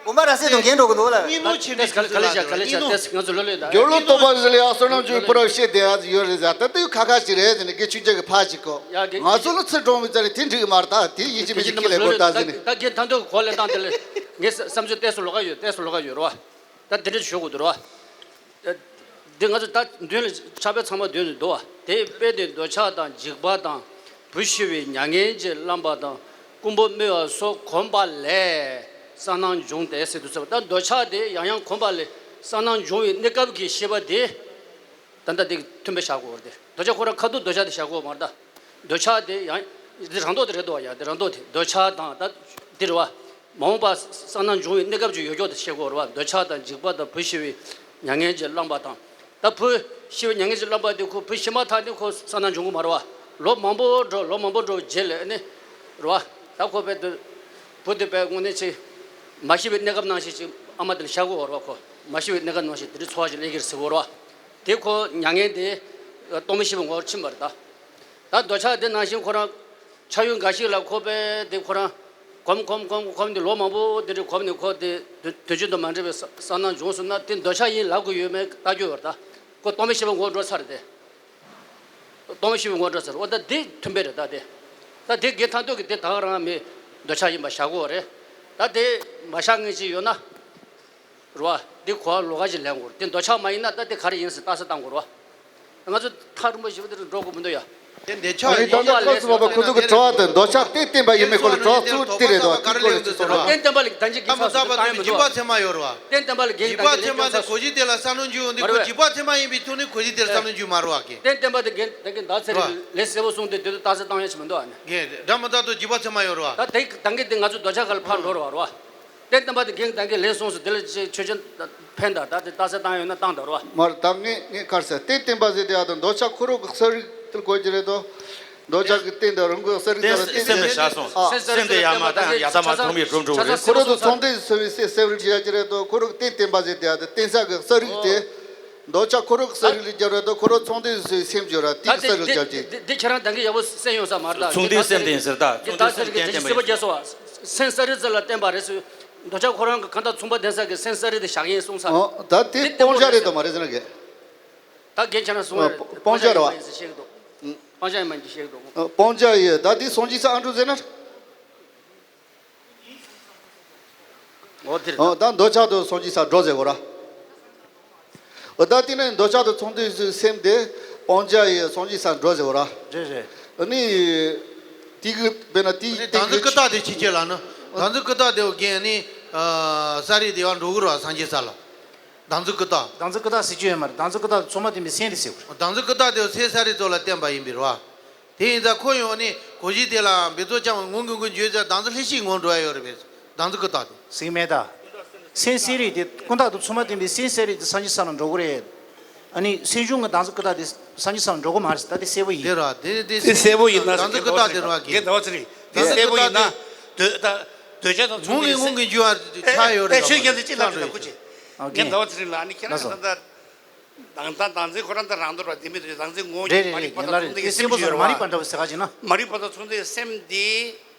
དགོན་པ་ར་སེ་དང་འགན་འགྲོ་གི་འདུག་ལ། ད་ལྟ་ག་ལེ་བྱ་ག་ལེ་བྱ་ཏེས་ང་ཚོ་ལོ་ལོས་ད། སྦྱོར་ཀློག་རྟོགས་པ་ཟེར་ལ་ཡང་བསོད་ནམས་ཆོས་ཀྱི་སྤུ་རབ་བཤད་བསྡད་ཡ་ཡོད་རེད་ཟེར། ད་ལྟ་ཡུ་ཁ་ཁ་ཞིག་རེད་ཟེར་ནས་དགེ་ཆོས་རྒྱལ་གྱི་ཕ་ཞིག་གོ། ཡ་དགེ་ང་ཚོ་ལ་ཚུར་འགྲོ་མི་ཚར་རེད། དེ་འགྲིག་གི་མ་རེད། ད་དེ་ཡིན་གཅིག་མིན་གཅིག་ཁས་ལེན་དགོས་ད་ཟེར་ནས། ད་རྒན་ཐང་ཐོག་གི་གོ་ལས་བཏང་དེ་ལས་ངས་བསམ་ཚུལ་ཏེས་སུ་ལོག་ག་ཡོད། ཏེས་སུ་ལོག་ག་ཡོད་རོ། ད་དེ་འདྲ་ཞུ་དགོས་འདུག་རོ། འདི་ང་ཚོ་ད་མདུན་ལ་ཕྱག་དཔེ་ཚང་མ་མདུན་ལ་འདུག་བ། དེ་དཔེ་དེ་འདོད་ཆགས་དང་འཇིགས་པ་དང་བུ་ཤི་བའི་མྱ་ངན་གྱིས་བརླམས་པ་དང་། རྐུན་པོ་རྨོས་པ་སོགས་གོམས་པ་ལས་གསང་སྔགས་འབྱུང་སྟེ་ཟེར་དུས་ཙམ་པ། ད་འདོད་ཆགས་དེ་ཡང་ཡང་གོམས་པ་ལས་གསང་སྔགས་འབྱུང་བའི་གནས་སྐབས་ཀྱི་ཤེས་པ་དེ། ད་ལྟ་དེ་མཐུན་པའི་བཞག་དགོས་རེད། འདོད་ཆགས་ཁོ་རང་ཁ་ཐུག་འདོད་ཆགས་དེ་བཞག་དགོས་མ་རེད་ད། འདོད་ཆགས་དེ་ཡང་དེ་རང་ལྡོག་དེ་རེད་དོ། ཡ་དེ་རང་ལྡོག་དེ་འདོད་ཆགས་དང་ད་དེ་རེད་བ། མ་འོངས་པ་གསང་སྔགས་འབྱུང་བའི་གནས་སྐབས་ཀྱི་ཡོད་རྒྱུ་དེ་ཤེས་དགོས་རེད་བ། འདོད་ཆགས་དང་འཇིགས་པ་དང་བུ་ཤི་བའི་མྱ་ངན་གྱིས་བརླམས་པ་དང་། ད་བུ་ཤི་བའི་མྱ་ངན་གྱིས་བརླམས་པ་དེ་ཁོ་བུ་ཤི་མ་ཐག་ནས་ཁོ་གསང་སྔགས་འབྱུང་གི་མ་རེད་བ། ལོ་མང་པོ་འགྲོ་ལོ་མང་པོ་འགྲོ་རྗེས་ལ་ནི་རེད་བ། ད་ཁོ་བས་དེ་བུ་དེ་བས་དངོས་གནས་ཆེ་མ་ཤི་བའི་གནས་སྐབས་ནང་བཞིན་ཅིག་ཨ་མ་དེ་ལ་བཞག་དགོས་རེད་བ། ཁོ་མ་ཤི་བའི་གནས་སྐབས་ནང་བཞིན་དེ་རིང་འཚོ་བ་ཞིག་སླེབས་ཀྱི་རེད་ཟེར་དགོས་རེད་བ། དེ་ཁོ་མྱ་ངན་དེ་སྟོང་མི་ཤི་བའི་ངོ་བོར་ཕྱིན་པ་རེད་ད། ད་འདོད་ཆགས་དེ་ནང་བཞིན་ཁོ་རང་ཕྱག་ཡུལ་འགའ་ཞིག་ལ་ཁོ་པས་དེ་ཁོ་རང་གོམས་གོམས་གོམས་གོམས་དེ་ལོ་མང་པོ་དེ་འདྲ་གོམས་ནས་ཁོ་དེ་དུས་དུས་རྒྱུན་དུ་མ་འདྲ་བའི་གསང་སྔགས་འབྱུང་སོང་ན་དེ་འདོད་ཆགས་ཡིན་ལབ་དགོས་ཡོད་མེད་ལྟ་རྒྱུ་ཡོད་རེད་ད། ཁོ་སྟོང་མི་ཤི་བའི་ངོ་བོར་འགྲོ་ཚར་རེད་དེ། སྟོང་མི་ཤི་བའི་ངོ་བོར་འགྲོ་ཚར། འོ་ད་དེ་མཐུན་པས་རེད་ད་དེ། ད་དེ་དགེ་ཐང་སྟོད་ཀྱི་དེ་ད་ག་རང་མི་འདོད་ཆགས་ཡིན་པ་བཞག་དགོས་རེད། ད་དེ་མ་བཞག་མཁན་ཅིག་ཡོད་ན། རེད་བ། འདི་གོ་བ་ལོགས་ཀ་ཞིག་ལེན་དགོས་རེད། འདི་འདོད་ཆགས་མ་ཡིན་ན་ད་འདི་ག་རེ་ཡིན་ཟེར་རྟགས་གསལ་བཏང་དགོས་རེད་བ། ང་ཚོ་ཐག་རིང་པོ་ཞིག་འདིར་འགྲོ་དགོས་མི་འདུག་ཡ། དེ་འདོད་ཆགས་ཨ་ནི་ད་ལྟ་སྐབས་སུ་བབ་པ་ཁོ་ཚོ་གི་དྲི་བ་དེ་འདོད་ཆགས་གཏན་བརྟན་པ་ཡིན་མིན་སྐོར་ལ་དྲི་བ་གཙོ་བོ་དེ་རེད་དོ། དེ་སྐོར་ལ་ཅིག་གསུང་རོགས། གཏན་བརྟན་པ་ལ་ད་ཅི་གི་ཚབ་ཏུ་བཏང་ཡོད་མི་འདུག་བ། གཏན་བརྟན་པ་ལ་འགན་འཇིགས་པ་ཚད་མ་དེ་གོ་གཞི་དེ་ལ་བསམ་བློ་འཇུག་ཡོང་དུས་ཁོ་འཇིགས་པ་ཚད་མ་ཡིན་པའི་ཐོག་ནས་གོ་གཞི་དེར་བསམ་བློ་འཇུག་མ་རུང་བ་གི། གཏན་བརྟན་པ་དེ་འགན་ད་གིན་ད་ཚེ་རིང་ལས་གསལ་པོ་གསུངས་ཏེ་དེ་ཚོ་རྟགས་གསལ་བཏང་ཡ་ཞིག་མི་འདུག་ཨ་ནི། འགན་འདྲ་མི་འདྲ་དུ་འཇིགས་པ་ཚད་མ་ཡོད་རུང་བ། ད་དེ་ད་གིན་དེ་ང་ཚོ་འདོད་ཆགས་ཁ་ལ་ཕར་འགྲོ་རུང་བ་རུང་བ། གཏན་བརྟན་པ་དེ་འགན་ད་གིན་ལས་གསུངས་སོང་། དེ་ལ་ཆོས་ཆོས་ཅན་ཕན་ད་ད་དེ་རྟགས་གསལ་བཏང་ཡོད་ན་བཏང་ད་རུང་བ། མར་ད་ངས་ངས་གར་ཟེར་གཏན་བརྟན་པ་ཟེར་དེ་ཡ་དང་འདོད་ཆགས་ཁོ་རང་གི་གསལ་རིག་དེ་གོ་རྒྱུ་རེད་དོ། འདོད་ཆགས་ཀྱི་རྟེན་དང་རང་གི་གསལ་རིག་དང་རྟེན་སེམས་ལ་བཞག་སོང་། ཨ། སེམས་དེ་ཡ་མ་དང་ཡ་ད་མ་གྲུབ་མི་གྲུབ་འགྲོ་རེད། ཁོ་རང་དུ་ཚོང་དེ་ཚོ་བའི་སེམས་གསལ་རིག་བྱེད་ཡ་ཅི་རེད་དོ། ཁོ་རང་གི་གཏན་བརྟན་པ་ཟེར་དེ་ཡ་དང་རྟེན་ས་གི་གསལ་རིག་དེ། འདོད་ཆགས་ཁོ་རང་གི་གསལ་རིག་ལ་སྦྱར་བ་དང་ཁོ་རང་ཚོང་དེ་ཚོའི་སེམས་སྦྱོར་ར་དེ་གི་གསལ་རིག་སྦྱར་གྱི། འདི་ཁྱེད་རང་ད་གིན་ཡག་པོ་གསན་ཡོང་ས་མ་རེད་ད། ཚོང་དེའི་སེམས་དེ་ཡིན་ཟེར་ད། ཚོང་དེའི་སེམས་རྟེན་བརྟེན་པ་ཡིན་ཟེར། སེམས་གསལ་རིག་ཟེར་ལ་བརྟེན་པ་རེད་ཟེར། འདོད་ཆགས་ཁོ་རང་གི་གང་ལྟར་མཚུངས་པ་ལྡན་ས་གི་སེམས་གསལ་རིག་དེ་བཞག་ཡིན་གསུངས་ས། ཨོ་ད་དེ་དེ་སྤོང་བྱ་རེད་དོ་མ་རེད་ཟེར་ན་གི། ད་རྒན་ཁྱེད་རང་གསུང་བ་རེད། སྤོང་བྱ་རེད་བ། ཡིན་ཟེར་བཤད་གི་འདུག་སྤང་བྱ་ཡིན་མ་ཡིན་ཟེར་བཤད་གི་འདུག་སྤོང་བྱ་ཡིན། ད་དེ་སངས་རྒྱས་ས་ཨ་འགྲོ་ཟེར་ན། འོ་དེ་རེད། ཨོ་ད་འདོད་ཆགས་དང་སངས་རྒྱས་ས་འགྲོ་ཟེར་གོ་ར། འོ་ད་དེ་ནས་འདོད་ཆགས་དང་ཚོང་དུས་སུ་སེམས་དེ་སྤང་བྱ་ཡི་སངས་རྒྱས་ས་འགྲོ་ཟེར་བ་ར། རེད་རེད། ཨ་ནི། དེ་གི་དཔེར་ན་དེ་དེ་གི་ཀུན་བཏགས་དེ་ཕྱི་ཆེ་ལ་ནི། བདག་འཛིན་ཀུན་བཏགས་དེ་འོ་རྒན་ནི། ས་རིག་དེ་བ་འགྲོ་གི་ར་སངས་རྒྱས་ས་ལ། བདག་འཛིན་ཀུན་བཏགས། བདག་འཛིན་ཀུན་བཏགས་ཟེར་རྒྱུ་ཡོད་མ་རེད། བདག་འཛིན་ཀུན་བཏགས་དེ་མཚུངས་མ་ལྡན་པའི་སེམས་དེ་ཟེར་བ་རེད། བདག་འཛིན་ཀུན་བཏགས་དེ་སེམས་ས་རིག་ཚོ་ལ་བརྟེན་པ་ཡིན་པའི་ར། དེ་ཡིན་ཙང་ཁོ་ཡོང་ནི་གོ་གཞི་དེ་ལའང་འབད་རྩོལ་བསྐྱངས་པའི་ངང་གི་ངང་འཇུག་ཙང་བདག་འཛིན་ལྷན་སྐྱེས་ངང་འགྲོ་ཡ་ཡོད་རེད་པས། བདག་འཛིན་ཀུན་བཏགས་དེ། ཟེར་མེད་ད། སེམས་ས་རིག་དེ་ཀུན་བཏགས་དང་མཚུངས་མ་ལྡན་པའི་སེམས་ས་རིག་དེ་སངས་རྒྱས་ས་ལ་འགྲོ་གི་རེད། ཨ་ནི་སེམས་བྱུང་གི་བདག་འཛིན་ཀུན་བཏགས་དེ་སངས་རྒྱས་ས་ལ་འགྲོ་གི་མ་རེད། ད་དེ་གསལ་པོ་ཡིན། དེ་ར་དེ་དེ་དེ་གསལ་པོ་ཡིན་ན་བདག་འཛིན་ཀུན་བཏགས་དེ་ར་གི། རྒན་ཟླ་བ་ཚེ་རིང་། དེ་གསལ་པོ་ཡིན་ན། འདོད་ད་འདོད་ཆགས་དང་མཚུངས་པའི་སེམས། ངང་གི་ངང་གི་འཇུག་པ་ཆགས་ཡོད་རེད། ཨེ་ཁྱོད་རྒན་ཚེ་གཅིག་ལ་འདྲི་ལ་ཁུ་ཆེ། རྒན་ཟླ་བ་ཚེ་རིང་ལ་ཨ་ནི་ཁྱེད་རང་ད་ལྟ། དང་ད་བདག་འཛིན་ཁོ་རང་ད་རང་འདོད་པ་དེ་མི་འདོད། བདག་འཛིན་ངོ་བོ་ཉིད་མ་རིག་པ་དང་མཚུངས་ལྡན་གྱི་སེམས་ཅིག་ཡོད་རེད་བ། མ་རིག་པ་འདྲ་བོ་ཟེར་ག་ཅིག་ན། མ་རིག་པ་དང་མཚུངས་ལྡན་གྱི་སེམས་འདི།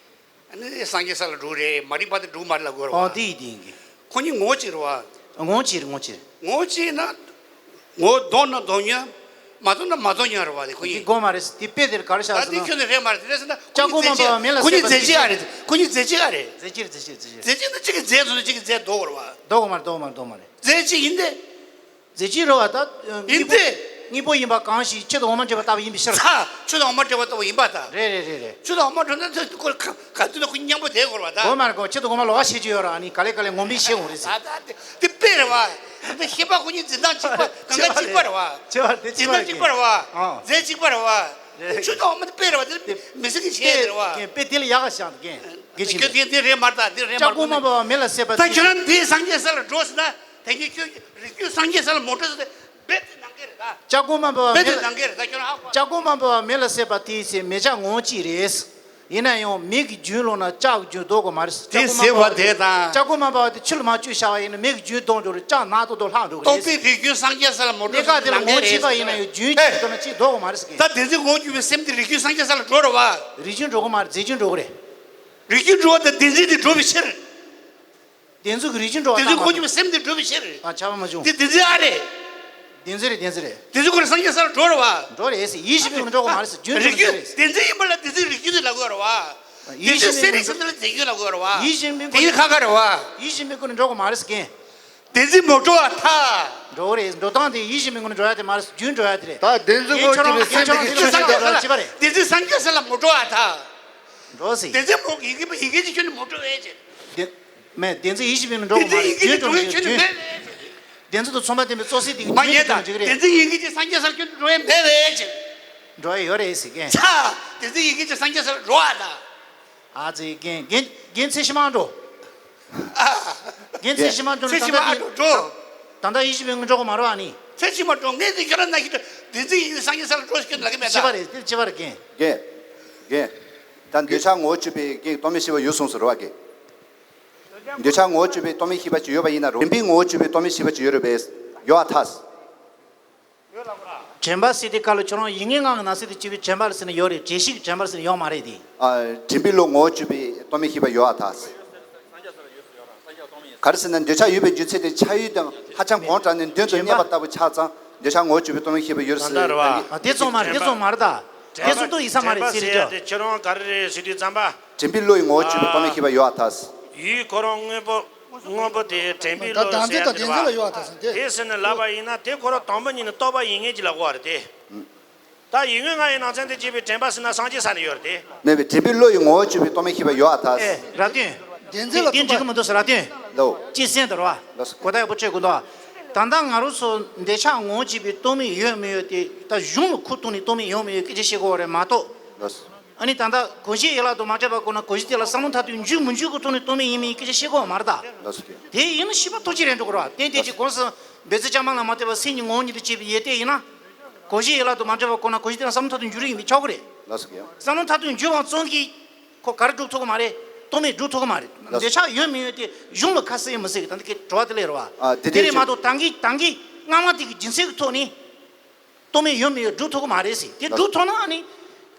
ཨ་ནི་སངས་རྒྱས་ས་ལ་འགྲོ་རེད། མ་རིག་པ་དེ་འགྲོ་མ་རེད་ལབ་དགོས་རེད་བ། ཨོ་དེ་ཡིན་དེ་ཡིན་གི། ཁོ་གཉིས་ངོ་བོ་གཅིག་རེད་བ། ངོ་བོ་གཅིག་རེད་ངོ་བོ་གཅིག་རེད། ངོ་བོ་གཅིག་ན། ངོ་བོ་ལྡོག་ན་ལྡོག་མྱོང་། མ་ལྡོག་ན་མ་ལྡོག་མྱོང་རེད་བ། དེ་ཁོ་གཉིས། དེ་དགོས་མ་རེད། དེ་དཔེ་དེར་ག་རེ་བཞག་ཟེར་ན། ད་དེ་ཁྱོད་ནི་རེད་མ་རེད། དེ་རེད་ཟེར་ན་ལྕགས་ཁོ་གོང་མ་འབབ་པ་མེ་ལ་ཁོ་གཉིས་སྲེག་པ་རྫས་གཅིག་ཨ་རེད། ཁོ་གཉིས་རྫས་གཅིག་ཨ་རེད། རྫས་གཅིག་རེད། རྫས་གཅིག་རྫས་གཅིག་རྫས་གཅིག་ན་གཅིག་གི་རྫས་བཟོ་ན་གཅིག་གི་རྫས་ལྡོག་རེད་བ། ལྡོག་གོ་མ་རེད། ལྡོག་མ་རེད། ལྡོག་མ་རེད། རྫས་གཅིག་ཡིན་ཏེ། རྫས་གཅིག་རེད་བ་ད། ཡིན་ཏེ། དངོས་པོ་ཡིན་པ་གང་ཞིག་ཆུ་དང་འོ་མ་འདྲེས་པ་ལྟ་བུ་ཡིན་པའི་ཕྱིར། ཚ། ཆུ་དང་འོ་མ་འདྲེས་པ་ལྟ་བུ་ཡིན་པ་ད། རེད་རེད་རེད་རེད། ཆུ་དང་འོ་མ་འདྲེས་ན་ཁོ་ག་དུས་ན་ཁོ་མཉམ་པོ་བསྡད་དགོས་རེད་བ་ད། དགོས་མ་རེད་གོ། ཆུ་དང་འོ་མ་ལོགས་ཀ་ཤེས་ཀྱི་ཡོད་ར། ཨ་ནི་ག་ལེ་ག་ལེ་ངོམ་པའི་ཤེས་འོང་རེད་ཟེར། ད་ད་དེ་དེ་དཔེ་རེད་བ། ད་ཤེས་པ་ཁོ་གཉིས་འཛིན་སྟངས་གཅིག་པ་གང་ག་གཅིག་པ་རེད་བ། འཛིན་སྟངས་གཅིག་པ་རེད་བ། རྫས་གཅིག་པ་རེད་བ། ཆུ་དང་འོ་མ་དེ་དཔེ་རེད་བ། དེ་མི་སྲིད་ཀྱི་བྱས་རེད་བ། དཔེ་དེ་ལ་ཡག་ག་བཞག་གི། དེ་དེ་རེད་མ་རེད་ད། དེ་རེད་མ་རེད། ལྕགས་གོང་མ་འབབ་པ་མེ་ལ་སྲེག་པ་ད་དེ། ཁྱོད་རང་དེའི་སངས་རྒྱས་ས་ལ་འགྲོ་ཟེར་ན། དེ་གཉིས་ཁྱོད་རིགས་རྒྱུད་སངས་རྒྱས་ས་ལ་མོ་ཊ་ཟེར་ཏེ་རྦད་དེ་ནང་འགལ་རེད་ད། ལྕགས་གོང་མ་འབབ་པ་རྦད་མེ་དེ་ལ། ནང་འགལ་རེད་ད་ཁྱོད་རང་ཧ་གོ། ལྕགས་གོང་མ་འབབ་པ་མེ་ལ་སྲེག་པ་དེའི་ཚེ་མེ་ལྕགས་ངོ་བོ་གཅིག་རེད། ཡིན་ན་ཡང་མེ་གི་རྒྱུན་ལོག་ན་ལྕགས་ཀྱི་རྒྱུན་ལྡོག་དགོས་མ་རེད། དེ་ལྕགས་གོང་མ་ཟེར་བ་འབབ་པ་དེ་དང་། ལྕགས་གོང་མ་འབབ་པ་དེ་ཆུ་ལ་མར་བཅུག་བཞག་པ་ཡིན་ན་མེ་གི་རྒྱུན་ལྡོག་འགྲོ་རེད། ལྕགས་ནག་ཏོག་ཏོ་ལྷག་འགྲོ་གི་རྟོག་རེད། པའི་རིགས་རྒྱུད་སངས་རྒྱས་ས་ལ་མོ་ཊ་གནས་སྐབས་དེ་ལ་ནང་ངོ་འགལ་བོ་གཅིག་རེད་པ་ཡིན་ན་ཡང་རྒྱུན་གཅིག་ཏུ་ན་གཅིག་ལྡོག་དགོས་མ་རེད་ཟེར་གི། ད་དེ་ཚོའི་ངོ་བོ་གཅིག་པའི་སེམས་དེ་རིགས་རྒྱུད་སངས་རྒྱས་ས་ལ་འགྲོ་རེད་བ། རིགས་རྒྱུན་འགྲོ་གི་མ་རེད། རྫས་རྒྱུན་འགྲོ་གི་རེད། རིགས་རྒྱུན་འགྲོ་བ་དང་བདེན་འཛིན་དེ་འགྲོ་བའི་ཕྱིར། བདེན་འཛིན་གྱི་རིགས་རྒྱུན་འགྲོ་བ་བདེན་འཛིན་ཁོ་ཉིད་པའི་སེམས་དེ་འགྲོ་བའི་ཕྱིར། ཨ་ཆགས་པ་མ་བྱུང་། དེ་བདེན་འཛིན་ཨ་རེད། བདེན་འཛིན་རེད། བདེན་འཛིན་རེད། བདེན་འཛིན་ཁོ་རང་སངས་རྒྱས་ས་ལ་འགྲོ་རེད་བ། འགྲོ་རེད་ཟེར། ཡིད་བཞིན་པའི་ངང་འགྲོ་གི་མ་རེད་ཟེར། རྒྱུན་འགྲོ་རིགས་རྒྱུན་རེད། བདེན་འཛིན་ཡིན་པ་ལ་བདེན་འཛིན་རིགས་རྒྱུན་དེ་ལབ་དགོས་རེད་བ། ཡིད་བཞིན་པའི་ངང་། བདེན་འཛིན་སེམས་རིག་སེམས་དེ་ལ་བདེན་རྒྱུན་ལབ་དགོས་རེད་བ། ཡིད་བཞིན་པའི་ངང་འགྲོ་གི་མ་རེད་ཟེར་གན། བདེན་འཛིན་མོ་འགྲོ་བ་ཐལ། འགྲོ་གི་རེད། འགྲོ་སྟངས་དེ་ཡིད་བཞིན་པའི་ངང་འགྲོ་ཡ་དེ་མ་རེད། རྒྱུན་འགྲོ་ཡ་དེ་རེད། ད་བདེན་འཛིན་ངོ་བོ་གཅིག་པའི་སེམས་དེ་གི་ཆོས་ཅན་དེ་ལ་ཅི་པ་རེད། བདེན་འཛིན་སངས་རྒྱས་ས་ལ་མོ་འགྲོ་བ་ཐལ། འགྲོ་ཟེར། བདེན་འཛིན་མོ་ཡི་གེ་ཡི་གེ་ཅིག་ཁྱོན་ནས་མ་འགྲོ་བས་ཅེས། བདེན། མེད། བདེན་འཛིན་ཡིད་བཞིན་པའི་ངང་འགྲོ་དགོས་མ་རེད། བདེན་འཛིན་ཡི་གེ་ཅིག་འགྲོ་ཁྱོན་ནས་མེད་བས་ཅེས། བདེན་འཛིན་དང་མཚུངས་པ་ལྡན་པའི་རྩོད་སྲེད་དེ་གི་མ་རྒྱུན་ཡིན་ད། དུ་འཇུག་རེད། བདེན་འཛིན་ཡི་གེ་ཅིག་སངས་རྒྱས་སར་ཁྱོན་ནས་འགྲོ་ཡས་མེད་བས་ཅེས། འགྲོ་ཡས་ཡོད་རེད་ཟེར་མཁན། ཆ། བདེན་འཛིན་ཡི་གེ་ཅིག་སངས་རྒྱས་སར་འགྲོ་བ་ད། ཨ་ཙི་རྒན། རྒན། རྒན་ཚེ་ཕྱི་མར་འགྲོ། རྒན་ཚེ་ཕྱི་མར་འགྲོ་ན། ཚེ་ཕྱི་མར་འགྲོ། ད་ལྟ་ཡིད་བཞིན་པའི་ངང་འགྲོ་གི་མ་རེད་ཨ་ནི། ཚེ་ཕྱི་མར་འགྲོ། ངས་འདི་ཁྱོད་རང་ན་ཤི་འགྲོ། བདེན་འཛིན་ཡིན་སངས་རྒྱས་སར་འགྲོ་ཞིག་ལ་གི་མེད་ད། ཅི་བ་རེད། དེ་ཅི་བ་རེད་རྒན། རྒན། རྒན། ད་འདོད་ཆགས་ངོ་བོ་བཅུ་པའི་རྒན་སྟོང་མེད་ཤེས་པ་ཡོད་གསུངས་སོ་རེད་བ་རྒན། འདོད་ཆགས་ངོ་བོ་བཅུ་པའི་སྟོང་མེད་ཤེས་པ་ཅིག་ཡོད་པ་ཡིན་ན་རུང་། དྲན་པའི་ངོ་བོ་བཅུ་པའི་སྟོང་མེད་ཤེས་པ་ཅིག་ཡོད་རེད་པས། ཡོད་ཨ་ཐལ། དྲན་པ་ཟེར་དེ་ག་ལ་ཁྱོད་རང་ཡིན་ངེས་ངང་གི་ནང་གསེས་དེ་སྐྱེ་བོའི་དྲན་པ་ལ་ཟེར་ན་ཡོད་རེད། བྲལ་ཤེས་ཀྱི་དྲན་པ་ལ་ཟེར་ན་ཡོད་མ་རེད་དེ། ཨ། དྲན་པའི་བློ་ངོ་བོ་བཅུ་པའི་སྟོང་མེད་ཤེས་པ་ཡོད་ཨ་ཐལ། ག་རེ་ཟེར་ན་འདོད་ཆགས་ཡོད་པའི་རྒྱུ་མཚན་དེ་ཆགས་ཡུལ་དང་ཧ་ཅང་གོང་དྲགས་ནས་མདུན་དུ་གནས་པ་ལྟ་བུ་ཆགས་ཙང་འདོད་ཆགས་ངོ་བོ་བཅུ་པའི་སྟོང་མེད་ཤེས་པ་ཡོད་ཟེར། ད་ལྟ་རེད་བ། ཨ། དེ་ཙམ་མ་རེད། དེ་ཙམ་མ་རེད་ད། དྲན་པ། དེ་ཙམ་དུ་ཡིན་ས་མ་རེད་ཟེར་རེད་ཅོ། དྲན་པ་ཟེར་ཡ་དེ་ཁྱོད་རང་ག་རེ་རེད་ཟེར་དུས་ཙམ་པ། དྲན་པའི་བློ་ཡི་ངོ་བོ་བཅུ་པའི་སྟོང་མེད་ཤེས་པ་ཡོད་ཨ་ཐལ། ཡུལ་ཁོ་རང་དངོས་པོ། དངོས་པོ་དེ་དྲན་པའི་བློ་ཟེར་ཡ་དེ་རེད་བ། དེ་ཟེར་ནས་ལབ་པ་ཡིན་ན་དེ་ཁོ་རང་དང་པོ་ཉིད་ནས་རྟོག་པ་ཡིན་ངེས་ཀྱི་ལབ་དགོས་པ་རེད་དེ། ད་ཡིད་མངོན་ལྔ་ཡི་ནང་ཚན་དུ་སྐྱེས་པའི་དྲན་པ་ཟེར་ན་སངས་རྒྱས་ས་ནས་ཡོད་རེད་དེ། མེད་པའི་དྲན་པའི་བློ་ཡི་ངོ་བོ་བཅུ་པའི་སྟོང་མེད་ཤེས་པ་ཡོད་ཨ་ཐལ། ཨེ། རབ་བརྟན། བདེན་འཛིན་ལ། དེ་འགྲིག་གི་མི་འདུག་ཟེར་རབ་བརྟན། ལོ། གཅེས་སེམས་དང་རེད་བ། ལགས་སོ། གོ་བརྡ་ཡག་པོ་སྤྲད་དགོས་འདུག་ད་ལྟ་ང་རང་ཚོ་འདོད་ཆགས་ངོ་བོ་གཅིག་པའི་སྟོང་མེད་ཡོད་མི་ཡོད་དེ་ད་གཞུང་ལ་ཁུངས་གཏུགས་ནས་སྟོང་མེད་ཡོད་མི་ཡོད་སྐད་ཆ་བཤད་དགོས་པ་རེད་མ་གཏོགས། ལགས་སོ། ཨ་ནི་ད་ལྟ་གོ་གཞི་ཡན་ལག་དང་མ་བྲལ་བར་གོ་ན་གོ་གཞི་དེ་ལ་བསམ་བློ་མཐར་ཐུག་འཇུག་མི་འཇུག་གི་ཐོག་ནས་སྟོང་མེད་ཡིན་མིན་སྐད་ཆ་བཤད་དགོས་པ་མ་རེད་ད། ལགས་སོ། དེ་ཡིན་ན་ཤེས་པ་ཐོག་གཅིག་རེད་འགྲོ་གི་རེད་བ། གཏན་གཏན་གྱི་གོང་གསལ་འབད་རྩོལ་བཅའ་མར་ལ་མ་ལྟོས་པར་སེམས་ཀྱི་ངོ་བོ་ཉིད་དུ་སྐྱེས་པའི་ཡོད་དེ་ཡིན་ན། གོ་གཞི་ཡན་ལག་དང་མ་བྲལ་བར་གོ་ན་གོ་གཞི་དེ་ལ་བསམ་བློ་མཐར་ཐུག་འཇུག་རྒྱུ་ཡིན་པས་ཆོག་གི་རེད། ལགས་སོ། བསམ་བློ་མཐར་ཐུག་འཇུག་པ་ཙམ་གྱིས་ཁོ་ག་རེ་སྒྲུབ་ཐུབ་ཀྱི་མ་རེད། སྟོང་མེད་སྒྲུབ་ཐུབ་ཀྱི་མ་རེད། ལགས་སོ། འདོད་ཆགས་ཡོད་མི་ཡོད་དེ་གཞུང་ལ་ཁ་གསལ་མི་གསལ་གྱི་ད་ལྟ་ཁྱེད་དྲི་བ་དེ་སླེབས་རེད་བ། ཨ། དེ་དེ་དེ་རེད་མ་གཏོགས་ད་གིན་ད་གིན་སྔ་མ་དེ་གི་རྒྱུ་མཚན་གྱི་ཐོག་ནས་སྟོང་མེད་ཡོད་མི་ཡོད་སྒྲུབ་ཐུབ་ཀྱི་མ་རེད་ཟེར། དེ་ལགས་སོ། སྒྲུབ་ཐུབ་ན་ཨ་ནི་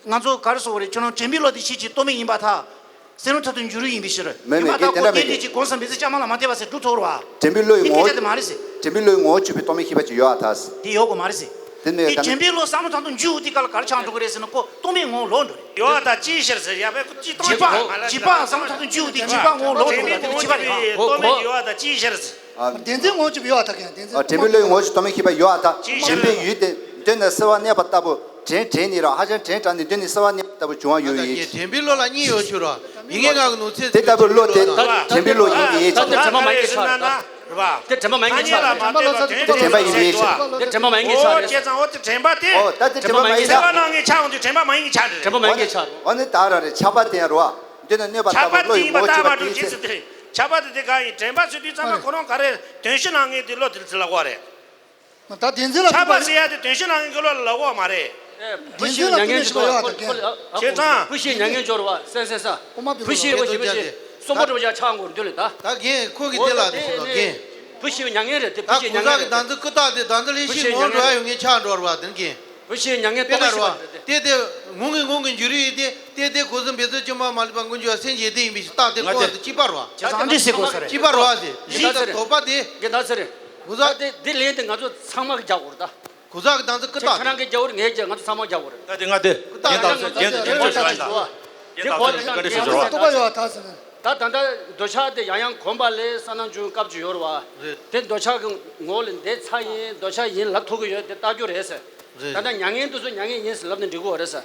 ང་ཚོ་ག་རེ་ཟེར་དགོས་རེད། ཁྱོད་རང་དྲན་པའི་བློ་དེ་ཕྱིན་ཅི་སྟོང་མེད་ཡིན་པར་ཐལ། བསམ་བློ་མཐར་ཐུག་འཇུག་རྒྱུ་ཡིན་པའི་ཕྱིར། མེད་མེད། ཡིན་པར་ཐལ། དེ་འདྲ་ཁོ་མེད་དེ་དེ་ཅིག་གོང་གསལ་འབད་རྩོལ་བཅའ་མར་ལ་མ་ལྟོས་པར་ཟེར་སྒྲུབ་ཐུབ་རེད་བ། དྲན་པའི་བློ་ཡི་ངོ་བོ། དེ་སྐད་ཆ་དེ་མ་རེད་ཟེར། དྲན་པའི་བློ་ཡི་ངོ་བོ་བཅུ་པའི་སྟོང་མེད་ཤེས་པ་ཅིག་ཡོད་ཨ་ཐལ་ཟེར། དེ་ཡོད་དགོས་མ་རེད་ཟེར། དེ་མེད་དེ་དྲན་པའི་བློ་བསམ་བློ་མཐར་ཐུག་འཇུག་དེ་ག་ལ་ག་རེ་ཆགས་འགྲོ་གི་རེད་ཟེར་ན་ཁོ་སྟོང་མེད་ངོ་བོ་ལོག་འགྲོ་རེད། ཡོད་ཨ་ཐལ་ཅིའི་ཕྱིར་ཟེར་ཡ་བས་ཁོ་ཅི་སྟོང་ཅི་པ་ཅི་པའམ་བསམ་བློ་མཐར་ཐུག་འཇུག་དེ་ཅི་པ་ངོ་བོ་ལོག་འགྲོ་རེད། དེ་ཅི་པ་རེད་བ། སྟོང་མེད་ཡོད་ཨ་ཐལ་ཅིའི་ཕྱིར་ཟེར། ཨ། བདེན་འཛིན་ངོ་བོ་བཅུ་པ་ཡོད་ཨ་ཐལ་གན་བདེན་འཛིན། ཨ། དྲན་པའི་བློ་ཡི་ངོ་བོ་བཅུ་སྟོང་མེད་ཤེས་པ་ཡོད་ཨ་ཐལ། ཅིའི་ཕྱིར། དྲན་པའི་ཡུལ་དེ་མདུན་ནས་གསལ་བར་གནས་པ་ལྟ་བུ། དྲན་དྲན་ནས་རང་ཧ་ཅང་དྲན་དྲགས་ནས་མདུན་ནས་གསལ་བར་གནས་པ་ལྟ་བུ་བྱུང་བ་ཡོད་ཡོད་ཅེས། དྲན་པའི་བློ་ལ་གཉིས་ཡོད་ཆོས་ར། ཡིན་ངེས་ངག་གི་ནུས་ཚད། དེ་ལྟ་བུའི་བློ་དེ་དྲན་པའི་བློ་ཡིན་ངེས་ད་ཅེས། དེ་དྲན་པ་མ་ཡིན་གྱི་ཆ་རེད། དེ་དྲན་པ་མ་ཡིན་གྱི་ཆ་རེད། དེ་དྲན་པ་ཡིན་ངེས་ཆ་རེད། དེ་དྲན་པ་མ་ཡིན་གྱི་ཆ་རེད། འོ་ད་དེ་དྲན་པ་མ་ཡིན་ན། འོ་ནི་ད་ར་རེད། ཆགས་པ་དེ་ཡང་རོ། མདུན་ནས་གནས་པ་ལྟ་བུ་བློ་ཡི་ངོ་བོ་བཅུ་པ་དེ་ཡིན་ཟེར། ཆགས་པ་དེ་དེ་ག་ཡིན། དྲན་པ་ཟེར་དུས་ཙམ་པ་ཁོ་རང་ག་རེ་དོན་ཞུ་གནང་མཁན་དེ་བློ་དེ་ལ་ལབ་དགོས་རེད། ད་བདེན་འཛིན་ལ་ཆགས་པ་ཐུག་པ་ཟེར་ཡ་དེ་དོན་ཞུ་གནང་མཁན་གྱི་བློ་ལ་ལབ་དགོས་མ་རེད། བདེན་འཛིན་ལ་ཐུག་པ་ཞིག་ཡོད་ཨ་ཐལ་གན། བྱས་ཙང་། བུ་ཤེས་མྱ་ངན་འབྱོར་བ་སེ་སེ་ས། བུ་ཤེས་པ་ཞིག་བུ་ཤེས་སོ་མ་འགྲོ་བྱ་ཆགས་འགོར་འདུག་ལེ་ད། ད་རྒན་ཁོ་གི་དེ་ལ་དེ་སོང་ད་རྒན། བུ་ཤེས་མྱ་ངན་རེད་དེ་བུ་ཤེས་མྱ་ངན་རེད་དེ། ད་གུ་ཟག་གི་དང་ཚིག་ཀུ་ཏག་དེ་དང་ཚིག་ལེགས་ཤིག་ངོ་འགྲོ་ཡ་ཡོང་ངེས་ཆགས་འགྲོ་བ་དེ་རྒན། བུ་ཤེས་མྱ་ངན་ཏོག་ཙམ་ཞིག་བ་རེད་དེ། དེ་དེ་ངུ་ངི་ངུ་ངི་འཇུ་རིགས་དེ་དེ་དེ་གོ་སོང་འབད་རྩོལ་ཅི་མ་མ་ལུས་པ་ངུ་འཇུ་བ་སེམས་ཀྱི་དེ་ཡིན་པའི་ཞིག་རྟགས་དེ་ང་ཁོ་དེ་དེ་གཅིག་པ་རེད་བ། ཅི་ཙང་འདི་ཟེར་དགོས་ས་རེད། གཅིག་པ་རེད་བ་དེ། ཡིན་ད་ཟེར། དོགས་པ་དེ། ཡིན་ད་ཟེར། གུ་ཟག་དེ་དེ་ལན་དེ་ང་ཚོ་ཚང་མ་གི་རྒྱག་དགོས་རེད་ད། གུ་ཟག་གི་དང་ཚིག་ཀུ་ཏག་ཁྱེད་ཁྱེད་རང་གི་རྒྱག་དགོས་རེད། ངའི་རྒྱག་ང་ཚོ་ཚང་མ་རྒྱག་དགོས་རེད། ད་དེ་ང་དེ་ཀུ་ཏག་དེ་ད་ད་ད་ད་ད་ད་ད་ད་དེ་གོ་དེ་ད་ད་ད་ད་ད་ད་ད་ད་ད་ད་ད་ད་ད་འདོད་ཆགས་དེ་ཡང་ཡང་གོམས་པ་ལས་ས་ནང་འབྱུང་སྐབས་ཅིག་ཡོད་རེད་བ། རེད། དེ་འདོད་ཆགས་ཀྱི་ངོ་ལ་འདི་ཚ་ཡིན་འདོད་ཆགས་ཡིན་ལབ་ཐུབ་ཀྱི་ཡོད་དེ་ལྟ་རྒྱུ་རེད་ཟེར། རེད། ད་ལྟ་མྱ་ངན་དེ་ཚོ་མྱ་ངན་ཡིན་ཟེར་ལབ་ན་འགྲིག་གི་རེད་ཟེར།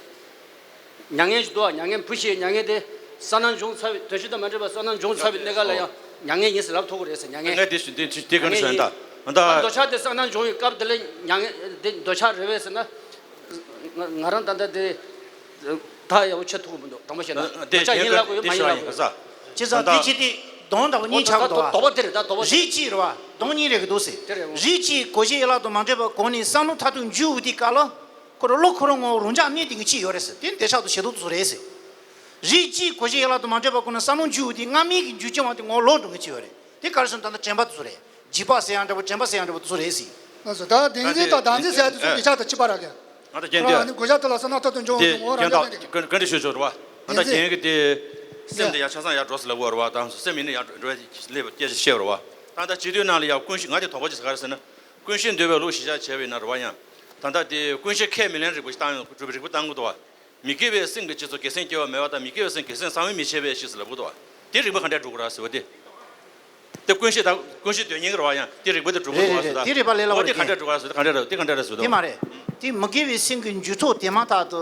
མྱ་ངན་ཞིག་འདུག་བ། མྱ་ངན་བུ་ཤེས་མྱ་ངན་དེ་ས་ནང་འབྱུང་ཚར་བའི་དོན་ཞིག་དང་མ་འདྲེས་པ་ས་ནང་འབྱུང་ཚར་བའི་གནས་སྐབས་ལ་ཡང་མྱ་ངན་ཡིན་ཟེར་ལབ་ཐུབ་ཀྱི་རེད་ཟེར། མྱ་ངན། ངས་དེ་ཞུ་དེ་དེ་ག་ནས་ཞུ་ཡིན་ད། ད་འདོད་ཆགས་དེ་ས་ནང་འབྱུང་བའི་སྐབས་དེ་ལ་མྱ་ངན་དེ་འདོད་ཆགས་རེད་བས་ཟེར་ན། ང་ང་རང་ད་ལྟ་དེ། ད་ཡག་པོ་ཆགས་ཐུབ་ཀྱི་མི་འདུག་དྲང་པོ་བཤད་ན། དེ་འདོད་ཆགས་ཡིན་ལབ་དགོས་ཡོད་མ་ཡིན་ལབ་དགོས་ཡོད། བྱས་ཙང་དེ་ཅི་སྟེ་གདོང་འདྲ་པོ་གཉིས་ཆགས་ཀྱི་འདུག་བ། དོགས་པ་དེ་རེད་ད་དོགས་པ་དེ། རིགས་གཅིག་རེད་བ། གདོང་གཉིས་རེད་ཀྱི་འདུག་ཟེར། དེ་རེད་འོང་། རིགས་གཅིག་གོ་གཞི་ཡན་ལག་དང་མ་འདྲེས་པ་གོང་ནས་བསམ་བློ་མཐར་ཐུག་འཇུག་དེ་ག་ལ། ཁོ་རང་བློ་ཁོ་རང་ངོ་བོ་རང་འཇགས་གནས་དེ་གི་གཅིག་ཡོད་རེད་ཟེར། དེ་འདོད་ཆགས་དང་ཞེ་སྡང་དེ་ཚོ་རེད་ཟེར། རིགས་གཅིག་གོ་གཞི་ཡན་ལག་དང་མ་འདྲེས་པ་གོང་ནས་བསམ་བློ་འཇུག་དེ་སྔ་མའི་གི་འཇུག་རྐྱེན་བ་དེ་ངོ་བོ་ལོག་འགྲོ་མཁན་གཅིག་ཡོད་རེད། དེ་ག་རེ་ཟེར་ན་ད་ལྟ་དྲན་པ་དེ་ཚོ་རེད། འཇིགས་པ་ཟེར་ཡང་འདྲ་པོ་དྲན་པ་ཟེར་ཡང་འདྲ་པོ་དེ་ཚོ་རེད་ཟེར། ལགས་སོ། ད་བདེན་འཛིན་དང་བདག་འཛིན་ཟེར་ཡ་དེ་ཚོ་འདོད་ཆགས་དང་གཅིག་པ་རེད་ག་ང་ད་རྒན་དེ། ཨ་ནི་གོ་ཆ་དེ་ལ་ས་ན་ཐོ་དོན་འབྱུང་བ་དེ་ངོ་བོ་རང་འཇགས་གནས་དེ། ག་འདྲ་ཞུ་ཆོག་རེད་བ། ད་ལྟ་རྒན་གྱིས་དེ་སེམས་དེ་ཡར་ཆ་ཚང་ཡར་འགྲོ་ཟེར་ལབ་དགོས་རེད་བ། ད་སེམས་ཡིན་ན་ཡར་འགྲོ་ཡ་སླེབས་པ་སྐད་ཆ་བཤད་རེད་བ། ད་ལྟ་བྱེད་དུས་ནང་ལ་ཡང་ཀུན་ཤེས་ང་དེ་དོགས་པ་ཅིག་ག་རེ་ཟེར་ན། ཀུན་ཤེས་འདོད་པའི་བློ་གཞི་བཞག་བྱས་པ་ཡིན་ན་རེད་བ། ཡང་ད་ལྟ་དེ་ཀུན་ཤེས་ཁས་མི་ལེན་རིགས་པ་ཞིག་བཏང་ཡོང་གྲུབ་པའི་རིགས་པ་བཏང་གི་འདུག་བ། མི་སྐྱེ་བའི་སེམས་ཀྱི་རྗེས་སུ་རྒྱལ་སེམས་སྐྱེ་བ་མེད་པ་དང་མི་སྐྱེ་བའི་སེམས་རྒྱལ་སེམས་གསང་བས་མི་ཕྱེད་པའི་ཕྱིར་ཟེར་ལབ་གི་འདུག་བ། དེ་རིགས་པ་ག་འདྲ་སྒྲུབ་དགོས་ར་ཟེར་བ་དེ། དེ་ཀུན་ཤེས་དང་ཀུན་ཤེས་དོན་གཉེར་གྱི་རེད་བ། ཡང་དེ་རིགས་པ་དེ་སྒྲུབ་དགོས་འདུག་བ་ཟེར་ད། རེད་རེད། དེ་རིགས་པ་ལས་སླ་བོ་རེད། འོ་དེ་ག་འདྲ་སྒྲུབ་དགོས་ར་ཟེར་ད། ག་འདྲ་རེད། དེ་ག་འདྲ་རེད་ཟེར་དེ་དང་། མ་རེད། དེ་མི་དགེ་བའི་སེམས་ཀྱི་འཇུག་ཐོག་དེ་མ་ཐག་ཏུ།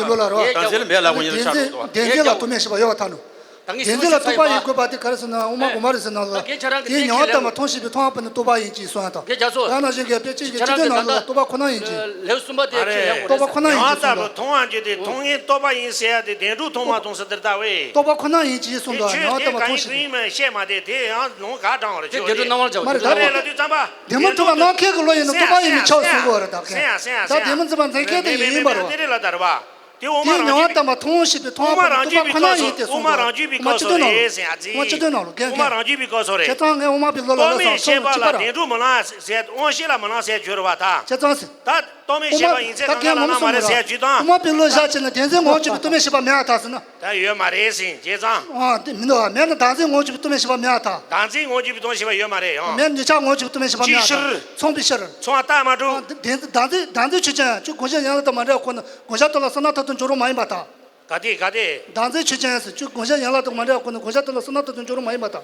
པའི་ལུགས་ལ་རེད་བ། བདེན་འཛིན་ལ་རྟོག་པ་ཡིན་ཅེས་གསུངས་ཡོད་ད་ནོ། བདེན་འཛིན་ལ་རྟོག་པ་ཡིན་དགོས་པ་དེ་ག་རེ་ཟེར་ན་དབུ་མ་གོང་མ་རེད་ཟེར་ན་ལ། དེའི་ཉེ་བར་ལྟ་བ་མཐོང་ཤེས་པའི་མཐོང་བ་པོ་ནི་རྟོག་པ་ཡིན་ཅེས་གསུངས་ཡོད་ད། ཡང་ན་གཞན་གྱི་དཔེ་ཅན་གྱི་སྤྱི་དོན་ནང་ལ་རྟོག་པ་ཁོ་ན་ཡིན་ཅེས། ལེའུ་གསུམ་པ་དེ་ཁྱེད་ཡང་རྟོག་པ་ཁོ་ན་ཡིན་ཅེས་གསུངས་ད། མཐོང་བ་ཅིག་དེ་མཐོང་ངེས་རྟོག་པ་ཡིན་ཟེར་ཡ་དེ་བདེན་གྲུབ་མཐོང་མ་མཐོང་ཟེར་དེ་ལྟ་བས། རྟོག་པ་ཁོ་ན་ཡིན་ཅེས་གསུངས་ད། ཉེ་བར་ལྟ་བ་མཐོང་ཤེས་པའི། བཤད་མ་དེ་དེ་ཡང་ལུང་ག་དྲང་བ་རེད་ཆོས་དེ། མ་རེད་ད། བདེན་མ་གྲུབ་པ་ནང་མཁན་གྱི་བློ་ཡིན་ན་རྟོག་པ་ཡིན་མི་ཆོག་གསུང་གི་ཡོད་རེད་ད། ད་བདེན་མ་གྲུབ་པ་ནང་མཁན་དེ་ཡིན་པ་རེད་བ། དེ་དབུ་མ་རང་རྒྱུད་པའི་སྐབས་སུ། དབུ་མ་རང་རྒྱུད་པའི་སྐབས་སུ་རེད་ཟེར་ཡ་ཅིག་དབུ་མ་རང་རྒྱུད་པའི་སྐབས་སུ་རེད། དབུ་མ་རང་རྒྱུད་པའི་སྐབས་སུ་རེད། ཁྱེད་ཚང་ངའི་དབུ་མ་པའི་བློ་ལ་ལ་སོང་སོང་བྱིས་པ་ར། དབུ་མ་རང་རྒྱུད་པའི་སྐབས་སུ་རེད། དབུ་མ་རང་རྒྱུད་པའི་སྐབས་སུ་རེད། ཁྱེད་ཚང་ངའི་དབུ་མ་པའི་བློ་ལ་ལ་སོང་སོང་བྱིས་པ་ར། དབུ་མ་རང་རྒྱུད་པའི་སྐབས་སུ་རེད། དབང་ཤེས་ལ་མི་སྣང་ཟེར་ཡ་ཅིག་ཡོད་རེད་བ་ད། ཁྱེད་ཚང་ཟེར། ད་རྟོག་མེད་ཤེས་པ་ཡིན་ཚད་དབུ་མ་ད་གང་ལ་ན་མ་རེད་ཟེར་ཡ་ཅིག་དང་། དབུ་མ་པའི་བློ་བཞག་བྱས་ན་བདེན་འཛིན་ངོ་བོ་གཅིག་པའི་རྟོག་མེད་བྱེད་པ་མེད་པ་ད་ཟེར་ན། ད་ཡོད་མ་རེད་ཟེར་བྱས་ཙང་། ཨ་དེ་མི་འདུག་བ། མེད་ན་བདག་འཛིན་ངོ་བོ་གཅིག་པའི་རྟོག་མེད་བྱེད་པ་མེད་པ་ད། བདག་འཛིན་ངོ་བོ་གཅིག་པའི་རྟོག་མེད་བྱེད་པ་ཡོད་མ་རེད་ཡང་། མེད་ན་འདོད་ཆགས་ངོ་བོ་གཅིག་པའི་རྟོག་མེད་བྱེད་པ་མེད་པ་ད། མཚུངས་པའི་ཕྱིར། མཚུངས་པའི་ཕྱིར། མཚུངས་པ་རྟགས་མ་གྲུབ། ཨ་དེ་བདེན་བདག་འཛིན་བདག་འཛིན་ཆོས་ཅན་ཁྱོད་གོ་ཆ་ཡན་ལག་དང་མ་འདྲ་བ་ཁོ་ན་གོ་ཆ་དོན་ལ་བསོད་ནམས་མཐར་ཐུག་འཇོག་རོགས་མ་ཡིན་པ་ད། ག་དེ་ག་དེ། བདག་འཛིན་ཆོས་ཅན་ཟེར་ཁྱོད་གོ་ཆ་ཡན་ལག་དང་མ་འདྲ་བ་ཁོ་ན་གོ་ཆ་དོན་ལ་བསོད་ནམས་མཐར་ཐུག་འཇོག་རོགས་མ་ཡིན་པ་ད།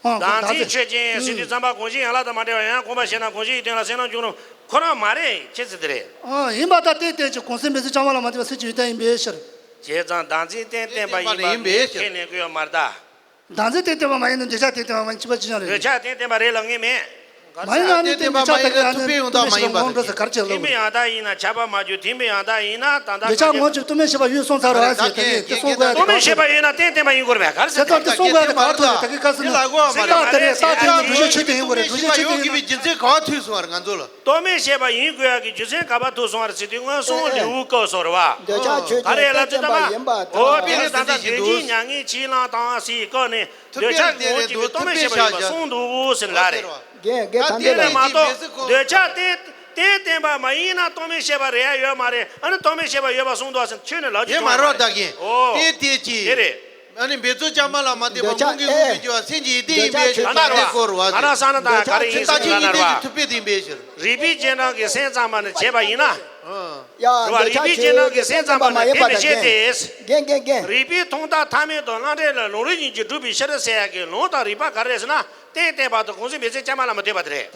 ཨང་། བདག་འཛིན་ཆོས་ཅན་ཟེར་དུས་ཙམ་པ་གོང་ཆེན་ཡན་ལག་དང་མ་འདྲ་བ་ཡང་གོང་མ་བཤད་ན་གོང་ཆེན་གྱི་དོན་ལ་བསོད་ནམས་འཇོག་རོགས་ཁོ་རང་མ་རེད་ཁྱེད་ཟེར་དེ་རེད། ཨང་ཡིན་པ་ད་དེ་བསྟན་ཅིག་གོང་གསལ་མི་ཚེ་བཅོ་ལྔ་ལ་མ་བསྡད་པ་སེམས་ཀྱི་ཡོན་ཏན་ཡིན་པའི་ཕྱིར། བྱས་ཙང་བདག་འཛིན་རྟེན་བརྟེན་པ་ཡིན་པ་ཡིན་པའི་ཁས་ལེན་དགོས་ཡོད་མ་རེད་ད། བདག་འཛིན་རྟེན་བརྟེན་པ་མ་ཡིན་ན་འདོད་ཆགས་རྟེན་བརྟེན་པ་མ་ཡིན་གཅིག་པ་གཅིག་རྐྱང་རེད། འདོད་ཆགས་རྟེན་བརྟེན་པ་རེད་ལབ་ངེས་མེད། མ་ཡིན་ན་ནི་དེ་འདོད་ཆགས་དེ་ག་ཡང་ནི་ཐུབ་པའི་ཡོང་དག་མ་ཡིན་པ་ངོ་འགྲོ་ཟེར་གར་བྱེད་ལོ། ཐིམ་པའི་ཡང་དག་ཡིན་ན་ཆགས་པ་མ་གྱུར། ཐིམ་པའི་ཡང་དག་ཡིན་ན་ད་ལྟ་འདོད་ཆགས་ངོ་གཅིག་རྟོག་མེད་ཤེས་པ་ཡུལ་སོང་ཚར་བ་ཟེར། ད་གིན་དེ་སོང་དགོས། རྟོག་མེད་ཤེས་པ་ཡོད་ན་རྟེན་བརྟེན་པ་ཡིན་དགོས་རེད་པས། ག་རེ་ཟེར་ད་དེ་སོང་དགོས་ཡ་དེ་ག་ཐུག་རེད། ད་གིན་ག་ཟེར་ན་རྟགས་དེ་རེད། རྟགས་དེ་ནི་འདོད་ཆགས་ཆོས་དེ་ཡིན་དགོས་རེད། འདོད་ཆགས་ཆོས་དེ་ཡིན་ན། རྒྱུ་མཚན་ག་བ་ཐུག་སོང་བ་རེད་ང་ཚོ་ལ། རྟོག་མེད་ཤེས་པ་ཡིན་དགོས་ཡ་གི་རྒྱུ་མཚན་ག་བ་ཐུག་སོང་བ་རེད་ཟེར་དུས་སྔོན་སོང་ལེའུ་བཀོད་སོང་རེད་པ། འདོད་ཆགས་ཆོས་ཅན། ག་རེ་ལབ་དུས་ཙམ་པ། འོ་དེ་ནི་ད་ལྟ་དོན་གྱི་མྱ་ངན་ཕྱིར་ལམ་དང་ཞེས་བཀོད་ནས། འདོད་ཆགས་ངོ་གཅིག་གི་རྟོག་མེད་ཤེས་པ་ཡིན་པ་གསུངས་འདུག་ཟེར་ལ་རེད། རྒན་རྒན་ད་དེ་ལས་མ་གཏོགས་འདོད་ཆགས་རྟེན་རྟེན་བརྟེན་པ་མ་ཡིན་ན་རྟོག་མེད་ཤེས་པ་རེད་ཡ་ཡོད་མ་རེད། ཨ་ནི་རྟོག་མེད་ཤེས་པ་ཡོད་པ་གསུངས་འདུག་ཟེར་ཁྱོད་ནས་ལབ་རྒྱུ་ཡོད་མ་རེད། ད་གིན་ཨོ་དེ་དེ་ཅི་དེ་རེད། ཨ་ནི་འབད་རྩོལ་བཅའ་མ་ལ་མ་བརྟེན་པར་འདོད་ཆགས་སྨོན་གྱིས་མངོན་དུ་གྱུར་པ་སེམས་ཀྱི་ཡིད་བདེ་ཡིན་པའི་ཕྱིར། ད་ལྟ་རེད་པ། ཨ་ན་ས་ན་ད་ག་རེ་ཡིན་ཟེར་ན་རེད་པ། རིག་པའི་རྗེས་འབྲང་གི་སེམས་ཙམ་པ་ནི་བྱས་པ་ཡིན་ན། ཡ་རེད་པ། རིག་པའི་རྗེས་འབྲང་གི་སེམས་ཙམ་པ་ནི་བདེན་པའི་ཕྱིར་ཏེ། རྒན་རྒན་རྒན། རིག་པའི་མཐོང་ཐག་ཐ་མལ་དང་རྣམ་འགྲེལ་ལ་ལུང་རིགས་ཉིད་ཀྱིས་སྒྲུབ་པའི་ཕྱིར་ཟེར་ཡག་གི་ལུང་དང་རིགས་པ་ག་རེ་རེད་ཟེར་ན། རྟེན་བརྟེན་པ་དང་གང་ཟག་འབད་རྩོལ་བཅའ་མ་ལ་མ་ལྟོས་པ་དེ་རེད།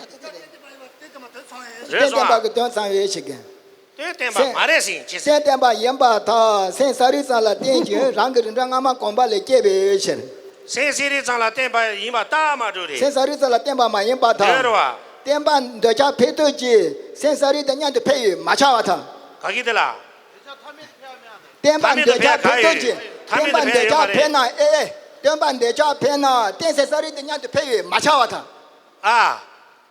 རེད་སོང་ཨ། རྟེན་བརྟེན་པ་གི་དོན་ཚང་བའི་ཕྱིར་རྒན། རྟེན་བརྟེན་པ་མ་རེད་ཟེར་ཅི་ཟེར། རྟེན་བརྟེན་པ་ཡིན་པར་ཐལ། སེམས་ས་རིག་ཙམ་ལ་བརྟེན་ཅིང་རང་གི་རིགས་འདྲ་སྔ་མ་གོམས་པ་ལས་སྐྱེས་པའི་ཕྱིར། སེམས་ས་རིག་ཙམ་ལ་བརྟེན་པ་ཡིན་པར་ཐལ་མ་གཏོགས་རེད། སེམས་ས་རིག་ཙམ་ལ་བརྟེན་པ་མ་ཡིན་པར་ཐལ། རེད་རེད་པ། བརྟེན་པ་འདོད་ཆགས་འཕེལ་འདོད་ཀྱིས་སེམས་ས་རིག་དེ་མཉམ་དུ་འཕེལ་བས་མ་ཆགས་པར་ཐལ། ག་གི་དེ་ལ། བརྟེན་པ་འདོད་ཆགས་འཕེལ་འདོད་ཀྱིས་བརྟེན་པ་འདོད་ཆགས་འཕེལ་ན་ཨེ་ཨེ། བརྟེན་པ་འདོད་ཆགས་འཕེལ་ན་རྟེན་སེམས་ས་རིག་དེ་མཉམ་དུ་འཕེལ་བས་མ་ཆགས་པར་ཐལ། ཨ།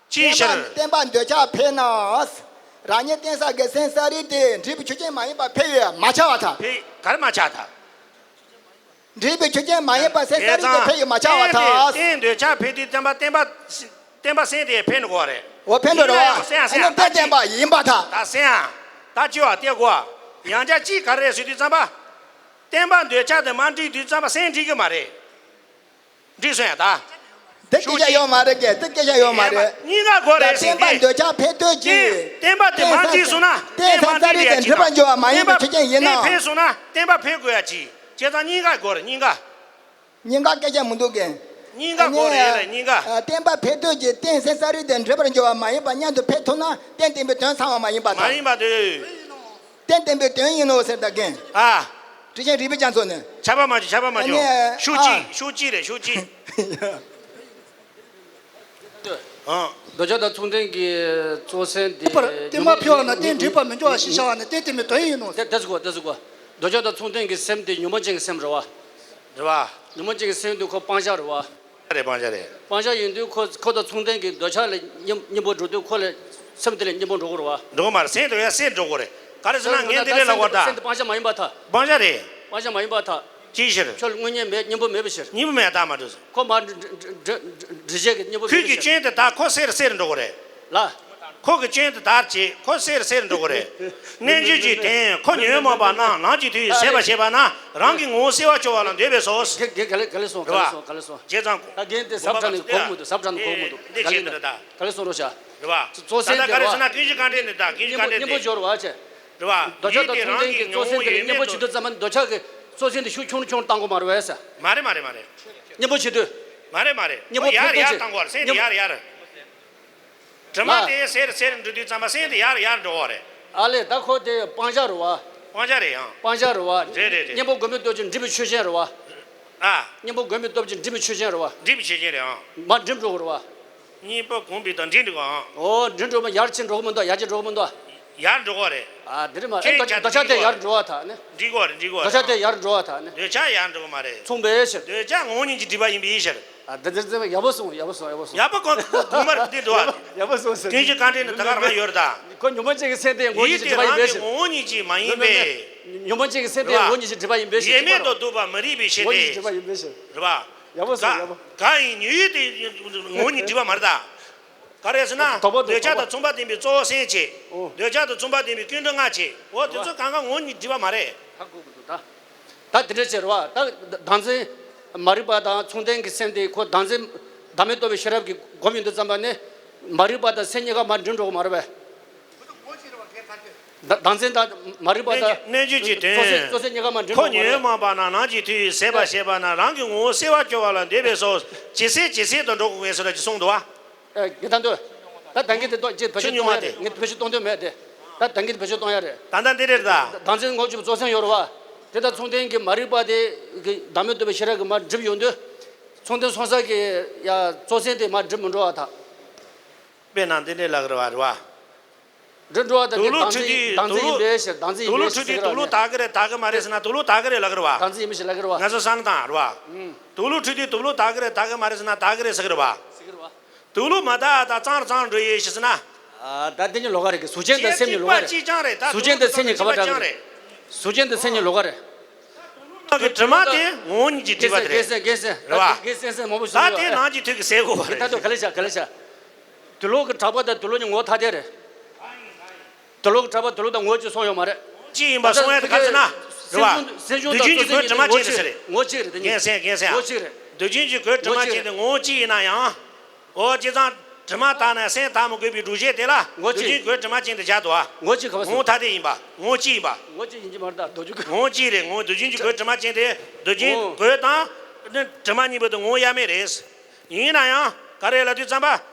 ཅིའི་ཕྱིར། བརྟེན་པ་འདོད་ཆགས་འཕེལ་ན། རང་ཉིད་བརྟེན་ས་གི་སེམས་ས་རིག་དེ་འབྲས་བུ་ཆོས་ཅན་མ་ཡིན་པར་འཕེལ་བས་མ་ཆགས་པར་ཐལ། འཕེལ་ག་རེ་མ་ཆགས་ཐལ། འབྲས་བུ་ཆོས་ཅན་མ་ཡིན་པར་སེམས་ས་རིག་དེ་འཕེལ་བས་མ་ཆགས་པར་ཐལ། རྟེན་འདོད་ཆགས་འཕེལ་དུས་བརྟེན་པ་བརྟེན་པ་བརྟེན་པ་སེམས་དེ་འཕེལ་འགྲོ་བ་རེད། འོ་འཕེལ་འགྲོ་རེད་པ། ཡིན་ན་ཡང་སེམས་ཡང་སེམས་ཡང་ད་ཅི། རྟེན་བརྟེན་པ་ཡིན་པར་ཐལ། ད་སེམས་ཡང་ད་ཅི་བ་སྟེ་གོ། ཡང་བསྐྱར་གཅིག་ག་རེ་རེད་ཟེར་དུས་ཙམ་པ། བརྟེན་པ་འདོད་ཆགས་དེ་མ་འགྲིག་དུས་ཙམ་པ་སེམས་འགྲིག་གི་མ་རེད། འགྲིག་སོང་ཡ་ད། དེ་སྐད་ཆ་ཡོད་མ་རེད་གས། དེ་སྐད་ཆ་ཡོད་མ་རེད། གཉིས་ཀ་དགོས་རེད་ཟེར་གྱི། བརྟེན་པ་འདོད་ཆགས་འཕེལ་འདོད་ཀྱིས། བརྟེན་པ་དེ་མ་འགྲིག་སོང་ན་བརྟེན་ས་ས་རིག་དེ་འགྲིག་པར་འགྱུར་བ་མ་ཡིན་པའི་ཆོས་ཅན་ཡིན་ནའང་། བརྟེན་པ་འཕེལ་སོང་ན་བརྟེན་པ་འཕེལ་དགོས་ཡ་གཅིག་བྱས་ཙང་གཉིས་ཀ་དགོས་རེད་གཉིས་ཀ། གཉིས་ཀ་སྐད་ཆ་མི་འདུག་གས། གཉིས་ཀ་དགོས་རེད་ལ་གཉིས་ཀ། བརྟེན་པ་འཕེལ་འདོད་ཀྱིས་བརྟེན་སའི་ས་རིག་དེ་འགྲིག་པར་འགྱུར་བ་མ་ཡིན་པ་མཉམ་དུ་འཕེལ་ཐུབ་ན་རྟེན་བརྟེན་པའི་དོན་ཚང་བ་མ་ཡིན་པར་ཐལ། མ་ཡིན་པ་དེ། རྟེན་བརྟེན་པའི་དོན་ཡིན་ནོ་ཟེར་ད་རྒན། ཨ། ཁྲི་ཆེན་རིག་པའི་རྒྱ་མཚོ་ནས། ཆད་པ་མ་བཅུག་ཆད་པ་མ་བཅུག་ཨ་ནི་ཤུགས་ཨ། གཅིག་ཤུགས་གཅིག་རེད་ཤུགས་གཅིག་ཨ། འདོད་ཆགས་དང་མཚུངས་ལྡན་གྱི་གཙོ་སེམས་དེ། པར་རྟེན་མ་འཕེལ་བ་ན་རྟེན་འགྲིག་པར་མི་འགྱུར་བ་ཞེས་བྱ་བ་ནི་རྟེན་བརྟེན་པའི་དོན་ཡིན་ནོ། དེ་དེ་ཟེར་གོ་དེ་ཟེར་གོ་འདོད་ཆགས་དང་མཚུངས་ལྡན་གྱི་སེམས་དེ་ཉོན་མོངས་ཅན་གྱི་སེམས་རེད་བ། རེད་བ། ཉོན་མོངས་ཅན་གྱི་སེམས་དེ་ཁོ་སྤང་བྱ་རེད་བ། རེད་སྤང་བྱ་རེད། སྤང་བྱ་ཡིན་དུས་ཁོ་ཁོ་དང་མཚུངས་ལྡན་གྱི་འདོད་ཆགས་ལ་གཉེན་གཉེན་པོ་འགྲོ་དུས་ཁོ་ལ་སེམས་དེ་ལ་གཉེན་པོ་འགྲོ་གི་རེད་བ། འགྲོ་གི་མ་རེད་སེམས་དེ་ཡང་སེམས་འགྲོ་གི་རེད། ག་རེ་ཟེར་ན་ངས་འདི་རེད་ལབ་པ་ད། སེམས་དེ་སྤང་བྱ་མ་ཡིན་པར་ཐལ། སྤང་བྱ་རེད། སྤང་བྱ་མ་ཡིན་པར་ཐལ། ཅིའི་ཕྱིར། ཁྱོད་ལ་དངོས་གཉེན་མེད་གཉེན་པོ་མེད་པའི་ཕྱིར། གཉེན་པོ་མེད་ད་མ་འགྲོ། ཁོ་མ་འདྲི་འདྲི་འདྲི་འདྲི་བྱེད་ཀྱི་གཉེན་པོ་མེད་པའི་ཕྱིར། ཁྱོད་ཀྱི་སྐྱོན་དེ་ད་ཁོ་སེལ་སེལ་འགྲོ་གི་རེད། ལ། ཁོ་གི་སྐྱོན་དེ་དར་བྱེད་ཁོ་སེལ་སེལ་འགྲོ་གི་རེད། རྣལ་འབྱོར་གྱི་དོན་ཁོ་ཉོན་མོངས་པ་རྣམས་ནམ་གྱི་དུས་ཟད་པར་བྱེད་པ་ན་རང་གི་ངོ་བོ་གསལ་བར་གྱུར་པ་ལ་འདོད་པས་སོ། ག་ག་ག་ལེ་ག་ལེ་སོང་ག་ལེ་སོང་ག་ལེ་སོང་། བྱས་ཙང་། ད་རྒན་དེ་ཟབ་དྲགས་ནས་གོ་མི་འདུག་ཟབ་དྲགས་ནས་གོ་མི་འདུག་འདི་ག་ལེ་བྱས་ན་འདི་ད། ག་ལེ་སོང་རོ་ཤ། རེད་བ། གཙོ་ད་གཙོ་སེམས་ལྟ་དེ་ག་རེ་ཟེར་ན་ཀུན་གཞི་རྐང་འདྲེན་ནི་ད་ཀུན་གཞི་རྐང་འདྲེན་གཉེན་པོ་དེ། སྦྱོར་བ་བྱས། རེད་བ། འདོད་ཆགས་དང་མཚུངས་ལྡན་གྱི་གཙོ་སེམས་དེ་ལ་གཉེན་པོ་བྱེད་དུས་ཙམ་པ་འདོད་ཆགས་ཀྱི་གཙོ་སེམས་དེ་ཤུགས་ཆུང་རུ་ཆུང་རུ་བཏང་དགོས་མ་རེད་བས། མ་རེད་མ་རེད་མ་རེད། གཉེན་པོ་བྱེད་དུས། མ་རེད་མ་རེད། གཉེན་པོ་ཡར་ཡར་བཏང་དགོས་རེད་སེམས་དེ་ཡར་ཡར། དྲི་མ་དེ་སེལ་སེལ་འགྲོ་དུས་ཙམ་པ་སེམས་དེ་ཡར་ཡར་འགྲོ་བ་རེད། ཨ་ལས་ད་ཁོ་དེ་སྤང་བྱ་རེད་བ། སྤང་བྱ་རེད་ཡང་། སྤང་བྱ་རེད་བ། རེད་རེད་རེད། གཉེན་པོ་དགོས་མེད་སྟོབས་ཀྱིས་འགྲིབ་པའི་ཆོས་ཅན་རེད་བ། ཨ། གཉེན་པོ་དགོས་མེད་སྟོབས་ཀྱིས་འགྲིབ་པའི་ཆོས་ཅན་རེད་བ། འགྲིབ་པའི་ཆོས་ཅན་རེད་ཨང་། མར་འགྲིབ་འགྲོ་གི་རེད་བ། གཉེན་པོ་གོམས་པའི་དང་འགྲིབ་འགྲོ་གི་ཨང་། ཨོ་འགྲིབ་འགྲོ་མ་ཡར་ཕྱིན་འགྲོ་གི་མི་འདུག་ཡར་ཕྱིན་འགྲོ་གི་མི་འདུག་ཡར་འགྲོ་གི་རེད། ཨ་དེ་རེད་མ་ཁྱེད་ཨེ་འདོད་ཆགས་དེ་ཡར་འགྲོ་བ་ཐག་ནི། འགྲིག་གི་རེད་འགྲིག་གི་འདོད་ཆགས་དེ་ཡར་འགྲོ་བ་ཐག་ནི། འདོད་ཆགས་ཡར་འགྲོ་གི་མ་རེད། མཚུངས་པའི་ཕྱིར། འདོད་ཆགས་ངོ་བོ་ཉིད་ཀྱིས་སྒྲིབ་པ་ཡིན་པའི་ཕྱིར། ཨ་དེ་དེ་དེ་ཡག་པོ་གསུངས་ཡག་པོ་གསུངས་ཡག་པོ་གསུངས། ཡག་པོ་གོ་གོ་མ་རེད་འདི་འདུག་ཨ། ཡག་པོ་གསུངས་ཟེར། ཀུན་གཞི་རྐང་འདྲེན་ནི་ད་ག་རང་ཡོད་རེད་ད། ཁོ་ཉོན་མོངས་ཅན་གྱི་སེམས་དེ་ངོ་བོ་ཉིད་ཀྱིས་སྒྲིབ་པ་ཡིན་པའི་ཕྱིར། ངོ་བོ་ཉིད་ཀྱིས་མ་ཡིན་པས། ཉོན་མོངས་ཅན་གྱི་སེམས་དེ་ངོ་བོ་ཉིད་ཀྱིས་སྒྲིབ་པ་ཡིན་པའི་ཕྱིར། ཡེངས་མེད་དུ་འདུག་པ་མི་རིགས་པའི་ཕྱིར་ཏེ། ངོ་བོ་ཉིད་ཀྱིས་སྒྲིབ་པ་ཡིན་པའི་ཕྱིར། རེད་པ། ཡག་པོ་གསུངས་ཡག་པོ། ག་ཡིན་ཉོན་ཡིན་ཏེ་ངོ་བོ་ཉིད་སྒྲིབ་པ་མ་རེད་ད། ག་རེ་ཟེར་ན། དོགས་པ་འདུག་འདོད་ཆགས་དང་མཚུངས་པ་ལྡན་པའི་གཙོ་བོ་སེམས་བྱེད། ཨོ། འདོད་ཆགས་དང་མཚུངས་པ་ལྡན་པའི་ཀུན་འབྲུམ་ལྔ་བྱེད། འོ་དེ་ཚོ་གང་ག་ངོ་བོ་ཉིད་སྒྲིབ་པ་མ་རེད། ཧ་གོ་གི་འདུག་ད། ད་དེ་འདྲ་བྱེད་རོགས། ད་བདག་འཛིན་མ་རིག་པ་དང་མཚུངས་ལྡན་གྱི་སེམས་དེ་ཁོ་བདག་འཛིན་བདག་མེད་རྟོགས་པའི་ཤེས་རབ་ཀྱིས་སྒོམ་ཡོང་དུས་ཙམ་པ་ནི་མ་རིག་པ་དང་སེམས་གཉིས་ཀ་མར་འགྲིབ་འགྲོ་གི་མ་རེད་པས། བདག་བདག་འཛིན་དང་མ་རིག་པ་དང་རྣལ་འབྱོར་གྱི་དོན། གཙོ་སེམས་གཙོ་སེམས་གཉིས་ཀ་མར་འགྲིབ་ཁོ་འགྲོ་གི་མ་རེད། ཉོན་མོངས་པ་རྣམས་ནམ་གྱི་དུས་ཟད་པར་བྱེད་པ་ན་རང་གི་ངོ་བོ་གསལ་བར་གྱུར་པ་ལ་འདོད་པས་སོ། ཇེ་གསལ་ཇེ་གསལ་དུ་འགྲོ་དགོས་ངེས་སོ་ལ་ཅི་གསུངས་འདུག་བ། ཨེ། དགེ་ལྡན་འདུ། ད་ད་གིན་དེ་ཏོག་ཅིག་བེད་སྤྱོད་གཏོང་ཡ་རེད། ངས་བེད་སྤྱོད་གཏོང་འདོད་མེད་དེ། ད་ད་གིན་དེ་བེད་སྤྱོད་གཏོང་ཡ་རེད། ད་ལྟ་འདི་རེད་ད། བདག་འཛིན་ངོ་བོ་གཙོ་སེམས་ཡོད་རེད་བ། དེ་དང་མཚུངས་ལྡན་གྱི་མ་རིག་པ་དེ་གི་བདག་མེད་རྟོགས་པའི་ཤེས་རབ་ཀྱིས་མར་འགྲིབ་ཡོང་དུས། མཚུངས་ལྡན་སོང་ས་གི་ཡ་གཙོ་སེམས་དེ་མར་འགྲིབ་མི་འགྲོ་བ་ད། དཔེར་ན་འདི་འདྲའི་ལག་རེད་བ། རེད་བ། འགྲོ་འགྲོ་བ་དང་དུག་ལོག་འཁྲུད་དུས་དུག་ལོག་དུག་ལོག་འཁྲུད་དུས་དུག་ལོག་དག་གི་རེད་དག་གི་མ་རེད་ཟེར་ན་དུག་ལོག་དག་གི་རེད་ལབ་གི་རེད་བ། དག་ཟིན་ཡིན་མི་ཞིག་ལབ་གི་རེད་བ། ང་ཚོ་བསམ་བློ་བཏང་རེད་བ། དུག་ལོག་འཁྲུད་དུས་དུག་ལོག་དག་གི་རེད་དག་གི་མ་རེད་ཟེར་ན་དག་གི་རེད་ཟེར་གི་རེད་བ། དུག་ལོག་མ་དག་ད་གཙང་རུ་གཙང་རུ་འགྲོ་ཡི་ཞེས་ཟེར་ན། ད་དེ་ཉིད་ལོགས་ཀ་རེད་གི། གཟུགས་ཅན་དང་སེམས་ཉིད་ལོགས་ཀ་རེད། གཅིག་པ་གཅིག་རྐྱང་རེད། ད་གཟུགས་ཅན་དང་སེམས་ཉིད་ག་པར་འདྲ་གི་རེད། གཟུགས་ཅན་དང་སེམས་ཉིད་ལོགས་ཀ་རེད། ད་གི་དྲི་མ་དེ་ངོ་བོ་ཉིད་ཀྱི་སྒྲིབ་པ་དེ་རེད། རྒན་གསལ་རྒན་གསལ་རེད་བ། རྒན་གསལ་མང་པོ་ཞིག་ད་དེ་ནང་གི་ཐོག་གི་སེལ་དགོས་པ་རེད། ད་དུ་ག་ལེ་ཤ་ག་ལེ་ཤ། དུག་ལོག་གི་གྲགས་པ་དང་དུག་ལོག་གཉིས་ངོ་བོ་ཐ་དད་རེད། དུག་ལོག་གི་གྲགས་པ་དུག་ལོག་དང་ངོ་བོ་གཅིག་སོང་ཡོད་མ་རེད། གཅིག་ཡིན་པ་སོང་ཡ་དེ་ག་རེ་ཟེར་ན། རེད་བ། སེམས་བྱུང་དུག་ཅན་གྱི་སྒོས་དྲི་མ་ཅན་དེ་ཟེར་རེད། ངོ་བོ་གཅིག་རེད་དེ་ངོ་བོ་གཅིག་རེད་དེ་ངོ་བོ་གཅིག་རེད། རྒན་གསལ་རྒན་གསལ། ངོ་བོ་གཅིག་རེད། དུག་ཅན་གྱི་སྒོས་དྲི་མ་ཅན་དེ་ངོ་བོ་གཅིག་ཡིན་ན་ཡང་། འོ་བྱས་ཙང་དྲི་མ་དག་ན་སེམས་དག་མི་དགོས་པའི་སྒྲུབ་བྱེད་དེ་ལ་ངོ་བོ་དུག་ཅན་གྱི་སྒོས་དྲི་མ་ཅན་དུ་བཞག་འདུག་བ། ངོ་བོ་གཅིག་ག་པར་ངོ་བོ་སོང་། ཐ་དད་ཡིན་པ་ངོ་བོ་གཅིག་ཡིན་པ། ངོ་བོ་གཅིག་ཡིན་གྱི་མ་རེད་ད་དུག་ཅན་གྱི་ངོ་བོ་གཅིག་རེད། ངོ་བོ་དུག་ཅན་གྱི་སྒོས་དྲི་མ་ཅན་དེ་དུག་ཅན་གྱི་སྒོས་དང་དྲི་མ་གཉིས་པོ་དེ་ངོ་བོ་དབྱེར་མེད་རེད། ཡིན་ན་ཡང་ག་རེ་ལབ་དུས་ཙམ་པ་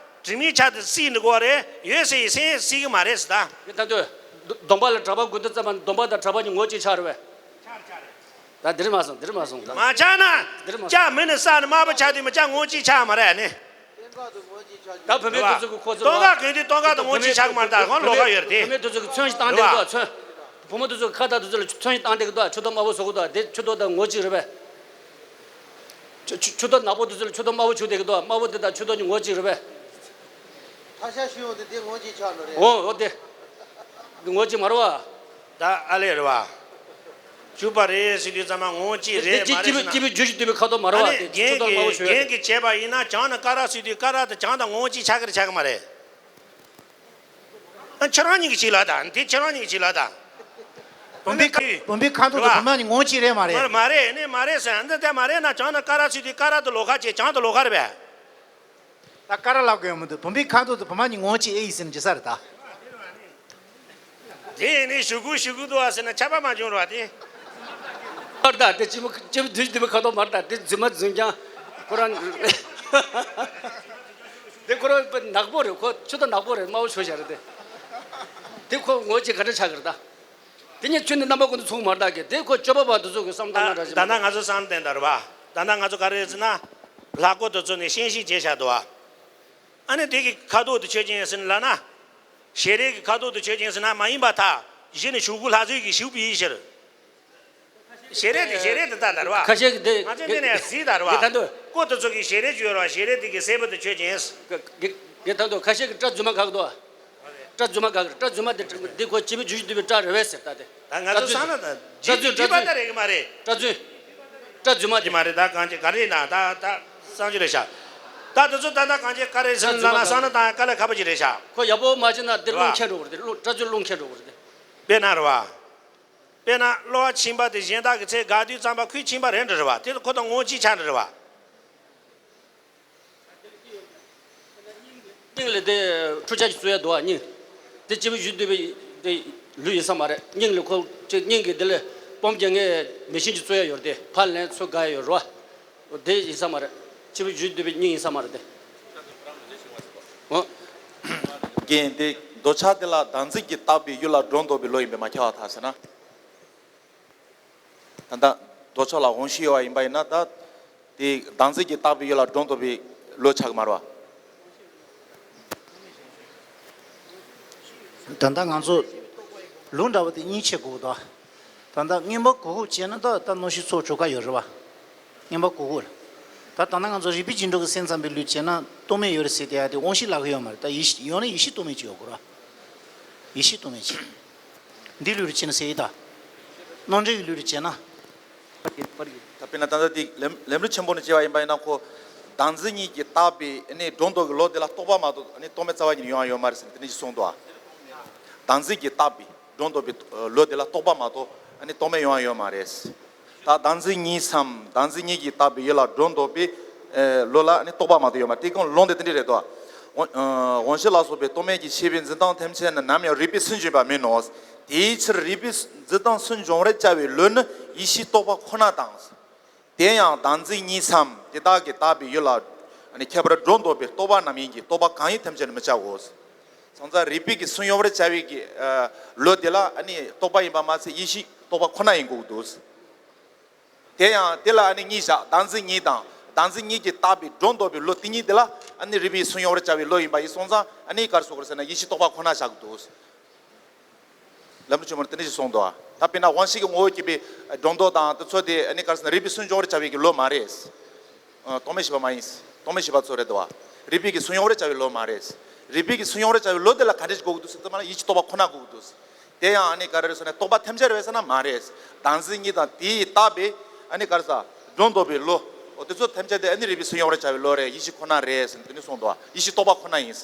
དྲི་མའི་ཆ་དེ་སྲིད་འགྲོ་གི་རེད། ཡོད་ཟེར་ཡི་སེམས་སྲིད་གི་མ་རེད་ཟེར་ད། དེ་ལྟར་དུ། སྡོམ་པ་ལ་གྲགས་པ་དགོས་དུས་ཙམ་པ་སྡོམ་པ་དང་གྲགས་པ་གཉིས་ངོ་བོ་གཅིག་ཆགས་རེད་པས། ད་འདིར་མ་སོང་འདིར་མ་སོང་ད། མ་ཆགས་ན། འདིར་མ་སོང་། ལྕགས་མེ་ནས་ས་ནས་དམར་པོ་ཆགས་དུས་མི་ལྕགས་ངོ་བོ་གཅིག་ཆགས་མ་རེད་ནི། ད་བུད་མེད་དེ་ཚོ་གི་ཁོ་ཚོ་སྟོན་ཁ་གོན་དུས་སྟོན་ཁ་དང་ངོ་བོ་གཅིག་ཆགས་གི་མ་རེད། ད་ཁོང་ལོགས་ཀ་ཡོད་རེད་དེ། བུད་མེད་དེ་ཚོ་གི་མཚོན་ཞིག་བཏང་བསྡད་འདུག་མཚོན། བུ་མོ་དེ་ཚོ་གི་ཁ་བཏགས་དེ་ཚོ་ལ་མཚོན་ཞིག་བཏང་བསྡད་ཀྱི་འདུག་ཆུ་ཏོག་དམར་པོ་བཟོ་གི་འདུག་དེ་ཆུ་ཏོག་དང་ངོ་བོ་གཅིག་རེད་པས། ཆུ་ཆུ་ཆུ་ཏོག་ནག་པོ་དེ་ཚོ་ལ་ཆུ་ཏོག་དམར་པོ་བྱུགས་བསྡད་ཀྱི་འདུག་དམར་པོ་དེ་དང་ཆུ་ཏོག་གཉིས་ངོ་བོ་གཅིག་རེད་པས། ཐ་ཤལ་ཤི་ཡོང་དུས་དེ་ངོ་བོ་གཅིག་ཆགས་ནི་རེད། འོ་འོ་དེ། འདི་ངོ་བོ་གཅིག་མ་རེད་པ། ད་ཨ་ལས་རེད་པ། བྱུགས་པ་རེད་ཟེར་དུས་ཙམ་པ་ངོ་བོ་གཅིག་རེད་མ་རེད་ཟེར་ན། སྐྱེས་བུ་རྒྱུད་ཀྱི་བསྡུས་པའི་ཁ་དོག་མ་རེད་པ། ཨ་ནི་དེ་རྒན་ཆུ་ཏོག་དམར་པོ་གྱིས་བྱུགས་ཡ་རྒན་དེ། གྱིས་བྱས་པ་ཡིན་ན་བྱང་ནས་ཀ་ར་ཟེར་དུས་ཀ་ར་དང་བྱང་དང་ངོ་བོ་གཅིག་ཆགས་ཀྱི་རེད་ཆགས་ཀྱི་མ་རེད། ཨ་ཁྱེད་རང་གཉིས་ཀྱིས་ལབ་དང་དེ་ཁྱེད་རང་གཉིས་ཀྱིས་ལབ་དང་། བུམ་པའི་ཁ་བུམ་པའི་ཁ་དོག་དང་བུམ་པ་གཉིས་ངོ་བོ་གཅིག་རེད་མ་རེད། མ་རེད་ནི་མ་རེད་ཟེར་འདི་དེ་མ་རེད་ན་བྱང་ནས་ཀ་ར་ཟེར་དུས་ཀ་ར་དང་ལོགས་ཀ་བྱས་བྱང་དང་ལོགས་ཀ་རེད་པས། ད་ཀ་ར་ལབ་དགོས་ཡོད་མི་འདུག་བུམ་པའི་ཁ་དོག་དང་བུམ་པ་གཉིས་ངོ་བོ་གཅིག་ཨེ་ཡིན་ཟེར་ན་ཇི་ས་རེད་ད། དེ་ཡིན་ནི་ཞུ་དགོས་ཞུ་དགོས་འདུག་ཨ་ཟེར་ན་ཆད་པ་མ་བྱུང་རོགས་དེ། མར་ད་དེ་སྐྱེས་བུ་སྐྱེས་བུ་བསྡུས་བསྡུས་པའི་ཁ་དོག་མར་ད་དེ་རྫུན་མ་རྫུན་རྐྱང་ཁོ་རང་། དེ་ཁོ་རང་ནག་པོ་རེད། ཁོ་ཆུ་ཏོག་ནག་པོ་རེད། དམར་པོ་བྱུགས་བཞག་རེད་དེ། དེ་ཁོ་ངོ་བོ་གཅིག་ག་འདྲ་ཆགས་ཀྱི་རེད་ད། དེ་ཉིད་ཆུ་ནི་རྣམ་པ་ཀུན་ཏུ་མཚུངས་མ་རེད་ད་གི། དེ་ཁོ་སྤྱོད་པ་པ་དེ་ཚོ་གི་བསམ་བློ་ད་གཏོང་ན་འདྲ་ཞིག་ད་ལྟ་ང་ཚོ་བསམ་བློ་བཏང་དང་རེད་པ། ད་ལྟ་ང་ཚོ་ག་རེ་ཟེར་ན། ལྷག་པོ་དེ་ཚོ་ནི་ཤན་ཤིང་བྱས་བཞག་འདུག་པ། ཨ་ནི་དེ་གི་ཁ་དོག་དེ་ཆོས་ཅན་ཟེར་ན་ལབ་ན། ཞལ་རས་ཀྱི་ཁ་དོག་དེ་ཆོས་ཅན་ཟེར་ན་མ་ཡིན་པར་ཐལ། གཞི་ནི་ཞུགས་ལྷ་བཟོས་ཀྱི་ཞུགས་པའི་ཕྱིར། ཞལ་རས་དེ་ཞལ་རས་དེ་ལྟ་ལྟར་བ། ཁ་ཤས་ཀྱི་དེ་ང་ཚོ་འདི་ནས་གཟིགས་ལྟར་བ། དེ་ལྟ་འདུག་ཀོ་དེ་ཚོ་གི་ཞལ་རས་བཅོས་ར་ཞལ་རས་དེ་གི་སྲད་བུ་དེ་ཆོས་ཅན། དེ་ལྟ་འདུག་ཁ་ཤས་ཀྱི་སྐྲ་རྫུན་མ་ག་གི་འདུག་སྐྲ་རྫུན་མ་ག་གི་རེད། སྐྲ་རྫུན་མ་དེ་འདི་ཁོ་སྐྱེས་བུ་རྒྱུད་ཀྱི་བསྡུས་པའི་སྐྲ་རེད་པས་ཟེར་ད་དེ། ད་ང་ཚོ་བསམ་ན་ད་སྐྲ་རྫུན་སྐྲ་རྫུན་སྐྲ་རྫུན་རྫུན་མ་རེད་ཀྱི་མ་རེད། སྐྲ་རྫུན། སྐྲ་རྫུན་མ་དེ་མ་རེད། ད་གང་ཅི་ག་རེ་ཡིན་ན་ད་ད་བསམ་རྒྱུ་རེད་ཤག་ད་དེ་ཚོ་ད་ད་གང་ཅི་ག་རེ་ཟེར་ན་ལ་བསམ་ན་ད་དཀའ་ལས་ཁག་པོ་ཅིག་རེད་ཤག་ཁོ་ཡག་པོ་མ་བྱས་ན་དེ་རེད་བ། རླུང་འཁྱེར་འགྲོ་གི་རེད་དེ། རླུང་སྐྲ་རྫུན་རླུང་འཁྱེར་འགྲོ་གི་རེད་དེ། དཔེར་ན་རེད་བ། དཔེར་ན་གློ་བ་ཆེན་པ་དེ་གཞན་དག་གི་ཚེ་དགའ་དུས་ཙམ་པ་ཁོའི་ཆེན་པ་རེད་འགྲོ་རེད་བ། དེ་ཁོ་དང་ངོ་གཅིག་ཆགས་འགྲོ་རེད་བ། སྙིང་ལ་དེ་འཁྲུ་ཆ་ཞིག་བཙུགས་ཡ་འདུག་བ། སྙིང་དེ་སྐྱེས་བུ་རྒྱུད་འདུས་པའི་དེ་ལུས་ཡིན་ས་མ་རེད། སྙིང་ལ་ཁོ་ཅིག་སྙིང་གི་དེ་ལ་སྤོམ་རྒྱག་མཁན་མེ་ཤིན་ཅིག་བཙུགས་ཡ་ཡོད་རེད་དེ། ཕར་ལན་ཚུར་དགའ་ཡ་ཡོད་རེད་བ། དེ་ཡིན་ས་མ་རེད། སྐྱེས་བུ་རྒྱུད་འདུས་པའི་སྙིང་ཡིན་ས་མ་རེད་དེ། འོ། རྒན་དེ་འདོད་ཆགས་དེ་ལ་བདག་འཛིན་གྱིས་བཏགས་པའི་ཡུལ་ལ་སྒྲོ་འདོགས་པའི་བློ་ཡིན་པས་མ་ཁྱབ་པར་ཐལ་ཟེར་ན། ད་ལྟ་འདོད་ཆགས་ལ་དབང་ཤེས་ཡོད་པ་ཡིན་པ་ཡིན་ན་ད། དེ་བདག་འཛིན་གྱིས་བཏགས་པའི་ཡུལ་ལ་སྒྲོ་འདོགས་པའི་བློ་ཆགས་ཀྱི་མ་རེད་བ། ད་ལྟ་ང་ཚོ་ལུགས་འདྲ་བ་དེ་གཉིས་ཕྱེ་དགོས་ཀྱི་འདུག་ད་ལྟ་མངོན་པ་གོ་དགོས་བྱས་ན་ད་ད་གནོད་བྱེད་ཚོགས་གྲོལ་ཁ་ཡོད་རེད་བ། མངོན་པ་གོ་དགོས་རེད། ད་ད་ལྟ་ང་ཚོ་རིག་པའི་རྒྱུན་འགྲོ་གི་སེམས་ཙམ་པའི་ལུགས་བྱས་ན་རྟོག་མེད་ཡོད་རེད་ཟེར་དེ་ཡ་དེ་དབང་ཤེས་ལབ་ཀྱི་ཡོད་མ་རེད། ད་ཡེ་ཤེས་ཡོད་ན་ཡེ་ཤེས་རྟོག་མེད་ཅིག་ཡོད་དགོས་རེད་བ། ཡེ་ཤེས་རྟོག་མེད་ཅིག་འདི་ལུགས་རེ་བྱས་ན་ཟེར་ཡི་ད། རྣམ་འགྲེལ་གྱི་ལུགས་རེ་བྱས་ན། ད་དཔེར་ན་ད་ལྟ་དེ་ལམ་ལམ་རིམ་ཆེན་པོ་ནས་བྱས་པ་ཡིན་པ་ཡིན་ན་ཁོ། བདག་འཛིན་གཉིས་ཀྱིས་བཏགས་པའི་ཨ་ནི་སྒྲོ་འདོགས་ཀྱི་བློ་དེ་ལ་རྟོག་པ་མ་གཏོགས་ཨ་ནི་རྟོག་མེད་རྩ་བ་ཉིད་ནས་ཡོང་བ་ཡོད་མ་རེད་ཟེར་ནས་དེ་འདྲ་ཞིག་གསུངས་འདུག་ཨ། བདག་འཛིན་གྱིས་བཏགས་པའི་སྒྲོ་འདོགས་པའི་བློ་དེ་ལ་རྟོག་པ་མ་གཏོགས་ཨ་ནི་རྟོག་མེད་ཡོང་བ་ཡོད་མ་རེད། ད་བདག་འཛིན་གཉིས་སམ་བདག་འཛིན་གཉིས་ཀྱིས་བཏགས་པའི་ཡུལ་ལ་སྒྲོ་འདོགས་པའི་ཨེ་བློ་ལ་ཨ་ནི་རྟོག་པ་མ་གཏོགས་ཡོད་མ་རེད། དེ་གང་ལུང་དེ་དེ་འདྲ་རེད་དོ། དབང་ཨ་དབང་ཤེས་ལ་སོགས་པའི་རྟོག་མེད་ཀྱི་ཤེས་པའི་འཛིན་སྟངས་ཐམས་ཅད་ནི་ནམ་ཡང་རིགས་པས་སུན་འབྱིན་པ་མིན་ནོ། དེའི་ཕྱིར་རིགས་པས་འཛིན་སྟངས་སུན་སྦྱོང་བར་བྱ་བའི་བློ་ནི་ཡེ་ཤེས་རྟོག་པ་ཁོ་ན་དང་། དེ་ཡང་བདག་འཛིན་གཉིས་སམ་དེ་དག་གིས་བཏགས་པའི་ཡུལ་ལ་ཁྱད་པར་སྒྲོ་འདོགས་པའི་རྟོག་པ་རྣམས་ཡིན་གྱི་རྟོག་པ་གང་ཡིན་ཐམས་ཅད་ནི་མི་བྱའོ། སོང་ཙང་རིགས་པས་ཀྱི་སུན་གཡོ་བར་བྱ་བའི་གི་བློ་དེ་ལ་ཨ་ནི་རྟོག་པ་ཡིན་པ་མ་ཚད་ཡེ་ཤེས་རྟོག་པ་ཁོ་ན་ཡིན་དགོས་ཀྱི་འདུག་དེ་ཡང་དེ་ལ་ཨ་ནི་གཉིས་བཞག་བདག་འཛིན་གཉིས་དང་ བདག་འཛིན་གཉིས་ཀྱིས་བཏགས་པའི་སྒྲོ་འདོགས་པའི་བློ་དེ་ཉིད་དེ་ལ་ཨ་ནི་རིགས་པས་སུན་དབྱུང་བར་བྱ་བའི་བློ་ཡིན་པ་ཡིན་སོང་ཙང་ཨ་ནི་ག་རེ་ཟེར་དགོས་རེད་ཟེར་ན་ཡིད་ཆེས་རྟོག་པ་ཁོ་ན་བཞག་གི་འདུག་ལམ་རིམ་ཆེན་མོར་དེ་འདྲ་ཞིག་གསུངས་འདུག་ད་དཔེར་ན་དབང་ཤེས་ཀྱི་ངོ་བོ་སྐྱེས་པའི་སྒྲོ་འདོགས་དང་དེ་ཚོ་དེ་ཨ་ནི་ག་རེ་ཟེར་ན་རིགས་པས་སུན་དབྱུང་བར་བྱ་བའི་གི་བློ་མ་རེད། ཨ། རྟོག་མེད་ཤེས་པ་མ་ཡིན། རྟོག་མེད་ཤེས་པ་ཚོ་རེད་འདུག་བ། རིགས་པས་ཀྱི་སུན་དབྱུང་བར་བྱ་བའི་བློ་མ་རེད། རིགས་པས་ཀྱི་སུན་དབྱུང་བར་བྱ་བའི་བློ་དེ་ལ་ག་འདྲ་ཞིག་དགོས་ཀྱི་འདུག་ཟེར་ཙམ་ལ་ཡིད་ཆེས་རྟོག་པ་ཁོ་ན་དགོས་ཀྱི་འདུག་དེ་ཡང་ཨ་ནི་ག་རེ་རེད་ཟེར་ན་རྟོག་པ་ཐམས་ཅད་རེད་ཟེར་ན་མ་རེད། བདག་འཛིན་གཉིས་དང་དེས་བཏགས་པའི་ཨ་ནི་ག་རེ་ཟེར་སྒྲོ་འདོགས་པའི་བློ། འོ་དེ་ཚོ་ཐམས་ཅད་དེ་ཨ་ནི་རིགས་པས་སུན་དབྱུང་བར་བྱ་བའི་བློ་རེད། ཡིད་ཆེས་ཁོ་ན་རེད་ཟེར་ནས་དེ་ནས་གསུངས་འདུག་བ། ཡིད་ཆེས་རྟོག་པ་ཁོ་ན་ཡིན།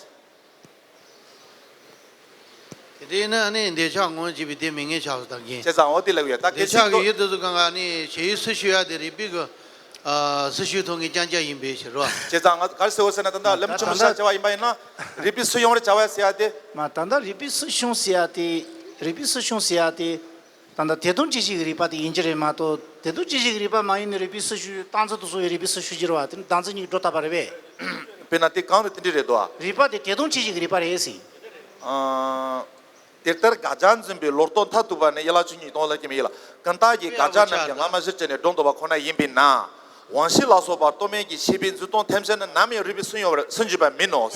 དེ་ནི་ཨ་ནི་འདོད་ཆགས་ངོས་བྱེད་པའི་དེ་མེད་ངེས་ཆགས་སོ་ད་གིན། བྱས་ཙང་འོ་དེ་ལབ་ཡོད་ད་འདོད་གལ་ཆགས་སྲིད་ཀྱི་ཡུལ་དེ་ཚོ་གང་ག་ནི་ཞེན་ཡུལ་སུན་དབྱུང་ཡ་དེ་རིགས་པས་ཀྱི་ཨ་སུན་དབྱུང་ཐུབ་མཁན་རྐྱང་རྐྱང་ཡིན་པའི་ཕྱིར་རོ། བྱས་ཙང་ང་ག་རེ་ཟེར་བ་ཟེར་ན་ད་ལྟ་ལམ་རིམ་ཆེན་མོ་ཞིག་བྱ་བ་ཡིན་པ་ཡིན་ན་རིགས་པས་སུན་དབྱུང་བར་བྱ་བ་ཟེར་ཡ་དེ། མ་ད་ལྟ་རིགས་པས་སུན་དབྱུང་ཟེར་ཡ་དེ། རིགས་པས་སུན་དབྱུང་ཟེར་ཡ་དེ། ད་ལྟ་དེ་དང་ཅི་ཞིག་གི་རིགས་པ་དེ་ཡིན་གྱི་རེད་མ་གཏོགས་དེ་དང་ཅི་ཞིག་གི་རིགས་པ་མ་ཡིན་ནི་རིགས་པས་སུན་དབྱུང་རྟགས་མཚན་དུ་སོང་བའི་རིགས་པས་སུན་དབྱུང་གྱི་རེད་བ། དེ་ནི་བདག་འཛིན་གཉིས་ཀྱིས་སྒྲོ་བཏགས་པ་རེད་པས། དཔེར་ན་དེ་གང་རེད་དེ་འདྲ་རེད་དོ། རིགས་པ་དེ་དེ་དང་ཅི་ཞིག་གི་རིགས་པ་རེད་ཟེར། ཨ། དེ་ལྟར་དགག་བྱར་འཛིན་པའི་ལོག་རྟོག་མཐར་ཐུག་པ་ནི་ཡན་ལག་བཅུ་གཉིས་སྟོང་ལ་སྐྱེ་མི་ཡིན་ལ། ཀུན་བརྟགས་ཀྱིས་དགག་བྱ་རྣམས་ཀྱང་སྔ་མ་བཞིར་བྱས་ནས་སྒྲོ་འདོགས་པ་ཁོ་ན་ཡིན་པས་ན། དབང་ཤེས་ལ་སོགས་པ་རྟོག་མེད་ཀྱི་ཤེས་པས་འཛིན་སྟངས་ཐམས་ཅད་ནི་ནམ་ཡང་རིགས་པས་སུན་དབྱུང་བར་སུན་འབྱིན་པ་མིན་ནོ།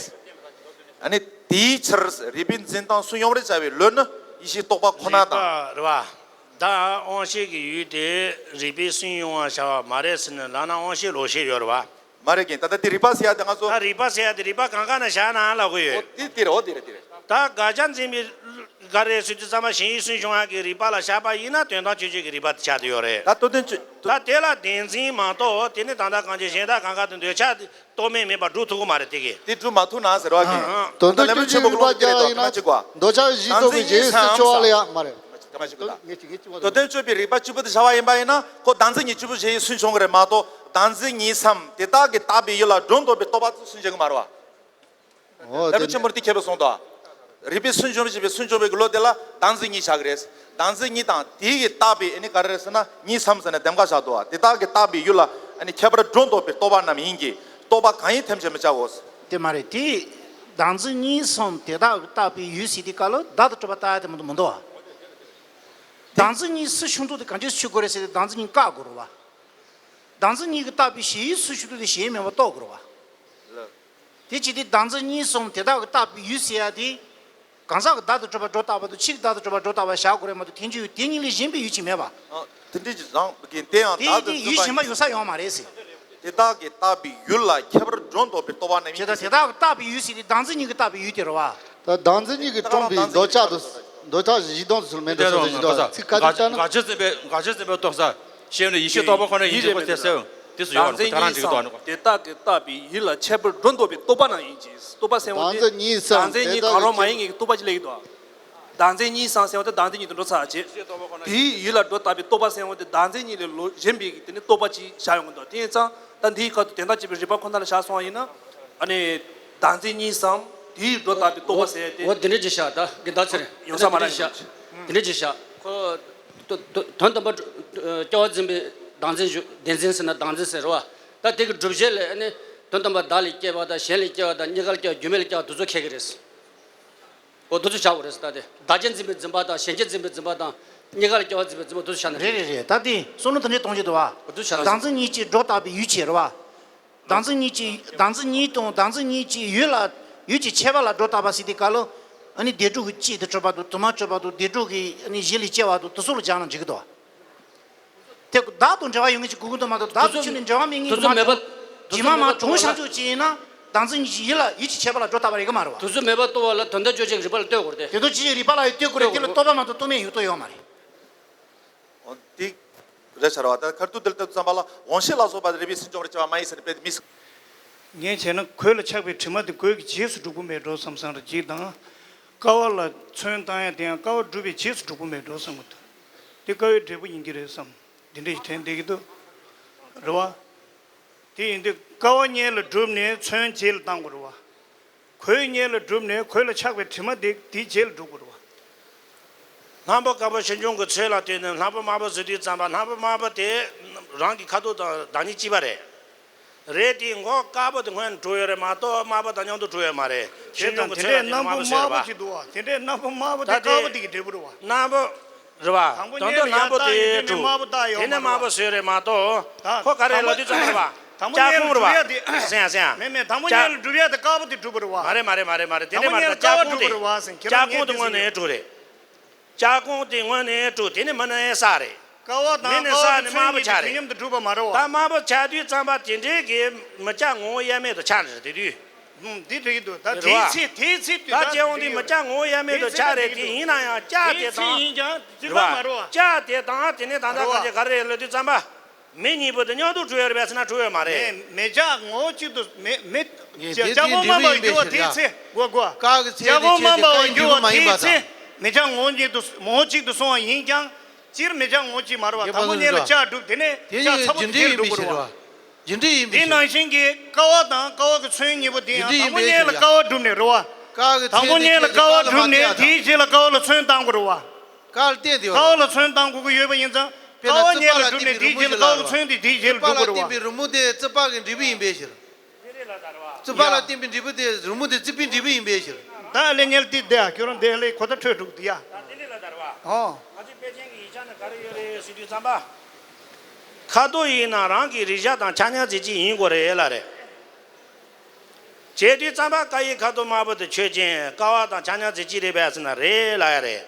ཨ་ནི་དེའི་ཕྱིར་རིགས་པས་འཛིན་སྟངས་སུན་དབྱུང་བར་བྱ་བའི་ལུགས་ནི་ཡིད་ཆེས་རྟོག་པ་ཁོ་ན་དང་། རིགས་པ་རེད་བ། ད་དབང་ཤེས་ཀྱི་ཡུལ་དེ་རིགས་པས་སུན་དབྱུང་བར་བྱ་བ་མ་རེད་ཟེར་ནས་ལབ་ན་དབང་ཤེས་ལོག་ཤེས་ཡོད་རེད་བ། མ་རེད་གིན་ད་ལྟ་དེ་རིགས་པ་ཟེར་ཡ་དེ་ང་ཚོ། ད་རིགས་པ་ཟེར་ཡ་དེ་རིགས་པ་གང་ག་ན་བཞག་ན་ལབ་གི་ཡོད། འོ་དེ་དེ་རེད། འོ་དེ་རེད་དེ་རེད། ད་དགག་བྱར་འཛིན་པའི་ག་རེ་ཟེར་དུས་ཙམ་པ་ཞེན་ཡུལ་སུན་དབྱུང་བ་གི་རིགས་པ་ལ་བཞག་པ་ཡིན་ན་དོན་དམ་དཔྱོད་བྱེད་ཀྱི་རིགས་པ་དེ་ཆགས་བསྡད་ཡོད་རེད། ད་དོན་དམ་དཔྱོད། ད་དེ་ལ་བདེན་འཛིན་མ་གཏོགས་དེ་ནི་ད་ལྟ་གང་ཅི་གཞན་དག་གང་ག་དེ་འདོད་ཆགས་རྟོག་མེད་མིན་པ་སྒྲུབ་ཐུབ་ཀྱི་མ་རེད་དེ་གི། དེ་སྒྲུབ་མ་ཐུབ་ན་ཟེར་བ་གི། ཨ། དོན་དམ་དཔྱོད་པའི་རིགས་པ་རྒྱག་ཡིན་ན་འདོད་ཆགས་ཞེན་ཡུལ་སུན་དབྱུང་བ་ལ་ཡ་མ་རེད། ད་མ་ཞིག་གི་ད། དོན་དམ་དཔྱོད་པའི་རིགས་པ་བཅུ་པོ་དེ་བྱ་བ་ཡིན་པ་ཡིན་ན་ཁོ་བདག་འཛིན་གཉིས་བཅུ་པོ་ཞེན་ཡུལ་སུན་དབྱུང་གི་རེད་མ་གཏོགས་བདག་འཛིན་གཉིས་སམ་དེ་དག་གིས་བཏགས་པའི་ཡུལ་ལ་སྒྲོ་འདོགས་པའི་རྟོག་པ་ཚོ་སུན་འབྱིན་གི་མ་རེད་བ། འོ་ལམ་རིམ་ཆེན་མོར་དེ་ཁྱད་པར་གསུངས་དོ། རིགས་པས་སུན་འབྱིན་པར་བྱེད་པའི་སུན་འབྱིན་པའི་བློ་དེ་ལ་བདག་འཛིན་གཉིས་བྱ་གི་རེད། བདག་འཛིན་གཉིས་དང་དེ་ཡིས་བཏགས་པའི་ཨ་ནི་ག་རེ་རེད་ཟེར་ན་གཉིས་སམ་ཟེར་ནས་གདམ་ག་བཞག་འདུག་བ། དེ་དག་གིས་བཏགས་པའི་ཡུལ་ལ་ཨ་ནི་ཁྱད་པར་སྒྲོ་འདོགས་པའི་རྟོག་པ་རྣམས་ཡིན་གྱི་རྟོག་པ་གང་ཡིན་ཐམས་ཅད་མི་བྱའོ། དེ་མ་རེད་དེ། བདག་འཛིན་གཉིས་སམ་དེ་དག་གིས་བཏགས་པའི་ཡུལ་ཟེར་དེ་ག་ལ་བདག་ཏུ་གྲུབ་པ་བཏགས་ཡ་དེ་མི་འདུག་མི་འདུག་བ། བདག་འཛིན་གཉིས་སུན་དབྱུང་ཐུབ་དེ་གང་ཅི་ཆུད་དགོས་རེད་ཟེར་ཏེ་བདག་འཛིན་གཉིས་བཀག་དགོས་རེད་བ། བདག་འཛིན་གཉིས་ཀྱིས་བཏགས་པའི་ཞེན་ཡུལ་སུན་དབྱུང་ཐུབ་དེ་ཞེན་ཡུལ་མིན་པ་རྟོགས་དགོས་རེད་བ། དེ་ཅི་སྟེ་བདག་འཛིན་གཉིས་སམ་དེ་དག་གིས་བཏགས་པའི་ཡུལ་ཟེར་ཡ་དེ། གང་ཟག་གི་བདག་ཏུ་གྲུབ་པ་སྒྲོ་བཏགས་པ་དང་ཕྱིའི་བདག་ཏུ་གྲུབ་པ་སྒྲོ་བཏགས་པ་བཞག་དགོས་རེད་མ་གཏོགས་ཐལ་འགྱུར་དེ་གཉིས་ལས་གཞན་པའི་ཡུལ་ཅིག་མེད་པ། ཨ། དེ་འདྲའི་རང་གི་དེ་ཡང་དེ་བདག་ཏུ་ཡིན་དུས་འཛིན་པ་ཡུལ་གཞན་པ་ཡོད་ས་ཡོད་མ་རེད་ཟེར། དེ་དག་གིས་བཏགས་པའི་ཡུལ་ལ་ཁྱད་པར་སྒྲོ་འདོགས་པའི་རྟོག་པ་རྣམས་ཡིན་ཏེ། དེ་དག་གིས་བཏགས་པའི་ཡུལ་ཟེར་དེ་བདག་འཛིན་གཉིས་ཀྱིས་བཏགས་པའི་ཡུལ་དེ་རེད་བ། ད་བདག་འཛིན་གཉིས་ཀྱིས་བསྐྲུན་པའི་འདོད་ཆགས་དང་། འདོད་ཆགས་བཞི་སྟོང་དུ་ཚུལ་མེད་འགྲོ་ས་ཞིག་འདོད་ཚིག་ཁ་ཅིག་ལྟར་ན། དགག་བྱ་འཛིན་པའི་དགག་བྱ་འཛིན་པའི་རྟོག་ས་ཞེས་ནས་ཡིད་ཆེས་རྟོག་པ་ཁོ་ན་ཡིན་གྱི་ཁོ་ཐེ་སེ་འོང་དེ་སུ་ཡོད་བདག་འཛིན་གཉིས་སམ་དེ་དག་གིས་བཏགས་པའི་ཡུལ་ལ་ཁྱད་པར་སྒྲོ་འདོགས་པའི་རྟོག་པ་རྣམས་ཡིན་གྱི་རྟོག་པ་ཟེར་བ་དེ་བདག་འཛིན་གཉིས་སམ་བདག་འཛིན་གཉིས་གང་རུང་མ་ཡིན་ངེས་ཀྱི་རྟོག་པ་ཅིག་སླེབས་ཀྱི་འདུག་བདག་འཛིན་གཉིས་སམ་ཟེར་བ་དེ་བདག་འཛིན་གཉིས་དུ་འགྲོ་ཚར་བྱས། དེའི་ཡུལ་ལ་སྒྲོ་བཏགས་པའི་རྟོག་པ་ཟེར་བ་དེ་བདག་འཛིན་གཉིས་ལས་ལོག་གཞན་པའི་དེ་ནི་རྟོག་པ་ཅིག་བཞག་ཡོང་གི་འདུག་དེ་ཡིན་ཙང་ད་འདིའི་ཁ་དུ་དོན་དམ་དཔྱོད་པའི་རིགས་པ་ཁོ་ན་ལ་བཞག་སོང་བ་ཡིན་ན། ཨ་ནི། བདག་འཛིན་གཉིས་སམ་དེའི་སྒྲོ་བཏགས་པའི་རྟོག་པ་ཟེར་ཏེ། འོ་དེ་འདྲ་ཅིག་བཞག་ད་གི་ད་ཚེ་རེད། ཡོང་ས་མ་རེད། དེ་འདྲ་ཅིག་བཞག་དེ་འདྲ་ཅིག་བཞག་ཁོ། དོ་དོ་དོན་དམ་པར་སྐྱེ་བ་འཛིན་པའི་བདག་འཛིན་ཞུ་བདེན་འཛིན་ཟེར་ན་བདག་འཛིན་ཟེར་རོ་བ། ད་དེ་གི་སྒྲུབ་བྱེད་ལས་ཨ་ནི་དོན་དམ་པར་བདག་ལས་སྐྱེ་བ་དང་གཞན་ལས་སྐྱེ་བ་དང་གཉིས་ཀ་ལས་སྐྱེ་བ་རྒྱུ་མེད་ལས་སྐྱེ་བ་དེ་ཚོ་འཁྱེར་གི་རེད། འོ་དེ་ཚོ་བྱ་དགོས་རེད་ཟེར་ད་དེ་བདག་བྱས་འཛིན་པའི་འཛིན་པ་དང་གཞན་བྱས་འཛིན་པའི་འཛིན་པ་དང་གཉིས་ཀ་ལས་སྐྱེ་བ་འཛིན་པའི་འཛིན་པ་དེ་ཚོ་བྱ་ན་རེད། རེད་རེད་རེད། ད་དེ་བསམ་བློ་དེ་འདྲས་གཏོང་རྒྱུ་འདུག་བ། འོ་དེ་ཚོ་བྱ་ན་བདག་འཛིན་གཉིས་ཀྱིས་སྒྲོ་བཏགས་པའི་ཡུལ་བྱེད་རེད་བ། བདག་འཛིན་གཉིས་ཀྱིས་བདག་འཛིན་གཉིས་དང་བདག་འཛིན་གཉིས་ཀྱི་ཡུལ་ལ་ཡུལ་གྱི་ཁྱད་པར་ལ་སྒྲོ་བཏགས་པ་ཟེར་དེ་ག་ལ། ཨ་ནི་བདེ་དྲུག་གི་སྐྱེས་དེ་གྲུབ་པ་དང་དུ་མ་གྲུབ་པ་དང་བདེ་དྲུག་གི་ཨ་ནི་གཞི་ལས་སྐྱེ་བ་དང་དེ་ཚོ་ལ་སྦྱར་ན་འགྲིག་གི་འདུག་བ། དེ་བདག་དང་འབྲེལ་བ་ཡོད་མཁན་ཅིག་དགོས་ཀྱི་འདུག་མ་གཏོགས་བདག་དང་ཁྱོད་ནི་འབྲེལ་བ་མེད་མཁན་ཅིག་མ་གཏོགས་ཇི་མ་མ་བྱུང་བྱང་ཆུབ་ཅིག་ཡིན་ན་བདག་འཛིན་གཉིས་ཀྱི་ཡུལ་ལ་ཡུལ་གྱི་ཁྱད་པར་ལ་སྒྲོ་བཏགས་པ་རེད་གི་མ་རེད་བ། དེ་ཚོ་མེད་པ་རྟོགས་པ་ལ་དོན་དམ་དཔྱོད་བྱེད་ཀྱི་རིགས་པ་ལ་ལྟོས་དགོས་རེད་དེ། དེ་ཚོ་ཅི་ཞིག་རིགས་པ་ལ་ཡང་ལྟོས་དགོས་རེད། དེ་ལ་རྟོག་པ་མ་གཏོགས་རྟོག་མེད་ཡོད་དོ་ཡོད་མ་རེད། འོ་འདི་རེད་ཤག་རེད་བ། ད་ཁར་ཏུ་འདིར་ལྟ་དུས་ཙམ་པ་ལ་དབང་ཤེས་ལ་སོགས་པ་རིགས་པས་སུན་དབྱུང་བར་བྱ་བ་མ་ཡིན་ཟེར་ནས་དཔེ་དེ་མི་སྲིད། ངས་བྱས་ན་གོས་ལ་ཆགས་པའི་དྲི་མ་དེ་གོས་ཀྱི་རྗེས་སུ་འགྲོ་གི་མེད་འགྲོ་བསམ་བསམ་རེ་གཅིག་དང་། ཀ་བ་ལ་ཚོན་བཏང་ཡ་དེ་ཡང་ཀ་བ་སྒྲུབ་པའི་རྗེས་སུ་འགྲོ་གི་མེད་འགྲོ་བསམ་གི་འདུག་དེ་ཀ་བའི་འབྲས་བུ་ཡིན་གྱི་རེད་བསམ། འདི་འདྲ་ཞིག་དྲན་བསྡད་ཀྱི་འདུག་རེད་བ། དེ་ཡིན་དུས་ཀ་བ་སྔོན་ལ་བསྒྲུབས་ནས་ཚོན་རྗེས་ལ་བཏང་དགོས་རེད་བ། གོས་སྔོན་ལ་བསྒྲུབས་ནས་གོས་ལ་ཆགས་པའི་དྲི་མ་དེ་དེའི་རྗེས་ལ་འགྲོ་དགོས་རེད་བ། ལྷག་པ་དཀར་པོ་ཕྱིས་འབྱུང་གི་ཚོད་ལ་ལྟོས་ནས་ལྷག་པ་དམར་པོ་བཟོ་དུས་ཙམ་པ་ལྷག་པ་དམར་པོ་དེ་རང་གི་ཁ་དོག་དང་བདག་ཉིད་གཅིག་པ་རེད། རེད་དེ་མགོ་དཀར་པོ་དེ་སྔོན་གྲུབ་ཡོད་རེད་མ་གཏོགས་དམར་པོ་དང་མཉམ་དུ་གྲུབ་ཡོད་མ་རེད། ཕྱིས་འབྱུང་གི་ཚོད་ལ་ལྟོས་ནས་དམར་པོ་བཟོས་རེད་བ། དེ་འདྲའི་རྣམ་པ་དམར་པོ་དེ་ད་དེ་དཀར་པོ་དེ་གི་འབྲས་བུ་རེད་བ། རྣམ་པ་རེད་བ། དང་པོ་དོན་དུ་སྔོན་ལ་རྣམ་པ་ཡར་བཏགས་ཡིན་དེ་དུས་ནས་དམར་པོ་བཏགས་ཡོད་དེ་ནས་མ་དམར་པོ་རེད་བ། བཟོས་རེད་མ་གཏོགས་ད་ཁོ་ག་རེ་ལབ་དུས་ཙམ་པ་རེད་བ། དང་པོ་ཉལ་ལ་སྒྲུབ་ཡ་དེ། སེང་སེང་། མེད་མེད། དང་པོ་ཉལ་ལ་སྒྲུབ་ཡ་དེ་དཀར་པོ་དེ་སྒྲུབ་པ་རེད་བ། མ་རེད་མ་རེད་མ་རེད་མ་རེད། དེ་འདྲ་མ་རེད། ད་ལྕགས་གོང་དེ། ལྕགས་གོང་དེ་དངོས་གནས་དྲུག་རེད། ལྕགས་གོང་དེ་དངོས་གནས་དྲུག་དེ་ནི་མི་ནི་ས་རེད། ཀ་བ་དང་མི་ནི་ཀ་བ་ས་ནི་དམར་པོ་ཆགས་རེད། དུས་མཉམ་དུ་སྒྲུབ་པ་མ་རེད་བ། ད་དམར་པོ་ཆགས་དུས་ཙམ་པ་དེ་འདྲའི་གི་མི་ལྕགས་ངོ་བོ་དབྱེར་མེད་དུ་ཆགས་ནི་རེད་དེ་དུས། ཧུམ། འདི་འགྲིག་གི་འདུག་ད་རེད་བ། དེའི་ཚེ་དེའི་ཚེ་དུས་ད་ད་ལྕགས་གོང་དེ་མི་ལྕགས་ངོ་བོ་དབྱེར་མེད་དུ་ཆགས་རེད། དེ་ཡིན་ན་ཡང་ལྕགས་དེ་དེའི་ཚེ་དང་། ཡིན་ཀྱང་རྩིས་རེད་པ་བ། མ་རེད་བ། ལྕགས་དེ་དང་དེ་ནས་ད་ལྟ་རེད་བ། གང་ཅི་ག་རེ་རེད་ལབ་དུས་ཙམ་པ། མི་གཉིས་པོ་དེ་མཉམ་དུ་གྲུབ་ཡོད་རེད་པས་ཟེར་ན་གྲུབ་ཡོད་མ་རེད། མེ་མེ་ལྕགས་ངོ་བོ་གཅིག་ཏུ་མེ་མེ་ངས་ལྕགས་དེ་ལྕགས་དེ་ཀོང་འབྲས་མམ་པ་བུ་ཡིན་པའི་འགྱུར་བ་ཕྱིར་དེའི་ཡ། ཚེ་གོ་གོ། ཀ་གི་ཚེ་ལྕགས་ཀོང་དེ་འབྲས་མམ་པ་བུ་དེ་འགྱུར་བ་ཀ་ཡི་འབྲས་དེའི་མ་ཚེ་ཡིན་པ་དང་། མེ་ལྕགས་ངོ་བོ་གཅིག་ཏུ་ངོ་བོ་གཅིག་ཏུ་སོང་བ་ཡིན་ཀྱང་། སྤྱིར་མེ་ལྕགས་ངོ་བོ་གཅིག་མ་རེད་བ། དེ་དང་པོ་ཉལ་ལ་ལྕགས་གྲུབ། དེ་ནས་ལྕགས་ཚ་པོ་དེ་ཚེ་སྒྲུབ་པ་རེད་བ། རྒྱུ་འབྲས་ཡིན་པའི་ཕྱིར་རེད་བ། རྒྱུ་འབྲས་ཡིན་པའི་ཕྱིར་རེད་བ། དེ་ནང་བཞིན་གྱི་ཀ་བ་དང་ཀ་བ་གི་ཚོན་གཉིས་པོ་དེ་ཡང་དང་པོ་ཉལ་ལ་ཀ་བ་གྲུབ་ནས་རེད་བ། ཀ་གི་དང་པོ་ཚེ་ཉལ་ལ་ཀ་བ་གྲུབ་ནས་དེའི་རྗེས་ལ་ཀ་བ་ལ་ཚོན་བཏང་དགོས་རེད་བ། ཀ་ལ་བརྟེན་ཏེ་ཀ་བ་ལ་ཚོན་བཏང་དགོས་ཀྱི་ཡོད་པ་ཡིན་ཙང་། ཀ་བ་ཉལ་ལ་གྲུབ་ནས་དེའི་རྗེས་ལ་ཀ་བ་གི་ཚོན་དེ་དེའི་རྗེས་ལ་གྲུབ་དགོས་རེད་བ། རྩིག་པ་ལ་བརྟེན་པའི་རི་མོ་དེ་རྩིག་པ་གི་འབྲས་བུ་ཡིན་པའི་ཕྱིར། རྩིག་པ་ལ་བརྟེན་པའི་འབྲས་བུ་དེ་རི་མོ་དེ་རྩིག་པའི་འབྲས་བུ་ཡིན་པའི་ཕྱིར། ད་ལས་ཉལ་དེ་བསྡད་ཨ། ཁྱོད་རང་འདི་ལས་གོ་ད་འཕྲོད་འགྲོ་གི་འདུག་ཡ། ད་དེ་ལས་ལ་དར་བ། ཨོ། ང་ཚོའི་དཔེ་ཅན་གྱི་ཡིག་ཆ་ནང་ག་རེ་ཡོད་རེད་ཟེར་དུས་ཙམ་པ། ཁ་དོག་ཡིན་ན་རང་གི་རེག་བྱ་དང་ཆ་མཉམ་རྩེ་གཅིག་ཡིན་དགོས་རེད་ལ་རེད། བྱས་དུས་ཙམ་པ་ཀ་ཡི་ཁ་དོག་དམར་པོ་དེ་ཆོས་ཅན། ཀ་བ་དང་ཆ་མཉམ་རྩེ་གཅིག་རེད་པས་ཟེར་ན་རེད་ལ་ཡ་རེད།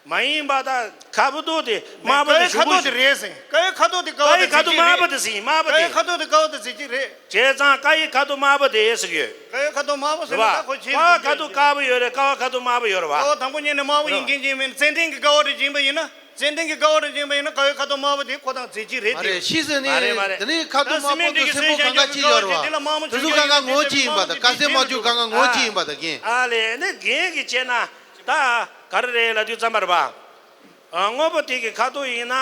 མ་ཡིན་པ་ད་ཁ་བུ་དོག་དེ་དམར་པོ་དེ་ཀ་ཡི་ཁ་དོག་དེ་རེད་ཟེར། ཀ་ཡི་ཁ་དོག་དེ་ཀ་བ་དེ་ཀ་ཡི་ཁ་དོག་དམར་པོ་དེ་ཟེར་དམར་པོ་དེ། ཀ་ཡི་ཁ་དོག་དེ་ཀ་བ་དེ་ཟེར་གཅིག་རེད། བྱས་ཙང་ཀ་ཡི་ཁ་དོག་དམར་པོ་དེ་ཟེར་གྱི་ཡོད། ཀ་ཡི་ཁ་དོག་དམར་པོ་ཟེར་ན་ད་ཁོ་བྱས་ཀ་བ་ཁ་དོག་དཀར་པོ་ཡོད་རེད། ཀ་བ་ཁ་དོག་དམར་པོ་ཡོད་རེད་བ། ཀ་བ་དང་པོ་ཉིད་ནས་དམར་པོ་ཡིན་མཁན་ཅིག་མིན། ཙན་དན་གྱི་ཀ་བ་རེ་བྱིན་པ་ཡིན་ན། ཙན་དན་གྱི་ཀ་བ་རེ་བྱིན་པ་ཡིན་ན་ཀ་བའི་ཁ་དོག་དམར་པོ་དེ་ཁོ་དང་རྩེ་གཅིག་རེད་དེ། མ་རེད། ཤེས་ཟེར་ནི། མ་རེད་མ་རེད། དེ་ནི་ཁ་དོག་དམར་པོ་དང་སེར་པོ་གང་ག་གཅིག་ཡོད་རེད་བ། དེ་ཚོ་གང་ག་ངོ་བོ་གཅིག་ཡིན་པ་དང་། དཀར་སེར་དམར་ཆུ་གང་ག་ངོ་བོ་གཅིག་ཡིན་པ་དང་རྒན། ཨ་ལས་ནི་རྒན་གྱིས་བྱས་ན་ད་ག་རེ་རེད་ལབ་དུས་ཙམ་པ་རེད་པ། ཨ། དངོས་པོ་དེ་གི་ཁ་དོག་ཡིན་ན།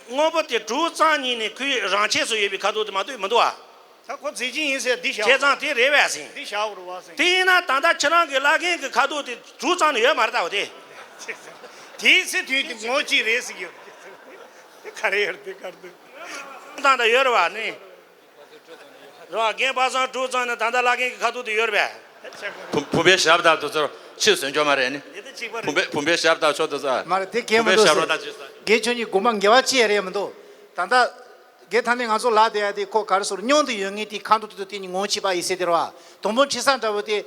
དངོས་པོ་དེ་གྲུབ་ཙམ་ཉིད་ནས་ཁོའི་རང་ཆས་སུ་ཡོད་པའི་ཁ་དོག་དེ་མ་གཏོགས་མི་འདུག་ཨ། ད་ཁོ་རྩེ་གཅིག་ཡིན་ཟེར་འདི་བཞག་བྱས་ཙང་དེ་རེད་པས་ཟེར། འདི་བཞག་རུ་བ་ཟེར། དེ་ཡིན་ན་ད་ལྟ་ཁྱེད་རང་གི་བླ་རྒན་གྱི་ཁ་དོག་དེ་གྲུབ་ཙམ་ནས་ཡོད་མ་རེད་ད་བ་དེ། དེའི་ཚེ་དུས་དེ་ངོ་གཅིག་རེད་ཟེར་གྱི་ཡོད། དེ་ག་རེ་ཡོད་རེད། དེ་ག་རེ་འདུག་ད་ད་ཡོད་རེད་བ་ནི། རེད་བ། རྒན་པ་སངས་གྲུབ་ཙམ་ནས་ད་ལྟ་བླ་རྒན་གྱི་ཁ་དོག་དེ་ཡོད་རེད་པས། བུ་བུམ་པའི་ཞབས་དང་དེ་ཚོར་ཕྱིར་བཟོས་འཇོག་མ་རེད་ནི། དེ་ད་གཅིག་པ་རེད། བུམ་པའི་བུམ་པའི་ཞབས་དང་ཆོག་དེ་ཚོ། མ་རེད། དེ་གལ་མི་འདུག་ཟེར། བུམ་པའི་ཞབས་དང་ཅི་ཟེར། རྒན་ཁྱོད་ཀྱི་དགོངས་པ་འགལ་བ་ཅི་ཡང་རེད་མི་འདུག་ད་ལྟ། དགེ་ཐ་ནི་ང་ཚོ་ལ་དེ་ཡ་དེ་ཁོ་ག་རེ་ཟེར། མྱོང་དུ་ཡོད་ངེས་དེ་ཁ་དོག་དེ་དང་དེ་གཉིས་ངོ་བོ་གཅིག་པ་ཡིན་ཟེར་དེ་རེད་བ། དང་པོ་འཕྲི་སྲང་འདྲ་བོ་དེ།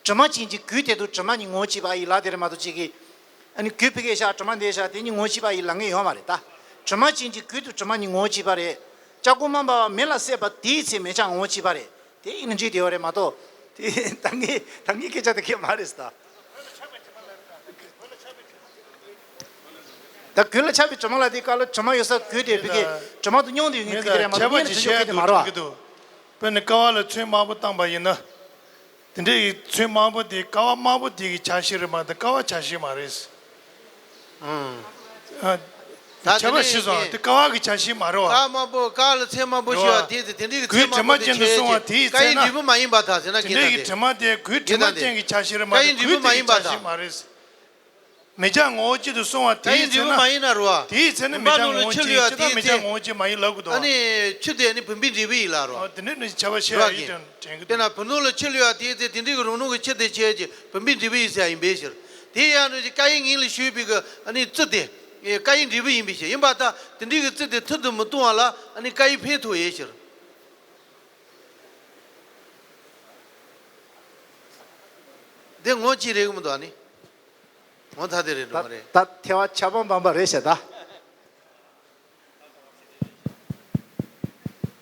གྲིབ་མ་ཅན་གྱི་གོས་དེ་དང་གྲིབ་མ་གཉིས་ངོ་བོ་གཅིག་པ་ཡིན་ལབ་དེ་རེད་མ་གཏོགས་གཅིག་གིས། ཨ་ནི་གོས་ཕ་གིར་བཞག་གྲིབ་མ་འདིར་བཞག་དེ་གཉིས་ངོ་བོ་གཅིག་པ་ཡིན་ལབ་མཁན་ཡོད་མ་རེད་ད། གྲིབ་མ་ཅན་གྱི་གོས་དང་གྲིབ་མ་གཉིས་ངོ་བོ་གཅིག་པ་རེད། ལྕགས་ཀོང་མམ་པ་བ་མེ་ལ་བསྲེགས་པ་དེའི་ཚེ་མེ་ལྕགས་ངོ་བོ་གཅིག་པ་རེད། དེ་ཡིན་ན་འགྲིག་བསྡད་ཡོད་རེད་མ་གཏོགས། དེ་ད་ངས་ད་ངས་སྐད་ཆ་དེ་གས་མ་རེད་ད། ད་གོས་ལ་ཆགས་པའི་གྲིབ་མ་ལ་དེ་ག་ལ་གྲིབ་མ་ཡོད་ས་གོས་དེ་ཕ་གིར་གྲིབ་མ་དང་མྱོང་དུ་ཡོད་ངེས་གོས་དེ་རེད་མ་གཏོགས་མེ་ལ་ཆགས་པའི་གོས་དེ་མ་རེད་བ། དཔེར་ན་ཀ་བ་ལ་ཚོན་དམར་པོ་བཏང་པ་ཡིན་ན། དེ་འདྲའི་ཚོན་དམར་པོ་དེ་ཀ་བ་དམར་པོ་དེ་གི་ཆ་ཤས་རེད་མ་གཏོགས་ཀ་བ་ཆ་ཤས་མ་རེད། ཨང་། ཨ། ད་ཁྱད་པར་ཤེས་སོང་། དེ་ཀ་བ་གི་ཆ་ཤས་མ་རེད་བ། ཀ་དམར་པོ་ཀ་ལ་ཚེར་དམར་པོ་ཞུ་བ་དེ་དེ་དེ་འདྲའི་གི་ཚེར་དམར་པོ་དེ་ཆ་ཤས་ཀ་ཡི་འབྲས་བུ་མ་ཡིན་པར་ཐལ་ཟེར་ན། དེ་འདྲའི་གི་དྲི་མ་དེ་གོས་དྲི་མ་ཅན་གྱི་ཆ་ཤས་རེད་མ་གཏོགས་གོས་དེ་གི་ཆ་ཤས་མ་རེད། མེ་ལྕགས་ངོ་བོ་གཅིག་ཏུ་སོང་བ་དེའི་ཚེ་ན། ད་ཡིན་འབྲས་བུ་མ་ཡིན་ན་རོ། དེའི་ཚེ་ན་མེ་ལྕགས་ངོ་བོ་གཅིག་ཡིན་ཅི་ད་མེ་ལྕགས་ངོ་བོ་གཅིག་མ་ཡིན་ལབ་དགོས་དོ། ཨ་ནི་ཆུ་དེ་ནི་བུམ་པའི་འབྲས་བུ་ཡིན་ལ་རོ། ཨ། དེ་འདྲའི་ནི་བྱ་བ་བཤད་ཡ་ཡིན་ཀྱང་དྲན་གི་འདུག་དེ་ན་བུ་ནོར་ལ་ཆུ་ལུས་ཡ་དེའི་ཚེ་དེ་འདྲའི་གི་རང་ནོར་གི་ཆུ་དེ་བྱས་ཀྱི་བུམ་པའི་འབྲས་བུ་ཡིན་ཟེར་ཡ་ཡིན་པའི་ཕྱིར། དེ་ཡང་ནི་ཀ་ཡི་ངོས་ལ་ཞུས་པའི་གི་ཨ་ནི་རྩི་དེ་ཀ་ཡི་འབྲས་བུ་ཡིན་པའི་ཕྱིར། ཡིན་པ་ད་དེ་འདྲའི་གི་རྩི་དེ་ཐུར་དུ་མི་གཏོང་བ་ལ་ཨ་ནི་ཀ་ཡི་ཕན་ཐོགས་ཡོད་ཕྱིར། དེ་ངོ་གཅིག་རེད་གི་མི་འདུག་ཨ་ནི། ངོ་ཐ་དེ་རེད་འགྲོ་མ་རེད། ད་ད་ཐལ་བ་ཆགས་པ་སྤངས་པ་རེད་ཤག་ད།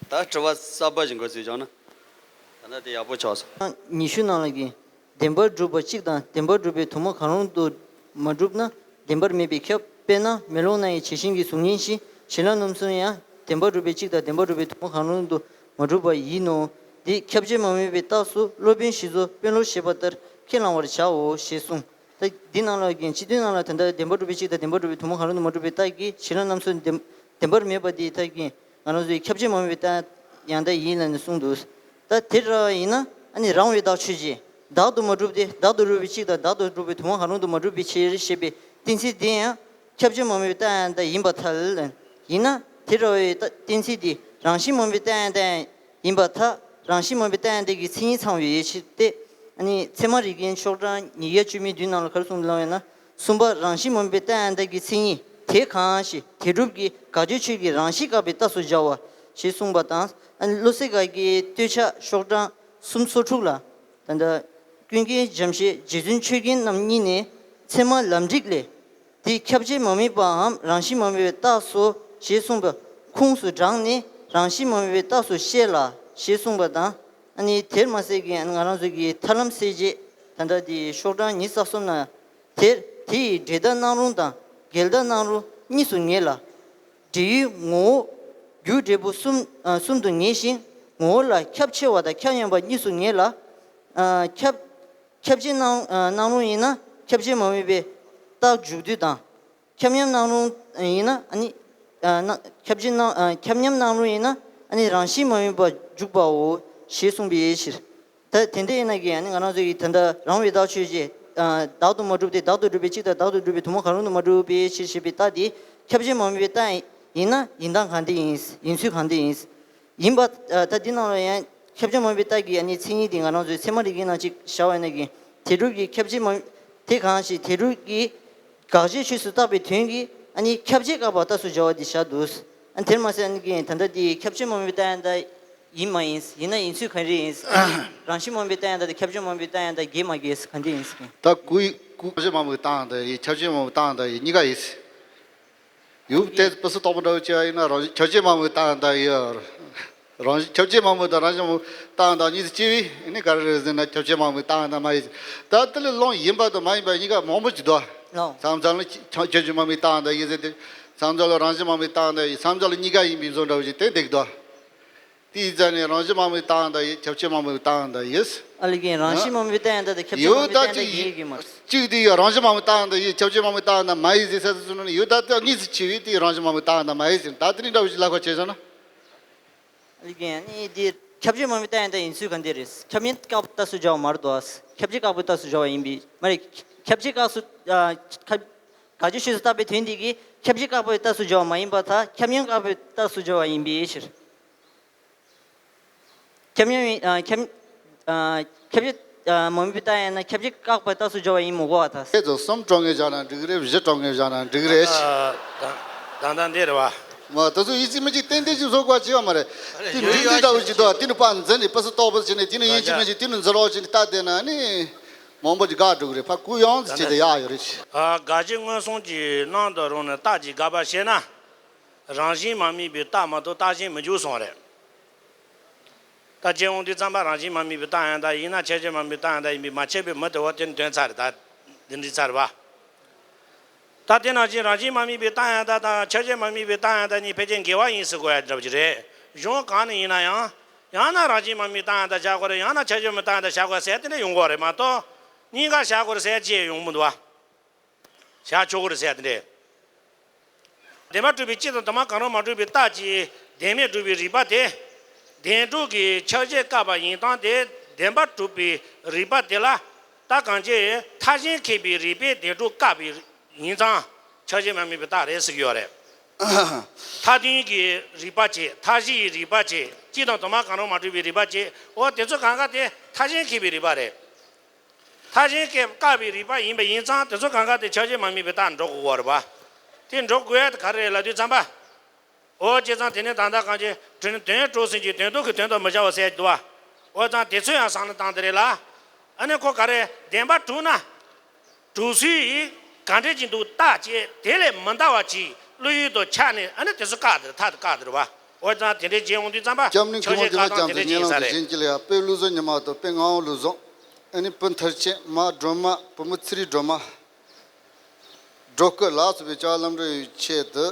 ད་དྲི་བ་གསར་པ་ཞིག་འགོད་རྩིས་བྱུང་ན། ད་ལྟ་དེ་ཡག་པོ་ཆགས་སོང་། ཉི་ཤུ་ནང་ལ་གི། བདེན་པར་གྲུབ་པ་གཅིག་དང་བདེན་པར་གྲུབ་པའི་དུ་མ་གང་རུང་དུ་མ་གྲུབ་ན་བདེན་པར་མེད་པས་ཁྱབ། དཔེར་ན་མེ་ལོང་ན་ཡི་བྱད་བཞིན་གྱི་གཟུགས་བརྙན་བཞི་བྱིན་རླབས་རྣམ་གསུམ་ཡང་བདེན་པར་གྲུབ་པའི་གཅིག་དང་བདེན་པར་གྲུབ་པའི་དུ་མ་གང་རུང་དུ་མ་གྲུབ་པ་ཡིན་ནོ། འདི་ཁྱབ་བྱེད་མ་དམིགས་པའི་རྟགས་སུ་སློབ་དཔོན་ཞི་འཚོ་དཔོན་སློབ་བཞེད་པ་ལྟར་ཁས་བླང་བར་བྱའོ་ཞེས་གསུངས། ད་འདི་ནང་ལ་གི་སྤྱི་དོན་ནང་ལ་ད་ལྟ་བདེན་པར་གྲུབ་པའི་གཅིག་དང་བདེན་པར་གྲུབ་པའི་དུ་མ་གང་རུང་དུ་མ་གྲུབ་པའི་རྟགས་ཀྱིས་བྱིན་རླབས་རྣམ་གསུམ་བདེན་བདེན་པར་མེད་པ་འདི་ལྟར་གྱི་ང་རང་ཚོའི་ཁྱབ་བྱེད་མ་དམིགས་པའི་རྟགས་ཡང་དག་ཡིན་ལ་ནི་གསུངས་འདུག་ད་དེ་འདྲ་ཡིན་ན་ཨ་ནི་རང་བའི་བདག་ཆོས་ཅན། བདག་ཏུ་མ་གྲུབ་སྟེ་བདག་ཏུ་གྲུབ་པའི་གཅིག་དང་བདག་ཏུ་གྲུབ་པའི་དུ་མ་གང་རུང་དུ་མ་གྲུབ་པའི་ཕྱིར་ཞེས་པའི་གཏན་ཚིགས་འདི་ཡང་ཁྱབ་བྱེད་མ་དམིགས་པའི་རྟགས་ཡང་དག་ཡིན་པར་ཐལ། ཡིན་ན་དེ་འདྲ་བའི་གཏན་ཚིགས་འདི་རང་བཞིན་མ་དམིགས་པའི་རྟགས་ཡང་དག་ཡིན་པར་ཐལ། རང་བཞིན་མ་དམིགས་པའི་རྟགས་ཡང་དག་གི་མཚན་ཉིད་ཚང་བའི་ཕྱིར་ཏེ། ཨ་ནི་ཚད་མ་རིག་མཁན་ཤོག་གྲངས་ཉིས་བརྒྱ་བཅུ་མེད་བདུན་ནང་ལ་ག་རེ་གསུངས་འདུག་ལབ་ན། གསུམ་པ་རང་བཞིན་མ་དམིགས་པའི་རྟགས་ཡང་དག་གི་མཚན་ཉིད་དེ་གང་ཞེས་དེ་སྒྲུབ་ཀྱི་དགག་བྱའི་ཆོས་ཀྱི་རང་བཞིན་བཀག་པའི་རྟགས་སུ་སྦྱར་བ་ཞེས་གསུངས་པ་དང་ ཨ་ནི་བློ་གསལ་སྒར་གྱི་སྟོད་ཆ་ཤོག་གྲངས་སུམ་ཅུ་སོ་དྲུག་ལ། ད་ལྟ་ཀུན་མཁྱེན་འཇམ་བཞད་རྗེ་བཙུན་ཆོས་རྒྱན་རྣམ་གཉིས་ནས་ཚད་མ་ལམ་འགྲིག་ལས། དེ་ཁྱབ་བྱེད་མ་དམིགས་པའམ་རང་བཞིན་མ་དམིགས་པའི་རྟགས་སོ་ཞེས་གསུངས་པ་ཁུངས་སུ་དྲངས་ནས་རང་བཞིན་མ་དམིགས་པའི་རྟགས་སུ་བཤད་ལ་ཞེས་གསུངས་པ་དང་། ཨ་ནི་དེར་མ་ཟད་ཀྱི་ང་རང་ཚོ་གི་ཐར་ལམ་གསལ་བྱེད་ད་ལྟ་དེ་ཤོག་གྲངས་ཉི་ཤུ་རྩ་གསུམ་ན། དེར་དེ་ཡི་འབྲས་རྟགས་སྣང་རུང་དང་འགལ་རྟགས་སྣང་རུང་གཉིས་སུ་ངེས་ལ། འབྲས་ཡུལ་ངོ་བོ་རྒྱུ་འབྲས་བུ་གསུམ་ཨ་གསུམ་དུ་ངེས་ཤིང་ངོ་བོ་ལ་ཁྱབ་ཆེ་བ་དང་ཁྱབ་ཉམས་པ་གཉིས་སུ་ངེས་ལ། ཨ་ཁྱབ་ཁྱབ་བྱེད་སྣང་ཨ་སྣང་རུང་ཡིན་ན་ཁྱབ་བྱེད་མ་དམིགས་པའི་རྟགས་འཇུག་དུས་དང་། ཁྱབ་ཉམས་སྣང་རུང་ཡིན་ན་ཨ་ནི་ཨ་ན་ཁྱབ་བྱེད་སྣང་ཨ་ཁྱབ་ཉམས་སྣང་རུང་ཡིན་ན་ཨ་ནི་རང་བཞིན་མ་དམིགས་པ་འཇུག་པའོ་ཞེས་གསུངས་པའི་ཕྱིར། ད་དེ་འདྲ་ཡིན་ན་གི་ཨ་ནི་ང་རང་ཚོ་གི་ད་ལྟ་རང་བའི་བདག་ཆོས་ཅན། ཨ་བདག་ཏུ་མ་གྲུབ་སྟེ་བདག་ཏུ་གྲུབ་པའི་གཅིག་དང་བདག་ཏུ་གྲུབ་པའི་དུ་མ་གང་རུང་དུ་མ་གྲུབ་པའི་ཕྱིར་ཞེས་པའི་རྟགས་དེ་ཁྱབ་བྱེད་མ་དམིགས་པའི་རྟགས་ཡིན་ན་ཡིན་སྟངས་གང་འདྲ་ཡིན། ཡིན་ཚུལ་གང་འདྲ་ཡིན། ཡིན་པ། ཨ་ད་འདི་ནང་ལ་ཡང་ཁྱབ་བྱེད་མ་དམིགས་པའི་རྟགས་ཀྱི་ཨ་ནི་མཚན་ཉིད་དེ་ང་རང་ཚོའི་ཚད་མ་རིག་པའི་ནང་གཅིག་བཞག་པ་ཡིན་ན་གི་དེ་སྒྲུབ་ཀྱི་ཁྱབ་བྱེད་མ་དེ་གང་ཞིག་དེ་སྒྲུབ་ཀྱི་དགག་བྱའི་ཆོས་སུ་བཏགས་པའི་དོན་གྱིས་ཨ་ནི་ཁྱབ་བྱེད་བཀག་པ་རྟགས་སུ་སྦྱར་བ་འདི་བཞག་འདུག་ཨ་དེར་མ་ཟད་ཨ་ནི་གི་ད་ལྟ་འདི་ཁྱབ་བྱེད་མ་དམིགས་པའི་རྟགས་ཡང་དག་ཡིན་མ་ཡིན། ཡིན་ན་ཡིན་ཚུལ་ག་རེ་ཡིན། རང་བཞིན་མ་དམིགས་པའི་རྟགས་ཡང་དག་དེ་ཁྱབ་བྱེད་མ་དམིགས་པའི་རྟགས་ཡང་དག་འགལ་མ་འགལ་ག་འདྲ་ཡིན་ཟེར་གི། ད་གུ་ཡི་གུ་ཁྱབ་བྱེད་མ་དམིགས་པའི་རྟགས་ཡང་དག་ཡིན། ཁྱབ་བྱེད་མ་དམིགས་པའི་རྟགས་ཡང་དག་ཡིན། གཉིས་ཀ་ཡིན། ཡུལ་དེ་སྤུ་སུ་རྟོག་པ་འདྲ་བོ་བྱས་པ་ཡིན་ན་རང་བཞིན་ཁྱབ་བྱེད་མ་དམིགས་པའི་རྟགས་ཡང་དག་ཡིན། རང་བཞིན་ཁྱབ་བྱེད་མ་དམིགས་པ་དང་རང་བཞིན་མ་དམིགས་པའི་རྟགས་ཡང་དག་གཉིས་སུ་སྐྱེ་བས་ཨ་ནི་ག་རེ་རེད་ཟེར་ན་ཁྱབ་བྱེད་མ་དམིགས་པའི་རྟགས་ཡང་དག་མ་ཡིན། ད་དེ་ལས་ལོང་ཡིན་པ་དང་མ་ཡིན་པ་གཉིས་ཀ་མང་པོ་ཅིག་འདུག་ལོང་། མཚམས་མཚམས་ལ་ཁྱབ་བྱེད་མ་དམིགས་པའི་རྟགས་ཡང་དག་ཡིན་ཟེར་ཏེ། མཚམས་མཚམས་ལ་རང་བཞིན་མ་དམིགས་པའི་རྟགས་ཡང་དག་ཡིན། མཚམས་མཚམས་ལ་གཉིས་ཀ་ཡིན་པའི་བཟོ་འདྲ་བོ་ཞིག་དེ་འདེགས་འདུག་དེའི་རྩ་ནས་རང་བཞིན་མ་དམིགས་པའི་རྟགས་ཡང་དག་ཡིན། ཁྱབ་བྱེད་མ་དམིགས་པའི་རྟགས་ཡང་དག་ཡིན། ཨ་ལེ་གིན་རང་བཞིན་མ་དམིགས་པའི་རྟགས་ཡང་དག་དང་ཁྱབ་བྱེད་མ་དམིགས་པའི་རྟགས་ཡང་དག་ཡིན་གྱི་མ་རེད། གཅིག་དེ་ཡང་རང་བཞིན་མ་དམིགས་པའི་རྟགས་ཡང་དག་ཡིན། ཁྱབ་བྱེད་མ་དམིགས་པའི་རྟགས་ཡང་དག་མ་ཡིན་ཟེར་ས་དེ་ཚོ་ནི་ཡུལ་དག་དང་གཉིས་སུ་ཕྱེ་བས་དེ་རང་བཞིན་མ་དམིགས་པའི་རྟགས་ཡང་དག་མ་ཡིན་ཟེར། ད་དེ་ནི་འདྲ་བོ་ཞིག་ལབ་ཁ་བྱས་སོང་ན། ཨ་ལེ་གིན་ཨ་ནི་དེ་ཁྱབ་བྱེད་མ་དམིགས་པའི་རྟགས་ཡང་དག་ཡིན་ཚུལ་ག་འདྲ་རེད། ཁྱབ་ཉམས་བཀག་པའི་རྟགས་སུ་སྦྱར་བ་མ་རེད་དོ། ཁྱབ་བྱེད་བཀག་པའི་རྟགས་སུ་སྦྱར་བ་ཡིན་པས་མ་རེད། ཁྱབ་བྱེད་བཀག་སུ་ཨ་ཁ་དགག་བྱའི་ཆོས་སུ་བཏགས་པའི་དོན་དེ་གིས་ཁྱབ་བྱེད་བཀག་པའི་རྟགས་སུ་སྦྱར་བ་མ་ཡིན་པར་ཐལ། ཁྱབ་ཉམས་བཀག་པའི་རྟགས་སུ་སྦྱར་བ་ཡིན་པའི་ཕྱིར། ཁྱབ་ཉམས་ཨ་ཁྱབ་ཨ་ཁྱབ་བྱེད་ཨ་མ་དམིགས་པའི་རྟགས་ཡང་དག་ཁྱབ་བྱེད་བཀག་པའི་རྟགས་སུ་སྦྱར་བ་ཡིན་མི་དགོས་པར་ཐལ། སྐད་དུ་གསུམ་སྤྲོ་ངེས་བཞག་ན་འགྲིག་རེད། བཞི་སྤྲོ་ངེས་བཞག་ན་འགྲིག་རེད། ད་ད་ད་འདི་རེད་བ། མ་དེ་ཚོ་ཡིན་གཅིག་མིན་གཅིག་ཏན་ཏན་ཅིག་བཟོ་དགོས་བྱེད་པ་མ་རེད། དེ་འགྲིག་འགྲིག་འདྲ་བོ་ཞིག་འདུག་དེ་ནི་ཕར་འཛིན་ནས་ཕར་སུ་རྟོག་པ་བྱས་ནས་དེ་ནི་ཡིན་གཅིག་མིན་གཅིག་དེ་ནི་འཛིན་རོགས་བྱས་ནས་ལྟ་བསྡད་ན་ནི་མང་པོ་ཅིག་དགག་འགྲོ་གི་རེད། ཕར་གུ་ཡངས་སུ་བྱས་ཏེ་ཡག་ཡོད་རེད། ཨ་དགག་བྱའི་མངོན་སུམ་གྱི་སྣང་དུ་རུང་ནས་རྟགས་ཀྱི་དགག་པ་བྱས་ན། རང་བཞིན་མ་དམིགས་པའི་རྟགས་མ་གཏོགས་རྟགས་གཞན་མི་འཇུག་གསུངས་པ་རེད། ད་རྗེ་དབང་འདུས་བརྩམས་པ་རང་བཞིན་མ་དམིགས་པའི་རྟགས་ཡང་དག་ཡིན་ན་ཁྱབ་བྱེད་མ་དམིགས་པའི་རྟགས་ཡང་དག་ཡིན་པས་མ་ཁྱབ་པའི་མུ་སྟེགས་པ་དེ་ནི་དོན་ཚར་རེད། ད་འདི་འདྲི་ཚར་བ། ད་དེ་ནང་བཞིན་རང་བཞིན་མ་དམིགས་པའི་རྟགས་ཡང་དག་དང་ཁྱབ་བྱེད་མ་དམིགས་པའི་རྟགས་ཡང་དག་གཉིས་ཕལ་ཆེར་འགལ་བ་ཡིན་ཟེར་དགོས་ཡ་འདྲ་བ་ཅིག་རེད། གཞུང་གང་ནས་ཡིན་ན་ཡང་། ཡང་ན་རང་བཞིན་མ་དམིགས་པའི་རྟགས་ཡང་དག་བཞག་དགོས་རེད། ཡང་ན་ཁྱབ་བྱེད་མ་དམིགས་རྟགས་ཡང་དག་བཞག་དགོས་ཟེར་དེ་འདྲ་ཡོང་གི་རེད་མ་གཏོགས། གཉིས་ཀ་བཞག་དགོས་རེད་ཟེར་ཅི་ཡང་ཡོང་མི་འདུག་བ། བཞག་ཆོག་གི་རེད་ཟེར་དེ་འདྲས། བདེན་པར་གྲུབ་པའི་སྤྱི་དང་དུ་མ་གང་རུང་མ་གྲུབ་པའི་རྟགས་ཀྱིས་བདེན་མེད་སྒྲུབ་པའི་རིགས་པ་དེ། བདེན་གྲུབ་ཀྱི་ཁྱབ་བྱེད་བཀག་པ་ཡིན་སྟངས་དེ་བདེན་པར་གྲུབ་པའི་རིགས་པ་དེ་ལ། རྟགས་གང་ཅི། མཐའ་གཞན་ཁེགས་པའི་རིགས་པས་བདེན་གྲུབ་བཀག་པའི་ཡིན་ཙང་། ཁྱབ་བྱེད་མ་དམིགས་པའི་རྟགས་རེད་ཟེར་གྱི་ཡོད་རེད། མཐའ་དོན་གྱི་རིགས་པ་བྱས། མཐའ་བཞི་ཡི་རིགས་པ་བྱས། སྤྱི་དང་དུ་མ་གང་རུང་མ་གྲུབ་པའི་རིགས་པ་བྱས། འོ་དེ་ཚོ་གང་ག་དེ་མཐའ་གཞན་ཁེགས་པའི་རིགས་པ་རེད། མཐའ་གཞན་ཁེགས་བཀག་པའི་རིགས་པ་ཡིན་པ་ཡིན་ཙང་དེ་ཚོ་གང་ག་དེ་ཁྱབ་བྱེད་མ་དམིགས་པའི་རྟགས་འགྲོ་དགོས་པ་རེད་པ། དེ་འགྲོ་དགོས་ཡ་དེ་ག་རེ་རེད་ལབ་དུས་ཙམ་པ། འོ་བྱས་ཙང་དེ་ནས་ད་ལྟ་གང་ཅི་དྲུག་ནི་དོན་གྲུབ་ཟིན་གྱི་དོན་ལྡོག་གི་དོན་དུ་མི་བྱ་བ་ཟེར་གྱི་འདུག་བ། འོ་ཙང་དེ་ཚོ་ཡང་བསམ་བློ་བཏང་དེ་རེད་ལ། ཨ་ནི་ཁོ་ག་རེ་བདེན་པ་གྲུབ་ན། གྲུབ་ཚུལ་ཡིས་གང་འདྲ་ཅིག་འདུག་བརྟག་བྱས་དེ་ལས་མི་འདའ་བ་ཅིག་བློ་ཡུལ་དུ་ཆགས་ནས་ཨ་ནི་དེ་ཚོ་བཀག་དེ་རེད། ཐག་དེ་བཀག་དེ་རེད་བ། འོ་ཙང་དེ་འདྲའི་རྗེས་འོང་དུས་ཙམ་པ་སྐྱབས་གནས་ཁྱོད་ཀྱི་བཀའ་དང་དེ་འདྲ་ཅིག་ཡིན་ས་རེད། བྱིན་གྱིས་བརླབས། དཔལ་བློ་བཟང་ཉི་མ་དང་དཔལ་ངག་དབང་བློ་བཟང་། ཨ་ནི་བུ་མཐར་ཕྱིན་མ་སྒྲོལ་མ། བུ་མོ་ཚེ་རིང་སྒྲོལ་མ། སྒྲོལ་སྐུ་ལ་སོགས་པའི་ལྕགས་ལམ་འགྲོ་བའི་ཆེད་དུ།